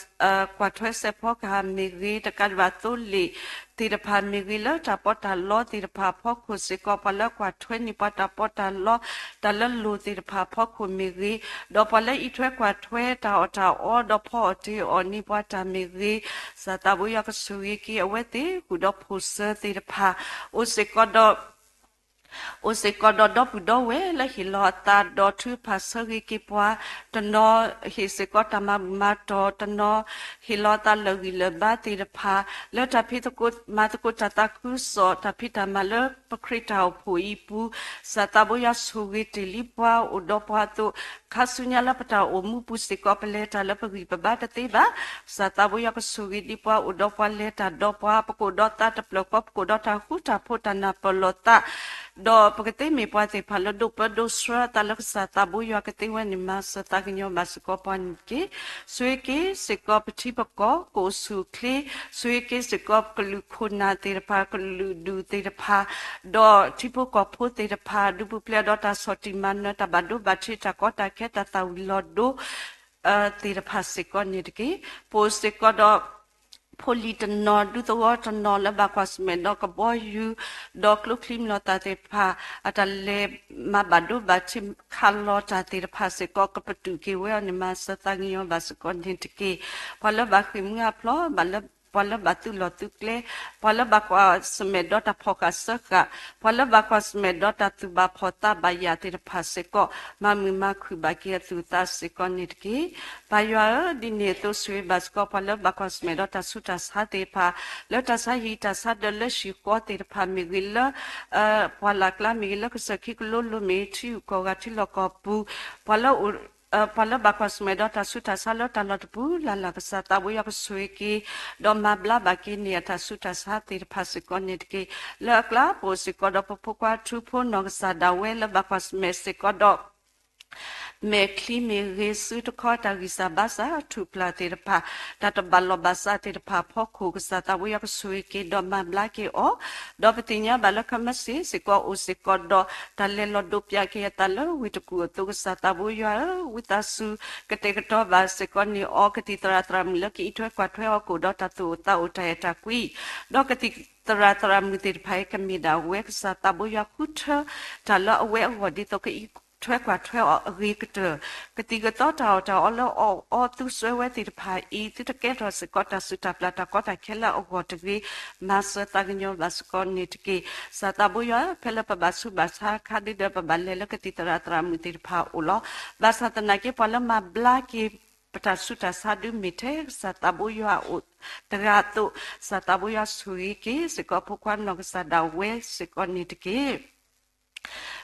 ကွၢ်ထွဲစဲးဖီကဟၣ်မ့ၢ်ဂ့ၤ, တကးဒံးဘၣ်သိလ့ၣ်သ့ၣ်တဖၣ်မ့ၢ်ဂ့ၤ, လၢတၢ်ပီးတၢ်လီသ့ၣ်တဖၣ်အဖီခိၣ်စ့ၢ်ကီး ပှၤလၢကွၢ်ထွဲန့ၢ်ပှၤတၢ်ပီးတၢ်လီ တၢ်လၢလိၤသ့ၣ်တဖၣ်အဖီခိၣ်မ့ၢ်ဂ့ၤ, ဒီးပှၤလၢအံးထွဲကွၢ်ထွဲတၢ်အီၣ်တၢ်အီ ဒီးဖီအီၣ်တ့ၤအီၣ်န့ၢ်ပှၤတၢ်မ့ၢ်ဂ့ၤ, ကစၢ်သးဘိယွၤကဆိၣ်ဂ့ၤက့ၤအဝဲသ့ၣ် ဃုာ်ဒီးဖိၣ်စၢၤသ့ၣ်တဖၣ် အိၣ်စ့ၢ်ကီးဒီး အိၣ်စ့ၢ်ကီးဒီးဒီပုၢ်ဒီဝဲၢ်လၢဟ့ၣ်လီၤအသးဒီးထုကဖၣ်ဆၢဂ့ၤက့ၤပှၤ, တနီၤဟ့ၣ်စ့ၢ်ကီးတၢ်မၤဘူၣ်မၤတီၢ်, တနီၤဟ့ၣ်လီၤအသးလၢာ်ဂံၢ်လၢာ်ဘါသ့ၣ်တဖၣ်, လၢတၢ်ဖံးသကိးမၤသကိးတၢ်သးခုကစီၣ် တၢ်ဖံးတၢ်မၤလၢပခရံာ်တၢ်အိၣ်ဖှိၣ်အံၤအပူၤ, ကစၢ်သးဘိယွၤဆိၣ်ဂ့ၤတ့ၢ်လံပှၤအိၣ်ဒီးပှၤအသိး, ခါဆူညါလၢပတၢ်အိၣ်မူပူၤစ့ၢ်ကီး ပလဲၤတၢ်လၢပဂံၢ်ပဘါတသ့ဘၣ်, ကစၢ်သးဘိယွၤကဆိၣ်ဂ့ၤဒံးပှၤအိၣ်ဒီးပှၤလဲၤတၢ်ဒီးပှၤ ပကအိၣ်ဒီးသးတဖျၢၣ်ဃီ ပကအိၣ်ဒီးတၢ်ဃူတၢ်ဖိးတၢ်နၢ်ပၢၢ်လိာ်သး ဒီးပကသ့မ့ၢ်ပှၤသ့ၣ်တဖၣ်လၢဒိးပၢဒိးဆှၢအသးလၢကစၢ်သးဘိယွၤကသ့ဝဲန့ၣ် မၤစၢၤသးကညီၤဘၣ်စ့ၢ်ကီးပှၤန့ၣ်တက့ၢ်. ဆိၣ်ဂ့ၤက့ၤစ့ၢ်ကီးပထံပကီၢ် ကအိၣ်ဆူၣ်အိၣ်ချ့, ဆိၣ်ဂ့ၤက့ၤစ့ၢ်ကီးကလုာ်ခိၣ်နၢ်သ့ၣ်တဖၣ် ကလုာ်ဒူၣ်သ့ၣ်တဖၣ် ဒီးထံဖိကီၢ်ဖိသ့ၣ်တဖၣ် ဒုးပူၤဖျဲးဒီးတၢ်ဆီၣ်တံၢ်မၤနၢၤ တၢ်ဘၣ်ဒိဘၣ်ထံး တၢ်ကီတၢ်ခဲ တၢ်သၣ်ဝံၤလီၤဒိ သ့ၣ်တဖၣ်စ့ၢ်ကီးန့ၣ်တက့ၢ်. ပအိၣ်စ့ၢ်ကီးဒီး ဖိလံၤတနီၤ ဒူသဝီတနီၤလၢဘၣ်ကွၢ်ဆၢၣ်မဲာ်ဒီးကဘီယူၤ ဒီးကျိချံမျိာ်သၣ်သ့ၣ်တဖၣ် အတၢ်လဲၤမၤဘၣ်ဒိဘၣ်ထံးခးလီၤတၢ်သ့ၣ်တဖၣ်စ့ၢ်ကီး ကပတုာ်က့ၤဝဲအီၤန့ၣ် မၤစၢၤသးကညီၤဘၣ်စ့ၢ်ကီးန့ၣ်တက့ၢ်. ပှၤလၢဘၣ်ဃ့ၢ်မှံဟးဖျိး ပှၤလၢဘၣ်သုးလီၢ်သုးကျဲ ပှၤလၢဘၣ်ကွၢ်ဆၢၣ်မဲာ်ဒီးတၢ်ဖီၣ်ဃာ်စၢဃာ် ပှၤလၢဘၣ်ကွၢ်ဆၢၣ်မဲာ်ဒီးတၢ်သူၣ်ဘၣ်ဖှီၣ်သးဘၣ်ယာ်သ့ၣ်တဖၣ်စ့ၢ်ကီး မၤမုာ်မၤခုၣ်ဘၣ်က့ၤအသူၣ်အသးစ့ၢ်ကီးန့ၣ်တက့ၢ်. ပၢ်ယွၤဧၢ, ဒ်န့ၣ်အသိးဆိၣ်ဂ့ၤဘၣ်စ့ၢ်ကီး ပှၤလၢဘၣ်ကွၢ်ဆၢၣ်မဲာ်ဒီးတၢ်ဆူးတၢ်ဆါသ့ၣ်တဖၣ် လၢတၢ်ဆါဟံၣ်တၢ်ဆါဒၢးလၢဟံၣ်ဃီသ့ၣ်တဖၣ်မ့ၢ်ဂ့ၤ လၢ ပှၢ်လၢ်ကျါမ့ၢ်ဂ့ၤ လၢကစၢၢ်ခံကလိလိမ့ၢ် ထံဂုၤကီၢ်ဂၤထံလီၢ်ကီၢ်ပူၤ ပှၤလၢ ပှၤလၢဘၣ်ကွၢ်ဆၢၣ်မဲာ်ဒီးတၢ်ဆူးတၢ်ဆါလၢတၢ်လီၢ်တပူၤလၢ်လၢ် ကစၢ်သးဘိယွၤကဆိၣ်ဂ့ၤက့ၤ ဒီးမၤဘျါဘၣ်က့ၤန့ၢ်အတၢ်ဆူးတၢ်ဆါသ့ၣ်တဖၣ်စ့ၢ်ကီးန့ၣ်တက့ၢ်. လၢအကျါပအိၣ်စ့ၢ်ကီးဒီးပဖိခွါထူဖိနီၢ်ကစၢ်ဒၣ်ဝဲလၢဘၣ်ကွၢ်ဆၢၣ်မဲာ်စ့ၢ်ကီးဒီး မဲာ်ချံမ့ၢ်ဂ့ၤ စုတခီတၢ်ဂံၢ်စၢ်ဘါစၢ် ထူၣ်ဖျးသ့ၣ်တဖၣ် တၢ်တဘၣ်လီၢ်ဘၣ်စးသ့ၣ်တဖၣ်အဖီခိၣ် ကစၢ်သးဘိယွၤကဆိၣ်ဂ့ၤက့ၤဒီးမၤဘျါက့ၤအီၤ ဒီးပသ့ၣ်ညါဘၣ်လၢ ခမစ့ၣ် စ့ၢ်ကီးအိၣ်စ့ၢ်ကီးဒီး တၢ်လဲၤလီၤဒိးပၠးက့ၤအသးလၢဝ့ၢ်တကူၣ်အသိး ကစၢ်သးဘိယွၤဧၢ, ဝံသးစူၤ ကတဲာ်ကတီၤဘၣ်စ့ၢ်ကီးန့ၢ်အီၤ ကသံၣ်သရၣ်သရၣ်မုၣ်လၢကအံးထွဲကွၢ်ထွဲအီၤကအိၣ်ဒီးတၢ်သူၣ်အိၣ်သးအိၣ်တၢ်အဲၣ်တၢ်ကွံ ဒီးကသံၣ်သရၣ်သရၣ်မုၣ်သ့ၣ်တဖၣ်အံၤကမ့ၢ်ဒၣ်ဝဲ ကစၢ်သးဘိယွၤဃုထၢတၢ်လၢအဝဲအဂီၢ်ဒ်သိးကအံး ထွဲကွၢ်ထွဲအီၤအဂ့ၤကတၢၢ်, ကသံၣ်ကသီတၢ်အီၣ်တၢ်အီလၢအီၣ်အီသုစွဲဝဲသ့ၣ်တဖၣ်အံၤ သုတကဲထီၣ်စ့ၢ်ကီးတၢ်စူၢ်တၢ်ပျၢ်တၢ်ကီတၢ်ခဲလၢအဂီၢ်တဂ့ၤ, မၤစၢၤသးကညီၤဘၣ်စ့ၢ်ကီးန့ၣ်တက့ၢ်. ကစၢ်သးဘိယွၤ ဖဲလၢပဘၣ်ဆူးဘၣ်ဆါအခါဒ်ဒီး ပဘၣ်လဲၤလၢကသံၣ်သရၣ်သရၣ်မုၣ်သ့ၣ်တဖၣ်အအိၣ်လီၤ. ဘၣ်ဆၣ်သနာ်က့ ပှၤလၢမၤဘျါက့ၤ ပတၢ်ဆူးတၢ်ဆါဒုးမ့ၢ်ထဲကစၢ်သးဘိယွၤအအိၣ်တဂၤအသိး, ကစၢ်သးဘိယွၤဆိၣ်ဂ့ၤက့ၤစ့ၢ်ကီးဖိခွါနီၢ်ကစၢ်ဒၣ်ဝဲစ့ၢ်ကီးန့ၣ်တက့ၢ်.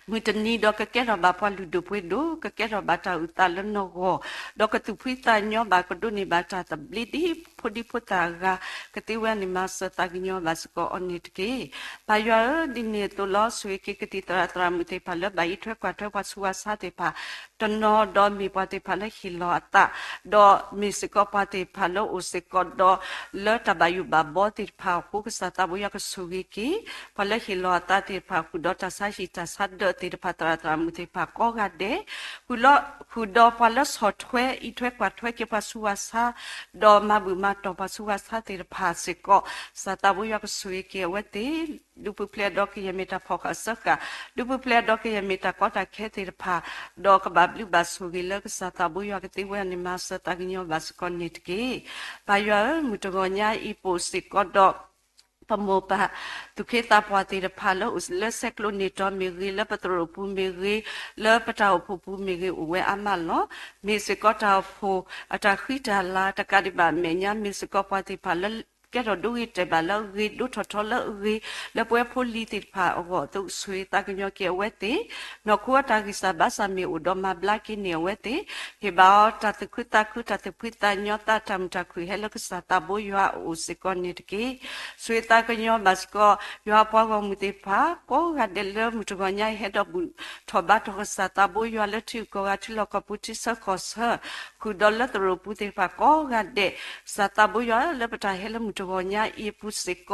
မုၢ်တနံၤဒီးကကဲထီၣ်ဘၣ်ပှၤလုၢ်ဒိၣ်ပှ့ၤဒိၣ်, ကကဲထီၣ်ဘၣ်တၢ်အုၣ်သးလၢနဂီၢ်, ဒီးကသူၣ်ဖှံသးညီဘၣ်ကဒိးန့ၢ်ဘၣ်တၢ်သဘျ့ဒ်ဖိဒံဖိသၣ်အဂၤ, ကသ့ဝဲန့ၣ် မၤစၢၤသးကညီၤဘၣ်စ့ၢ်ကီးအီၤန့ၣ်တက့ၢ်. ပၢ်ယွၤဧၢ, ဒ်န့ၣ်အသိးလီၤ. ဆိၣ်ဂ့ၤက့ၤကသံၣ်သရၣ်သရၣ်မုၣ်သ့ၣ်တဖၣ်လၢဘၣ်အံးထွဲကွၢ်ထွဲပှၤဆူးဝဲဆါသ့ၣ်တဖၣ် တနီၤဒီးမ့ၢ်ပှၤသ့ၣ်တဖၣ်လၢဟ့ၣ်လီၤအသး, ဒီးမ့ၢ်စ့ၢ်ကီးပှၤသ့ၣ်တဖၣ်လၢအိၣ်စ့ၢ်ကီးဒီး လၢတၢ်ဘၣ်ယိၣ်ဘၣ်ဘီသ့ၣ်တဖၣ်အဃိ, ကစၢ်သးဘိယွၤကဆိၣ်ဂ့ၤက့ၤ ပှၤလၢဟ့ၣ်လီၤအသးသ့ၣ်တဖၣ် ဃုာ်ဒီးတၢ်ဆါဟံၣ်တၢ်ဆါဒၢးသ့ၣ်တဖၣ် သရၣ်သရၣ်မုၣ်သ့ၣ်တဖၣ်ကိးဂၤဒဲး, ဃုာ်ဒီးပှၤလၢဆီၣ်ထွဲအံးထွဲကွၢ်ထွဲက့ၤပှၤဆူးဝဲဆါ, ဒီးမၤဘူၣ်မၤတီၢ်ပှၤဆူးဝဲဆါသ့ၣ်တဖၣ်စ့ၢ်ကီး, ကစၢ်သးဘိယွၤကဆိၣ်ဂ့ၤက့ၤအဝဲသ့ၣ် ဒုးပူၤဖျဲးဒီးကယဲၢ်မ့ၢ်တၢ်ဖီၣ်ဃာ်စၢဃာ်, ဒုးပူၤဖျဲးဒီးကယဲၢ်မ့ၢ်တၢ်ကီတၢ်ခဲသ့ၣ်တဖၣ်, ဒီးကဘၣ်ဘျုးဘၣ်ဆိၣ်ဂ့ၤလၢကစၢ်သးဘိယွၤကသ့ဝဲန့ၣ် မၤစၢၤသးကညီၤဘၣ်စ့ၢ်ကီးန့ၣ်တက့ၢ်. ပၢ်ယွၤဧၢ, မုၢ်တဂီၤညါအံၤပအိၣ်စ့ၢ်ကီးဒီး ပမိၢ်ပၢ်သူၣ်က့သးပှၢ်သ့ၣ်တဖၣ်လၢအိၣ်လၢဆဲးကျိးန့ၢ်တီၤမ့ၢ်ဂ့ၤ, လၢပသရိာ်ပူၤမ့ၢ်ဂ့ၤ, လၢပတၢ်အိၣ်ဖှိၣ်ပူၤမ့ၢ်ဂ့ၤ အိၣ်ဝဲအါမးလီၤ. မ့ၢ်စ့ၢ်ကီးတၢ်အိၣ်ဖှိၣ်အတၢ်ဃံတၢ်လၤ တကးဒံးဘၣ်အမဲာ်ညါ မ့ၢ်စ့ၢ်ကီးပှၤသ့ၣ်တဖၣ်လၢ ကဲထီၣ်ဒိဂ့ၤတဲာ်ဘၣ်လၢအဂ့ၤ, ဒိၣ်ထီၣ်ထီလၢအဂ့ၤ, လၢပဝဲဖိလံၤသ့ၣ်တဖၣ်အဂီၢ်အသိး ဆိၣ်ဂ့ၤသးကညီၤက့ၤအဝဲသ့ၣ်, နီၢ်ခိအတၢ်ဂံၢ်စၢ်ဘါစၢ်မ့ၢ်အိၣ်ဒီးမၤဘျါက့ၤန့ၢ်အဝဲသ့ၣ်, ဟ့ၣ်ဘၣ်အီၤတၢ်သူၣ်ခုသးခု တၢ်သူၣ်ဖှံသးညီ သးတၢ်မုာ်တၢ်ခုၣ်ဟဲလၢကစၢ်သးဘိယွၤအအိၣ်စ့ၢ်ကီးန့ၣ်တက့ၢ်. ဆိၣ်ဂ့ၤသးကညီၤဘၣ်စ့ၢ်ကီး ယွၤအပှၤဂီၢ်မုၢ်သ့ၣ်တဖၣ် ကိးဂၤဒဲးလၢမုၢ်တဂီၤညါအံၤ ဟဲဒီးဘူၣ်ထီၣ်ဘါထီၣ်ကစၢ်သးဘိယွၤလၢထံဂုၤကီၢ်ဂၤ ထံလီၢ်ကီၢ်ပူၤ ထံဆၢကီၢ်ဆၢ, ဃုာ်ဒီးလၢသရိာ်ပူၤသ့ၣ်တဖၣ်ကိးဂၤဒဲး, ကစၢ်သးဘိယွၤလၢပတၢ်ဟဲလၢမုၢ်တဂီၤညါအံၤအပူၤစ့ၢ်ကီး, က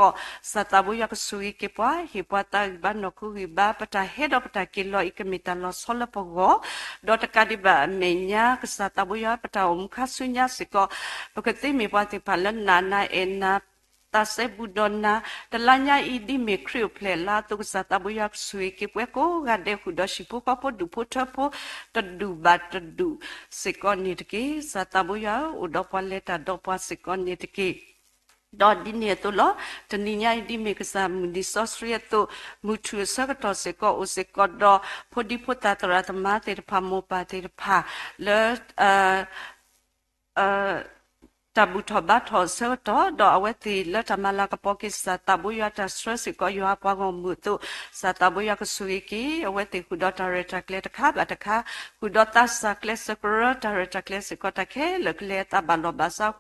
စၢ်သးဘိယွၤကဆိၣ်ဂ့ၤက့ၤပှၤ, ဟ့ၣ်ပှၤသးဂံၢ်ဘါနီၢ်ခိဂံၢ်ဘါ, ပတၢ်ဟဲဒီးပတၢ်က့ၤလီၤအံၤ ကမ့ၢ်တၢ်လီၤဆီလၢပဂီၢ်, ဒီးတကးဒံးဘၣ်အမဲာ်ညါ ကစၢ်သးဘိယွၤ ပတၢ်အိၣ်မူခါဆူညါစ့ၢ်ကီး ပကသ့မ့ၢ်ပှၤသ့ၣ်တဖၣ်လၢနာ်နၤအဲၣ်နၤ သးစဲဘူးဒီးနၤ, တလါညါအံၤဒ်မ့ၢ်ခရံာ်အိၣ်ဖျဲၣ်လါအသိး ကစၢ်သးဘိယွၤကဆိၣ်ဂ့ၤက့ၤပှၤကိးဂၤဒဲး ဃုာ်ဒီးဟံၣ်ဖိဃီဖိဒူၣ်ဖိထၢဖိ တဒူၣ်ဘၣ်တဒူၣ်စ့ၢ်ကီးန့ၣ်တက့ၢ်. ကစၢ်သးဘိယွၤဧၢ, အိၣ်ဒီးပှၤလဲၤတၢ်ဒီးပှၤစ့ၢ်ကီးန့ၣ်တက့ၢ်. ဒီးဒ်န့ၣ်အသိးလီၤ. တနံၤညါအံၤ ဒ်မ့ၢ်ကစၢ်မုၢ်နံၤစီဆှံအသိး, မုၢ်ထူၣ်အဆၢကတီၢ်စ့ၢ်ကီး အိၣ်စ့ၢ်ကီးဒီး ဖိဒံဖိသၣ်သရၣ်သမါသ့ၣ်တဖၣ် မိၢ်ပၢ်သ့ၣ်တဖၣ် လၢ တၢ်ဘူၣ်ထီၣ်ဘါထီၣ်အဆၢကတီၢ်, ဒီးအဝဲသ့ၣ်လၢတၢ်မၤလၤကပီၤက့ၤ ကစၢ်သးဘိယွၤ တၢ်ဆှၢစ့ၢ်ကီးယွၤအပှၤဂီၢ်မုၢ်အသိး, ကစၢ်သးဘိယွၤကဆိၣ်ဂ့ၤက့ၤ အဝဲသ့ၣ် ဃုာ်ဒီးတၢ်ရဲၣ်တၢ်ကျဲၤတခါဘၣ်တခါ, ဃုာ်ဒီးသးစၢ်ကျဲးစၢးကရၢ တၢ်ရဲၣ်တၢ်ကျဲၤစ့ၢ်ကီး တၢ်ခဲလၢာ်ကလဲၤအသးဘၣ်လီၢ်ဘၣ်စး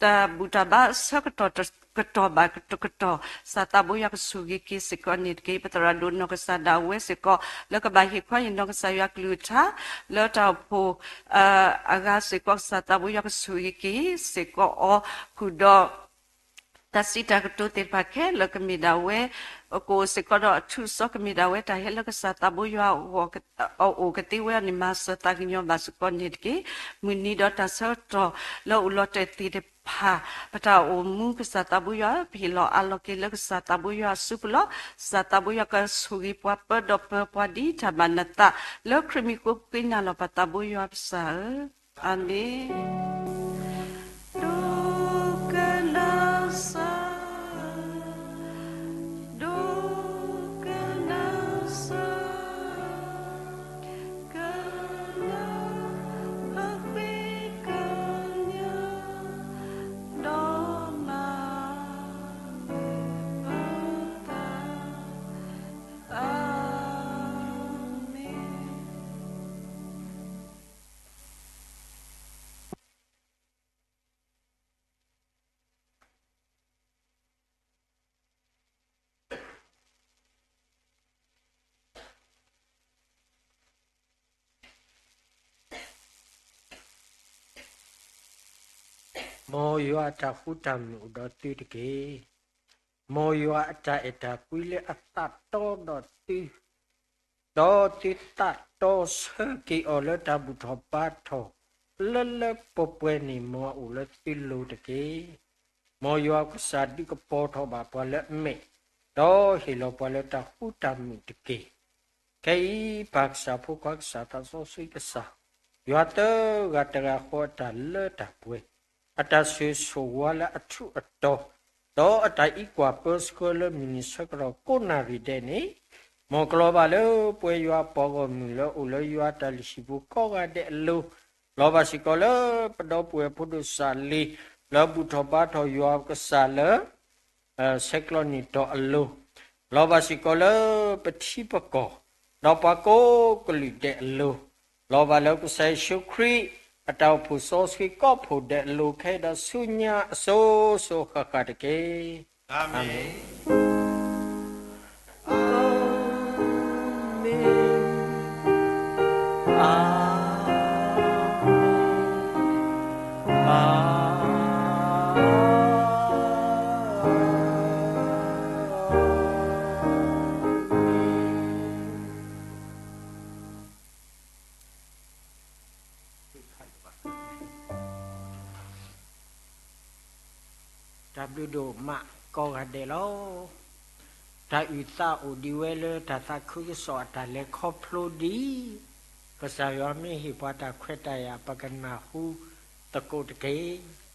တၢ်ဘူၣ်တၢ်ဘါအဆၢကတီၢ်တကတီၢ်ဘၣ်တကတီၢ်, ကစၢ်သးဘိယွၤကဆိၣ်ဂ့ၤက့ၤစ့ၢ်ကီးန့ၣ်တက့ၢ်. ပသရၣ်ဒိၣ်နီၢ်ကစၢ်ဒၣ်ဝဲစ့ၢ်ကီး လၢကဘၣ်ဟ့ၣ်ခီဟ့ၣ်နီၤကစၢ်ယွၤကလုၢ်ကထါ လၢတၢ်အိၣ်ဖှိၣ် အဂၤစ့ၢ်ကီး ကစၢ်သးဘိယွၤကဆိၣ်ဂ့ၤက့ၤစ့ၢ်ကီးအီၤ, ဃုာ်ဒီး တၢ်စံးတၢ်ကတိၤသ့ၣ်တဖၣ်ခဲလၢာ်ကမ့ၢ်ဒၣ်ဝဲ, ကအိၣ်စ့ၢ်ကီးဒီးအထူးအစီ ကမ့ၢ်ဒၣ်ဝဲ တၢ်ဟဲလၢကစၢ်သးဘိယွၤအအိၣ်ကသ့ဝဲအီၤန့ၣ် မၤစၢၤသးကညီၤဘၣ်စ့ၢ်ကီးန့ၣ်တက့ၢ်. မုၢ်နံၤဒီးတၢ်ဆၢကတီၢ်လၢအိၣ်လီၤတဲာ်သ့ၣ်တဖၣ် ပတၢ်အိၣ်မူ ကစၢ်သးဘိယွၤ ပဟ့ၣ်လီၤအးလီၤက့ၤလၢကစၢ်သးဘိယွၤအစုပူၤလီၤ. ကစၢ်သးဘိယွၤကဆိၣ်ဂ့ၤပှၤပၢဒီးပၢပှၤဒ်တၢ်ဘၣ်နသး လၢခရံာ်မံၤဃိ ပဃ့နၤလီၤပသးဘိယွၤပစၢ်ဧၢ, အၤမ့ၣ်. မ်ယွၤအတၢ်ဃူတၢ်မုာ်အိၣ်ဒီးသုတက့ၢ်. မ်ယွၤအတၢ်အဲၣ်တၢ်ကွံလၢအသးတီဒီးသု, ဒီးသုသးတီဆၢက့ၤအီၤလၢတၢ်ဘူၣ်ထီၣ်ဘါထီၣ် လၢလၢပှဲၤပှဲၤန့ၣ် မ်အအိၣ်လၢသုလိၤတက့ၢ်. မ်ယွၤကစၢ်ဒုးကပီၤထီၣ်ဘၣ်ပှၤလၢအမဲာ်, ဒီးဟ့ၣ်လီၤပှၤလၢတၢ်ဃူတၢ်မုာ်တက့ၢ်. ခဲအံၤ ပၢ်ကစၢ် ဖိခွါကစၢ် သးစီဆှံကစၢ်, ယွၤသၢဂၤတဂၤဃီအတၢ်လၢတၢ်ပှဲၤ, အတၢ်ဆိၣ်ဂ့ၤဆိၣ်ဝါလၢအထူးအတီၤ, ဒီးအတၢ်အံးကွၢ်ပၢဆှၢလၢမုၢ်နံၤဆၢကတီၢ်ကိးနၣ်ရံၣ်ဒဲးန့ၣ်, မ်ကလီၤဘၣ်လၢပှဲၤယွၤပှၤဂီၢ်မုၢ်လၢအိၣ်လၢယွၤတၢ်လုၢ်ဟံၣ်ပူၤကိးဂၤဒဲးအလိၤ, လီၤဘၣ်စ့ၢ်ကီးလၢပဒီပုၢ်ဝဲၢ်ဖိဒိၣ်စၢ်လံၤ လၢဘူၣ်ထီၣ်ဘါထီၣ်ယွၤကစၢ်လၢ ဆဲးကျိးနံၣ်တီၤအလိၤ, လီၤဘၣ်စ့ၢ်ကီးလၢပထံပကီၢ်, ဒီးပှၤကိးကလုာ်ဒဲးအလိၤ, လီၤဘၣ်လၢကစၢ်ယ့ၣ်ၡူးခရံာ် အတၢ်အိၣ်ဖှိၣ်စီဆှံကိးဖှိၣ်ဒဲးအလိၤ ခဲအံၤဒီးဆူညါအစိၤစိၤဃၣ်ဃၣ်တက့ၢ်. အၤမ့ၣ်. အၤမ့ၣ်. အၤမ့ၣ်. အၤမ့ၣ်. တၢ်ဘျုးဒိၣ်မးကိးဂၤဒဲးလီၤ. တၢ်အုၣ်သးအိၣ်ဒံးဝဲလၢတၢ်သးခုကစီၣ်အတၢ်လဲၤခီဖျိဒ် ကစၢ်ယွၤမ့ၢ်ဟ့ၣ်ပှၤတၢ်ခွဲးတၢ်ယာ် ပကနၢ်ဟူသကိးတက့ၢ်.